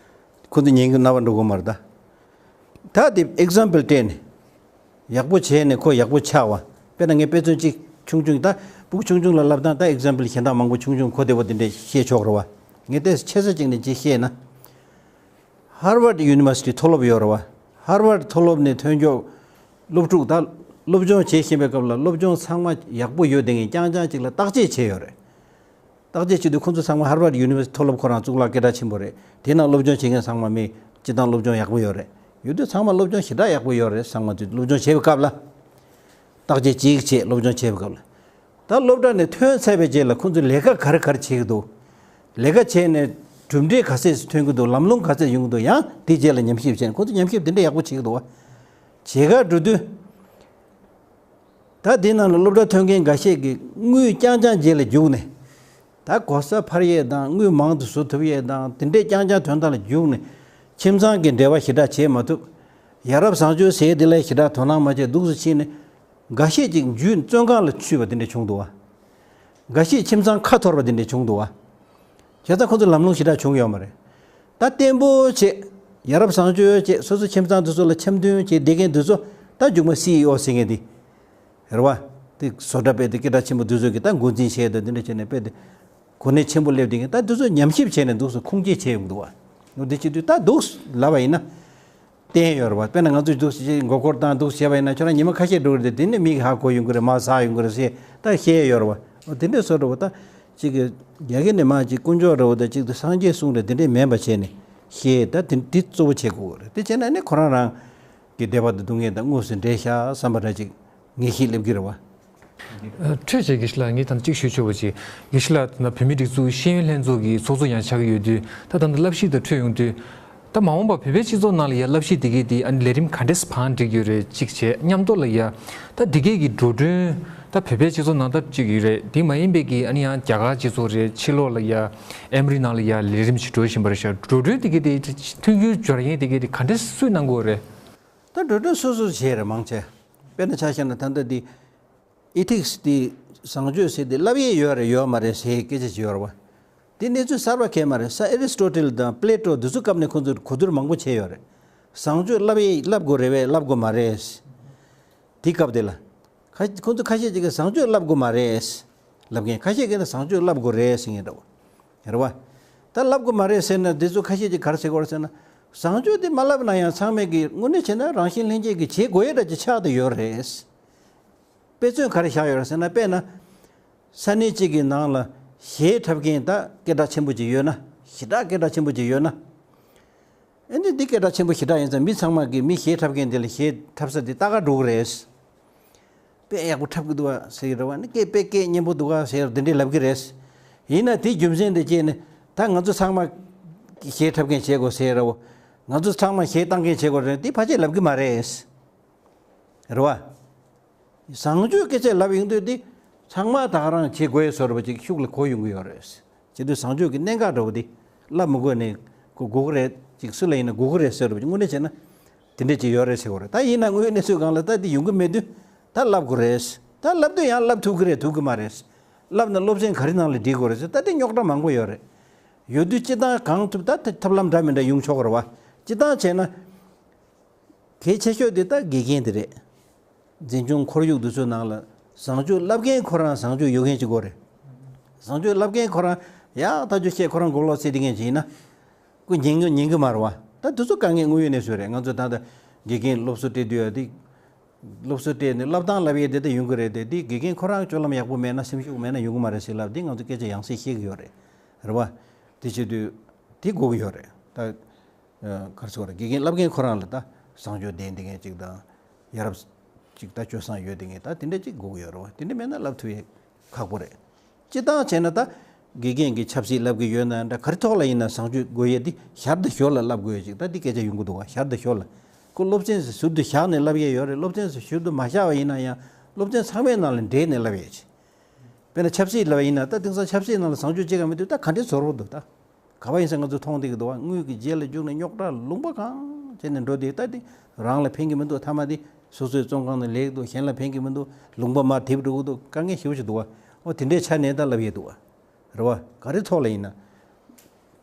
ཁོ་ཚོ་ཉན་གི་རྣ་བ་འགྲོ་གི་མ་རེད་ད། ད་དེ་ཨེག་ཛམ་པལ་སྤྲད་ནས། ཡག་པོ་བྱས་ནས་ཁོ་ཡག་པོ་ཆགས་པ། དཔེར་ན་ངས་དཔེ་མཚོན་གཅིག་ཆུང་ཆུང་ད་ཕྲུ་གུ་ཆུང་ཆུང་ལ་ལབ་སྟངས་ད་ཨེག་ཛམ་པལ་གཞན་དག་མང་པོ་ཆུང་ཆུང་ཁོ་བདེ་པོ་དེ་འདྲས་བཤད་ཆོག་རེད་བ། ངས་ཏོག་ཙམ་ཆེ་ས་ཅིག་ནས་ཅིག་བཤད་ན། ཧར་ཝར་ཌི་ཡུ་ནི་ཝར་སི་ཊི་མཐོ་སློབ་ཡོད་རེད་བ། ཧར་ཝར་ཌི་མཐོ་སློབ་ནས་ཐོན་ཆོག་སློབ་ཕྲུག་ད་སློབ་སྦྱོང་བྱེད་བཞིན་པའི་སྐབས་ལ་སློབ་སྦྱོང་ཚང་མ་ཡག་པོ་ཡོད་དེ་ངས་རྐྱང་རྐྱང་ཅིག་ལ་བརྟག་དཔྱད་བྱས་ཡོད་རེད། བརྟག་དཔྱད་བྱེད་དུས་ཁོང་ཚོ་ཚང་མ་ཧར་ཝར་ཌི་ཡུ་ནི་ཝར་སི་ཊི་མཐོ་སློབ་ཁོ་རང་གཙུག་ལག་སྐད་གྲགས་ཆེན་པོ་རེད། དེ་ནང་སློབ་སྦྱོང་བྱེད་མཁན་ཚང་མ་མི་སྤྱིར་བཏང་སློབ་སྦྱོང་ཡག་པོ་ཡོད་རེད། ཡོད་དུས་ཚང་མ་སློབ་སྦྱོང་ཞེ་དྲག་ཡག་པོ་ཡོད་རེད་བསམ་ང་ཚོས་སློབ་སྦྱོང་བྱེད་པའི་སྐབས་ལ། བརྟག་དཔྱད་གཅིག་བྱས་སློབ་སྦྱོང་བྱེད་པའི་སྐབས་ལ། ད་སློབ་གྲྭ་ནས་ཐོན་ཚར་བའི་རྗེས་ལ་ཁོང་ཚོས་ལས་ཀ་ག་རེ་ག་རེ་བྱེད་ཀྱི་འདུག་ལས་ཀ་བྱས་ནས་གྲུབ་འབྲས་ག་ཚད་ཐོན་གྱི་འདུག་ལམ་ལྷོང་ག་ཚད་ཡོང་གི་འདུག་ཡང་དེའི་རྗེས་ལ་ཉམས་ཞིབ་བྱས་ནས་ཁོང་ཚོས་ཉམས་ཞིབ་དེ་འདྲ་ཡག་པོ་བྱེད་ཀྱི་འདུག་བ། བྱེད་གར་འགྲོ་དུས། ད་འདི་ནང་ལ་སློབ་གྲྭ་ཐོན་མཁན་འགའ་ཤས་ཀྱིས་དངུལ་རྐྱང་རྐྱང་རྗེས་ལ་རྒྱུགས་ནས། ད་གོ་ས་འཕར་ཡས་དང་དངུལ་མང་དུ་བཟོ་ཐུབ་ཡས་དང་དེ་འདྲས་རྐྱང་རྐྱང་དོན་དག་ལ་རྒྱུགས་ནས། ཁྱིམ་ཚང་གི་འབྲེལ་བ་ཞེ་དྲག་བྱེད་མ་ཐུབ། ཡ་རབས་བཟང་སྤྱོད་ཟེར་དེ་ལ་ཞེ་དྲག་དོ་སྣང་མ་བྱས་འདུག་སེ་ཕྱིན་ནས། འགའ་ཤས་ཅིག་འཇུས་བཙོན་ཁང་ལ་ཚུད་པ་དེ་འདྲས་བྱུང་འདུག་བ། འགའ་ཤས་ཁྱིམ་ཚང་ཁ་འཐོར་བ་དེ་འདྲས་བྱུང་འདུག་བ། བྱས་ཙང་ཁོ་ཚོ་ལམ་ལྷོང་ཞེ་དྲག་བྱུང་ཡོད་མ་རེད། ད་བརྟན་པོ་བྱས། ཡ་རབས་བཟང་སྤྱོད་བྱས། སོ་སོ་ཁྱིམ་ཚང་དེ་ཚོ་ལ་འཆམ་མཐུན་བྱས་བསྡད་མཁན་དེ་ཚོ་ད་མཇུག་མ་སི་ཨི་ཨོ་ཟེར་མཁན་དེ། རེད་བ། དེ་བཟོ་གྲྭ་དཔེ་དེ་སྐད་གྲགས་ཆེན་པོ་དེ་ཚོ་གིས་ད་འགོ་འཛིན་བྱས་དང་དེ་འདྲ་བྱས་ནས་དཔེ་དེ་གོ་གནས་ཆེན་པོ་སླེབས་བསྡད་མཁན་ད་དེ་ཚོ་ཉམས་ཞིབ་བྱས་ནས་འདུག་སེ་ཁུངས་སྐྱེལ་བྱས་ཡོང་གི་འདུག་བ། འོ་དེ་བྱེད་དུས་ད་འདུག་ལབ་པ་ཡིན་ན། བསྟན་ཡོད་རེད་བ། དཔེར་ན་ང་ཚོས་འདུག་སེ་མགོ་སྐོར་བཏང་འདུག་སེ་བྱས་པ་ཡིན་ན་ཁྱོད་རང་ཉི་མ་ཁ་ཤས་འགྲོ་གི་རེད་དེ་དེ་ནས་མིག་གིས་ཧ་གོ་ཡོང་གི་རེད། མར་ཟག་ཡོང་གི་རེད་ཟེར་ད་བཤད་ཡོད་རེད་བ། འོ་དེ་འདྲས་བཟོ་འགྲོ་བ་ད། གཅིག་གི་རྒྱ་སྐད་ནས་མ་གཅིག་དཀོན་མཆོག་རེད་བ། ད་གཅིག་ཏུ་སངས་རྒྱས་གསུང་རེད། དེ་འདྲས་མེད་པ་བྱས་ནས་ཤེས། ད་དེ་འདི་གཙོ་བོ་བྱེད་དགོས་རེད། དེ་བྱས་ན་ནི་ཁོ་རང་རང་གི་བདེ་བ་དང་སྡུག་བསྔལ་དང་དངོས་སུ་འདྲེས་ཤག་བསམ་པ་འདྲ་ཅིག་ངེས་ཤེས་སླེབས་ཀྱི་རེད་བ། ཨ། འཕྲོས་བྱས་དགེ་བཤེས་ལགས། ངས་ད་གཅིག་ཞུ་ཆོག་པ་ཅིག་དགེ་བཤེས་ལགས་ད་བོད་མིའི་སྒྲིག་འཛུགས་ཤེས་ཡོན་ལྷན་ཚོགས་ཀྱི་ཚོགས་གཙོ་ཡང་ཆགས་ཀྱི་ཡོད་དུས། ད་ད་ལྟ་བསླབ་གཞི་དང་འཕྲོད་ཡོང་དུས། ད་མ་འོངས་པ་བོད་པའི་སྤྱི་ཚོགས་ནང་ལ་ཡ་བསླབ་གཞི་འདི་གའི་འདི་ཨ་ནི་ལས་རིམ་ག་འདྲས་བང་སྒྲིག་ཡོད་རེད། གཅིག་བྱས་མཉམ་དུ་ལ་ཡ་ད་འདི་གའི་གི་འགྲོ་གྲོན་ད་བོད་པའི་སྤྱི་ཚོགས་ནང་ད་གཅིག་ཡོད་རེད། འདི་མ་ཡིན་པའི་གི་ཨ་ནི་ཡང་རྒྱ་གར་སྤྱི་ཚོགས་རེད། ཕྱི་ལོགས་ལ་ཡ་ཨ་མི་རི་ནང་ལ་ཡ་ལས་རིམ་ཞིག་འགྲོ་བཞིན་པ་རེད་ཤག་འགྲོ་གྲོན་འདི་གའི་འདི་མཐུན་འགྱུར་སྦྱོར་མཁན་འདི་གའི་འདི་ག་འདྲས་སུས་གནང་དགོས་རེད། ད་འགྲོ་གྲོན་སོ་སོས་བྱས་རེད། མང་ཆེ་དཔེར་ན་ཆ་བཞག་ན་ད་ལྟ་འདི་ཨི་ཐིག་སི་དེ་བཟང་སྤྱོད་ཟེར་དེ་བསླབ་ཡས་ཡོད་རེད་ཡོད་མ་རེད་ཟེར་སྐད་ཆ་ཅིག་ཡོད་རེད་བ། དེ་གནས་ཚུལ་གསར་པ་གང་ཡང་མ་རེད། ས་ཨེ་རི་སི་ཊོ་ཊལ་དང་པི་ལེ་ཊོ་དེ་ཚོ་སྐབས་ནས་ཁོང་ཚོས་གོ་བསྡུར་མང་པོ་བྱས་ཡོད་རེད། བཟང་སྤྱོད་བསླབ་ཡས་བསླབ་དགོས་རེད་པས་བསླབ་དགོས་མ་རེད། དེ་སྐབས་དེ་ལ་ཁ་ཁོང་ཚོ་ཁ་ཤས་ཅིག་གིས་བཟང་སྤྱོད་བསླབ་དགོས་མ་རེད། བསླབ་མཁན་ཁ་ཤས་ཀྱིས་ན་བཟང་སྤྱོད་བསླབ་དགོས་རེད་ཟེར་མཁན་འདྲ་བོ་རེད་བ། ད་བསླབ་དགོས་མ་རེད་ཟེར་ན་དེ་ཚོ་ཁ་ཤས་ཀྱིས་ག་རེ་ཟེར་གྱི་ཡོད་རེད་ཟེར་ན། བཟང་སྤྱོད་དེ་མ་བསླབ་ན་ཡང་ཚང་མས་ཀྱིས་དངོས་གནས་བྱས་ན་རང་བཞིན་ལྷན་སྐྱེས་ཀྱིས་བྱེད་དགོས་ཡས་འདྲ་ཅིག་ཆགས་བསྡད་ཡོད་རེད། དཔེ་མཚོན་ག་རེ་བཞག་ཡོད་རེད་ཟེར་ན། དཔེར་ན། ས་གནས་གཅིག་གི་ནང་ལ་གཞས་འཁྲབ་མཁན་ད་སྐད་གྲགས་ཆེན་པོ་ཅིག་ཡོད་ན། ཞེ་དྲག་སྐད་གྲགས་ཆེན་པོ་ཅིག་ཡོད་ན། ཨ་ནི་འདི་སྐད་གྲགས་ཆེན་པོ་ཞེ་དྲག་ཡིན་ཙང་མི་ཚང་མ་གིས་མི་གཞས་འཁྲབ་མཁན་དེ་ལ་གཞས་འཁྲབ་ས་དེ་ལྟ་ག་འགྲོ་གི་རེད། དཔེ་ཡག་པོ་འཁྲབ་གི་འདུག་ག་ཟེར་གི་རེད་བ། ཨ་ནི་སྐད་དཔེ་སྐད་སྙན་པོ་འདུག་ག་ཟེར་འདི་འདྲས་ལབ་གི་རེད། ཡིན་ན་དེ་རྒྱུ་མཚན་དེ་བྱས་ནས་ད་ང་ཚོ་ཚང་མ་གཞས་འཁྲབ་མཁན་བྱེད་དགོས་ཟེར་ར་བོ། ང་ཚོ་ཚང་མ་གཞས་བཏང་མཁན་བྱེད་དགོས་རེད། དེ་ཕལ་ཆེར་ལབ་གི་མ་རེད། རེད་བ། བཟང་སྤྱོད་སྐད་ཆ་ལབ་ཡོང་དུས་དེ་ཚང་མ་ད་ག་རང་བྱེད་དགོས་བཟོ་འདྲ་བ་ཅིག་ཤུགས་ལ་གོ་ཡོང་གི་ཡོད་རེད། བྱེད་དུས་བཟང་སྤྱོད་ཀྱི་གནད་འགག་འདྲ་བོ་དེ་ལབ་མི་དགོས་ནས་གོ་དགོས་ཀྱི་རེད། ཅིག་སུ་ལ་ཡིན་ན་དགོས་ཀྱི་རེད་ཟེར་བ་ཅིག་དངོས་གནས་བྱས་ན་དེ་འདྲས་ཅིག་ཡོད་རེད་ཟེར་བ་རེད། ད་ཡིན་ན་དངོས་ཡོད་གནས་ཚུལ་སྒང་ལ་ད་དེ་ཡོང་གི་མེད་དུས་ད་ལབ་དགོས་རེད། ད་ལབ་དུས་ཡང་ལབ་ཐུབ་ཀྱི་རེད་ཐུབ་ཀྱི་མ་རེད། ལབ་ན་སློབ་ཚན་ག་རེ་ནང་ལ་འགྲིག་དགོས་རེད་ཟེར། ད་དེ་རྙོག་དྲ་མང་པོ་ཡོད་རེད། ཡོད་དུས་སྤྱི་བཏང་གང་ཐུབ་ད་ཐབས་ལམ་འདྲ་མི་འདྲ་ཡོང་ཆོག་གི་རེད་བ། སྤྱི་བཏང་བྱས་ན། གལ་ཆེ་ཤོས་དེ་ད་དགེ་རྒན་དེ་རེད། འཛིན་སྐྱོང་ཁོར་ཡུག་འདི་ཚོའི་ནང་ལ་བཟང་སྤྱོད་བསླབ་མཁན་ཁོ་རང་བཟང་སྤྱོད་ཡོད་མཁན་ཅིག་དགོས་རེད། བཟང་སྤྱོད་བསླབ་མཁན་ཁོ་རང་ཡག་ཐག་ཆོད་བཤད་ཁོ་རང་མགོ་ལོག་ཟེར་བསྡད་མཁན་ཅིག་ཡིན་ན། ཁོ་ཉན་གི་ཉན་གི་མ་རེད་བ། ད་དེ་ཚོ་དཀའ་ངལ་དངོས་ཡོད་གནས་ཚུལ་རེད། ང་ཚོ་ད་ལྟ་དགེ་རྒན་སློབ་གསོ་སྤྲད་དུས་ཡ་དེ། སློབ་གསོ་སྤྲད་ནས་བསླབ་སྟངས་བསླབ་ཡས་དེ་ད་ཡོང་གི་རེད་དེ། དེ་དགེ་རྒན་ཁོ་རང་སྤྱོད་ལམ་ཡག་པོ་མེད་ན་སེམས་ཤུགས་མེད་ན་ཡོང་གི་མ་རེད་ཟེར་ལབ་དེ་ང་ཚོ་སྐད་ཆ་ཡང་སེ་བཤད་གི་ཡོད་རེད། རེད་བ། དེ་བྱེད་དུས་དེ་དགོས་ཀྱི་ཡོད་རེད་ད། ཨ། ག་རེ་ཟེར་དགོས་རེད། དགེ་རྒན་བསླབ་མཁན་ཁོ་རང་ལ་ད་བཟང་སྤྱོད་ལྡན་བསྡད་མཁན་ཅིག་དང་། ཡ་རབས་ཅིག་ད་སྤྱོད་བཟང་ཡོད་བསྡད་མཁན་ད་དེ་འདྲ་ཅིག་དགོས་ཀྱི་ཡོད་རེད་བ། དེ་འདྲ་མེད་ན་བསླབ་ཐུབ་ཡས་ཁག་པོ་རེད། སྤྱིར་བཏང་བྱས་ན་ད་དགེ་རྒན་གྱིས་ཆབ་སྲིད་བསླབ་ཀྱི་ཡོད་ན་འདྲ་ག་རེ་ཐོག་ལ་ཡིན་ན་བཟང་སྤྱོད་དགོས་ཡས་འདི་ཞར་དང་ཞོར་ལ་བསླབ་དགོས་ཡས་ཅིག་ད་འདི་སྐད་ཆ་ཡོང་གི་འདུག་བ། ཞར་དང་ཞོར་ལ། ཁོ་སློབ་ཚན་ཟུར་དུ་བཞག་ནས་བསླབ་ཡས་ཡོད་རེད། སློབ་ཚན་ཟུར་དུ་མ་བཞག་པ་ཡིན་ན་ཡང་སློབ་ཚན་ཚང་མའི་ནང་ལ་འདྲེས་ནས་བསླབ་ཡས་ཅིག་དཔེར་ན་ཆབ་སྲིད་ལབ་ཡིན་ན་ད་དེང་སང་ཆབ་སྲིད་ནང་ལ་བཟང་སྤྱོད་ཅིག་ཀྱང་མི་འདུག་ད་ག་འདྲའི་བཟོ་འདྲ་འདུག་ད། ག་པར་ཡིན་ཟེར་ང་ཚོས་མཐོང་བསྡད་ཀྱི་འདུག་བ། དངུལ་གྱི་རྗེས་ལ་རྒྱུག་ནས་རྙོག་དྲ་ལུང་པ་གང་བྱས་ནས་འགྲོ་བསྡད། ད་དེ་རང་ལ་ཕན་གྱི་མི་འདུག་མཐའ་མ་དེ་སོ་སོའི་བཙོན་ཁང་ནང་ལེགས་འདུག་གཞན་ལ་ཕན་གྱི་མི་འདུག་ལུང་པ་མར་དེད་འགྲོ་གི་འདུག་དཀའ་ངལ་ཞེ་པོ་ཞིག་འདུག་བ། འོ་དེ་འདྲའི་ཆ་ནས་ད་ལབ་ཡས་འདུག་བ། རེད་བ། ག་རེ་ཐོག་ལ་ཡིན་ན།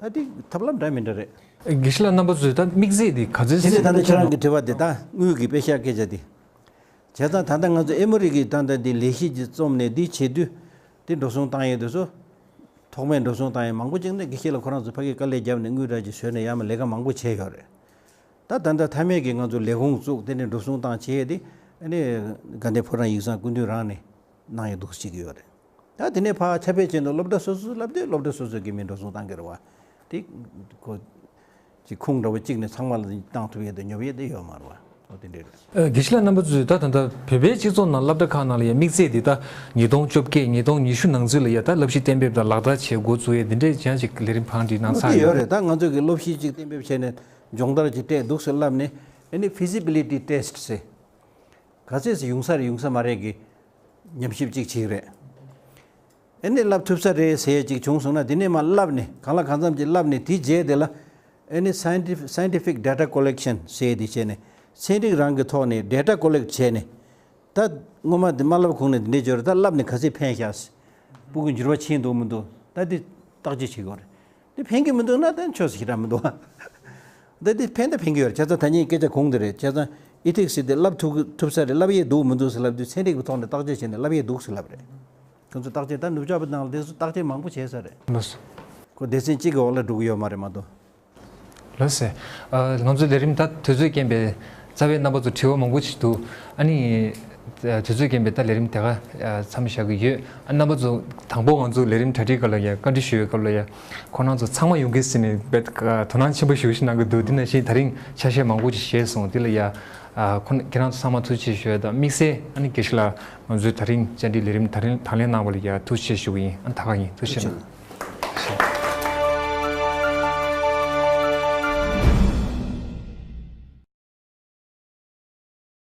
ད་དེ་ཐབས་ལམ་འདྲ་མི་འདྲ་རེད། དགེ་བཤེས་ལགས་རྣམ་པ་ཚོས་ད་དམིགས་ཚད་དེ་ག་ཚོད། དེ་ནས་ད་ལྟ་ཁྱེད་རང་གི་དྲི་བ་དེ་ད་དངུལ་གྱི་པེ་ཤག་སྐད་ཆ་དེ། བྱས་ཙང་ད་ལྟ་ང་ཚོ་ཨེ་མོ་རི་ཀའི་ད་ལྟ་འདི་ལས་གཞི་ཅིག་རྩོམ་ནས་འདི་བྱེད་དུས། འདི་འགྲོ་སོང་བཏང་ཡས་དེ་ཚོ། ཐོག་མའི་འགྲོ་སོང་བཏང་ཡས་མང་པོ་ཅིག་ནི་དགེ་བཤེས་ལགས་ཁོ་རང་ཚོ་ཕ་གིར་དཀའ་ལས་བརྒྱབ་ནས་དངུལ་འདྲ་ཅིག་བཟོས་ནས་ཡར་མར་ལས་ཀ་མང་པོ་བྱས་ཡོད་རེད། ད་ད་ལྟ་མཐའ་མའི་གི་ང་ཚོ་ལས་ཁུངས་བཙུགས་དེ་ནས་འགྲོ་སོང་བཏང་བྱས་ཏེ། ཨ་ནི་དགའ་ལྡན་ཕོ་བྲང་ཡིག་ཚང་སྐུ་མདུན་རང་ནས་གནང་ཡས་འདུག་བྱེད་ཀྱི་ཡོད་རེད། ད་དེ་ནས་ཕར་ཁྱབ་སྤེལ་བྱས་འདུག་སློབ་གྲྭ་སོ་སོ་སློབ་དེ་སློབ་གྲྭ་སོ་སོ་གི་མི་འགྲོ་སོང་བཏང་གི་རེད་བ། དེ་ཁོ་ཅིག་ཁུངས་འདྲ་བོ་གཅིག་ནས་ཚང་མ་ལ་བཏང་ཐུབ་ཡས་དང་ཉོབ་ཡས་དེ་ཡོད་མ་རེད་བ། འོ་དེ་འདྲས་རེད། ཨ། དགེ་བཤེས་ལགས་རྣམ་པ་ཚོས་ད་ད་ལྟ་བོད་པའི་སྤྱི་ཚོགས་ནང་སློབ་གྲྭ་ཁག་ནང་ལ་ཡང་དམིགས་ཚད་དེ་ད་ཉིས་སྟོང་བཅོ་བརྒྱད་ཉིས་སྟོང་ཉི་ཤུ་ནང་ཚུད་ལ་ཡ་ད་བསླབ་གཞི་གཏན་འབེབས་དང་ལག་བསྟར་བྱེད་འགོ་བཙུགས་ཡས་འདི་འདྲས་ཀྱང་ཅིག་ལས་རིམ་བང་སྒྲིག་གནང་ཚར་ཡོད་རེད། ད་ང་ཚོ་གི་སློབ་གཞི་ཅིག་གཏན་འབེབས་བྱས་ནས་སྦྱོང་བརྡར་ཅིག་སྤྲད་འདུག་ཟེར་ལབ་ནས། ཨ་ནི་feasibility test ཟེར། ག་ཚོད་ཟེར་ཡོང་ས་རེད་ཡོང་ས་མ་རེད་ཀྱི་ཉམས་ཞིབ་ཅིག་བྱེད་ཀྱི་རེད། ཨ་ནི་བསླབ་ཐུབ་ས་རེད་ཟེར་ཅིག་བྱུང་སོང་ན་དེ་ནས་མར་བསླབ་ནས་གང་ལ་གང་འཚམ་ཅིག་བསླབ་ནས་དེའི་རྗེས་དེ་ལ་ཨ་ནི་scientific scientific data collection ཟེར་དེ་བྱས་ནས་ཚན་རིག་རང་གི་ཐོག་ནས་data collect བྱས་ནས། ད་སྔོན་མ་དེ་མ་བསླབ་གོང་ནས་འདི་འདྲས་འབྱོར། ད་བསླབ་ནས་ག་ཚོད་ཕན་ཤག་སྤུ་གུ་འགྱུར་བ་ཕྱིན་འདུག་མི་འདུག་ད་དེ་བརྟག་དཔྱད་བྱེད་དགོས་རེད། དེ་ཕན་གྱི་མི་འདུག་ན་ད་ཆོག་ས་ཞེ་དྲག་མི་འདུག་ད་དེ་ཕན་ད་ཕན་གྱི་ཡོད་རེད། བྱས་ཙང་ད་ངས་སྐད་ཆ་གོང་དེ་རེད། བྱས་ཙང་ཨི་ཐིག་སི་དེ་བསླབ་ཐུབ་ཐུབ་ས་རེད། བསླབ་ཡས་འདུག་མི་འདུག་ཟེར་ལབ་དུས་ཚན་རིག་པའི་ཐོག་ནས་བརྟག་དཔྱད་བྱས་ནས་བསླབ་ཡས་འདུག་ཟེར་ལབ་རེད། ཁོང་ཚོ་བརྟག་དཔྱད་ད་ནུབ་ཕྱོགས་པའི་ནང་ལ་དེ་ཚོ་བརྟག་དཔྱད་མང་པོ་བྱས་ས་རེད། ལགས་སོ། ཁོ་སྡེ་ཚན་གཅིག་གི་འོག་ལ་འགྲོ་གི་ཡོད་མ་རེད་མ་གཏོགས། ལགས་སེ། ཨ། ང་ཚོའི་ལས་རིམ་ད་དུས་ཚོད་རྐྱེན་པས་རྩ་བའི་རྣམ་པ་ཚོ་དྲི་བ་མང་པོ་ཞིག་འདུག་ཨ་ནི་ དུས་ཚོད་རྐྱེན་པས་ད་ལས་རིམ་དེ་ག་མཚམས་བཞག་གི་ཡོད། ཨ་རྣམ་པ་ཚོ་དང་པོ་ང་ཚོ་ལས་རིམ་གྲ་སྒྲིག་སྐབས་ལ་ཡ་བཀའ་འདྲི་ཞུ་བའི་སྐབས་ལ་ཡ་ཁོང་རྣམ་ཚོ་ཚང་མ་ཡོང་གི་ཟེར་ནས་དཔེ་དོ་སྣང་ཆེན་པོ་ཞེ་པོ་ཞིག་གནང་གི་འདུག་དེ་ནང་བཞིན་ད་རིང་ཆ་ཤས་མང་པོ་ཅིག་བཞེས་སོང་། དེ་ལ་ཡ་ཁོང་ཁྱེད་རང་ཚོ་ཚང་མ་ཐུགས་རྗེ་ཆེ་ཞུ་ཡ་དང་དམིགས་བསལ་ཨ་ནི་དགེ་བཤེས་ལགས་ང་ཚོའི་ད་རིང་བཅར་འདྲི་ལས་རིམ་ད་རིང་དང་ལེན་གནང་བ་ལ་ཡ་ཐུགས་རྗེ་ཆེ་ཞུ་གི་ཡིན། ཨ་ད་ག་ཡིན། ཐུགས་རྗེ་ཆེ་གནང་།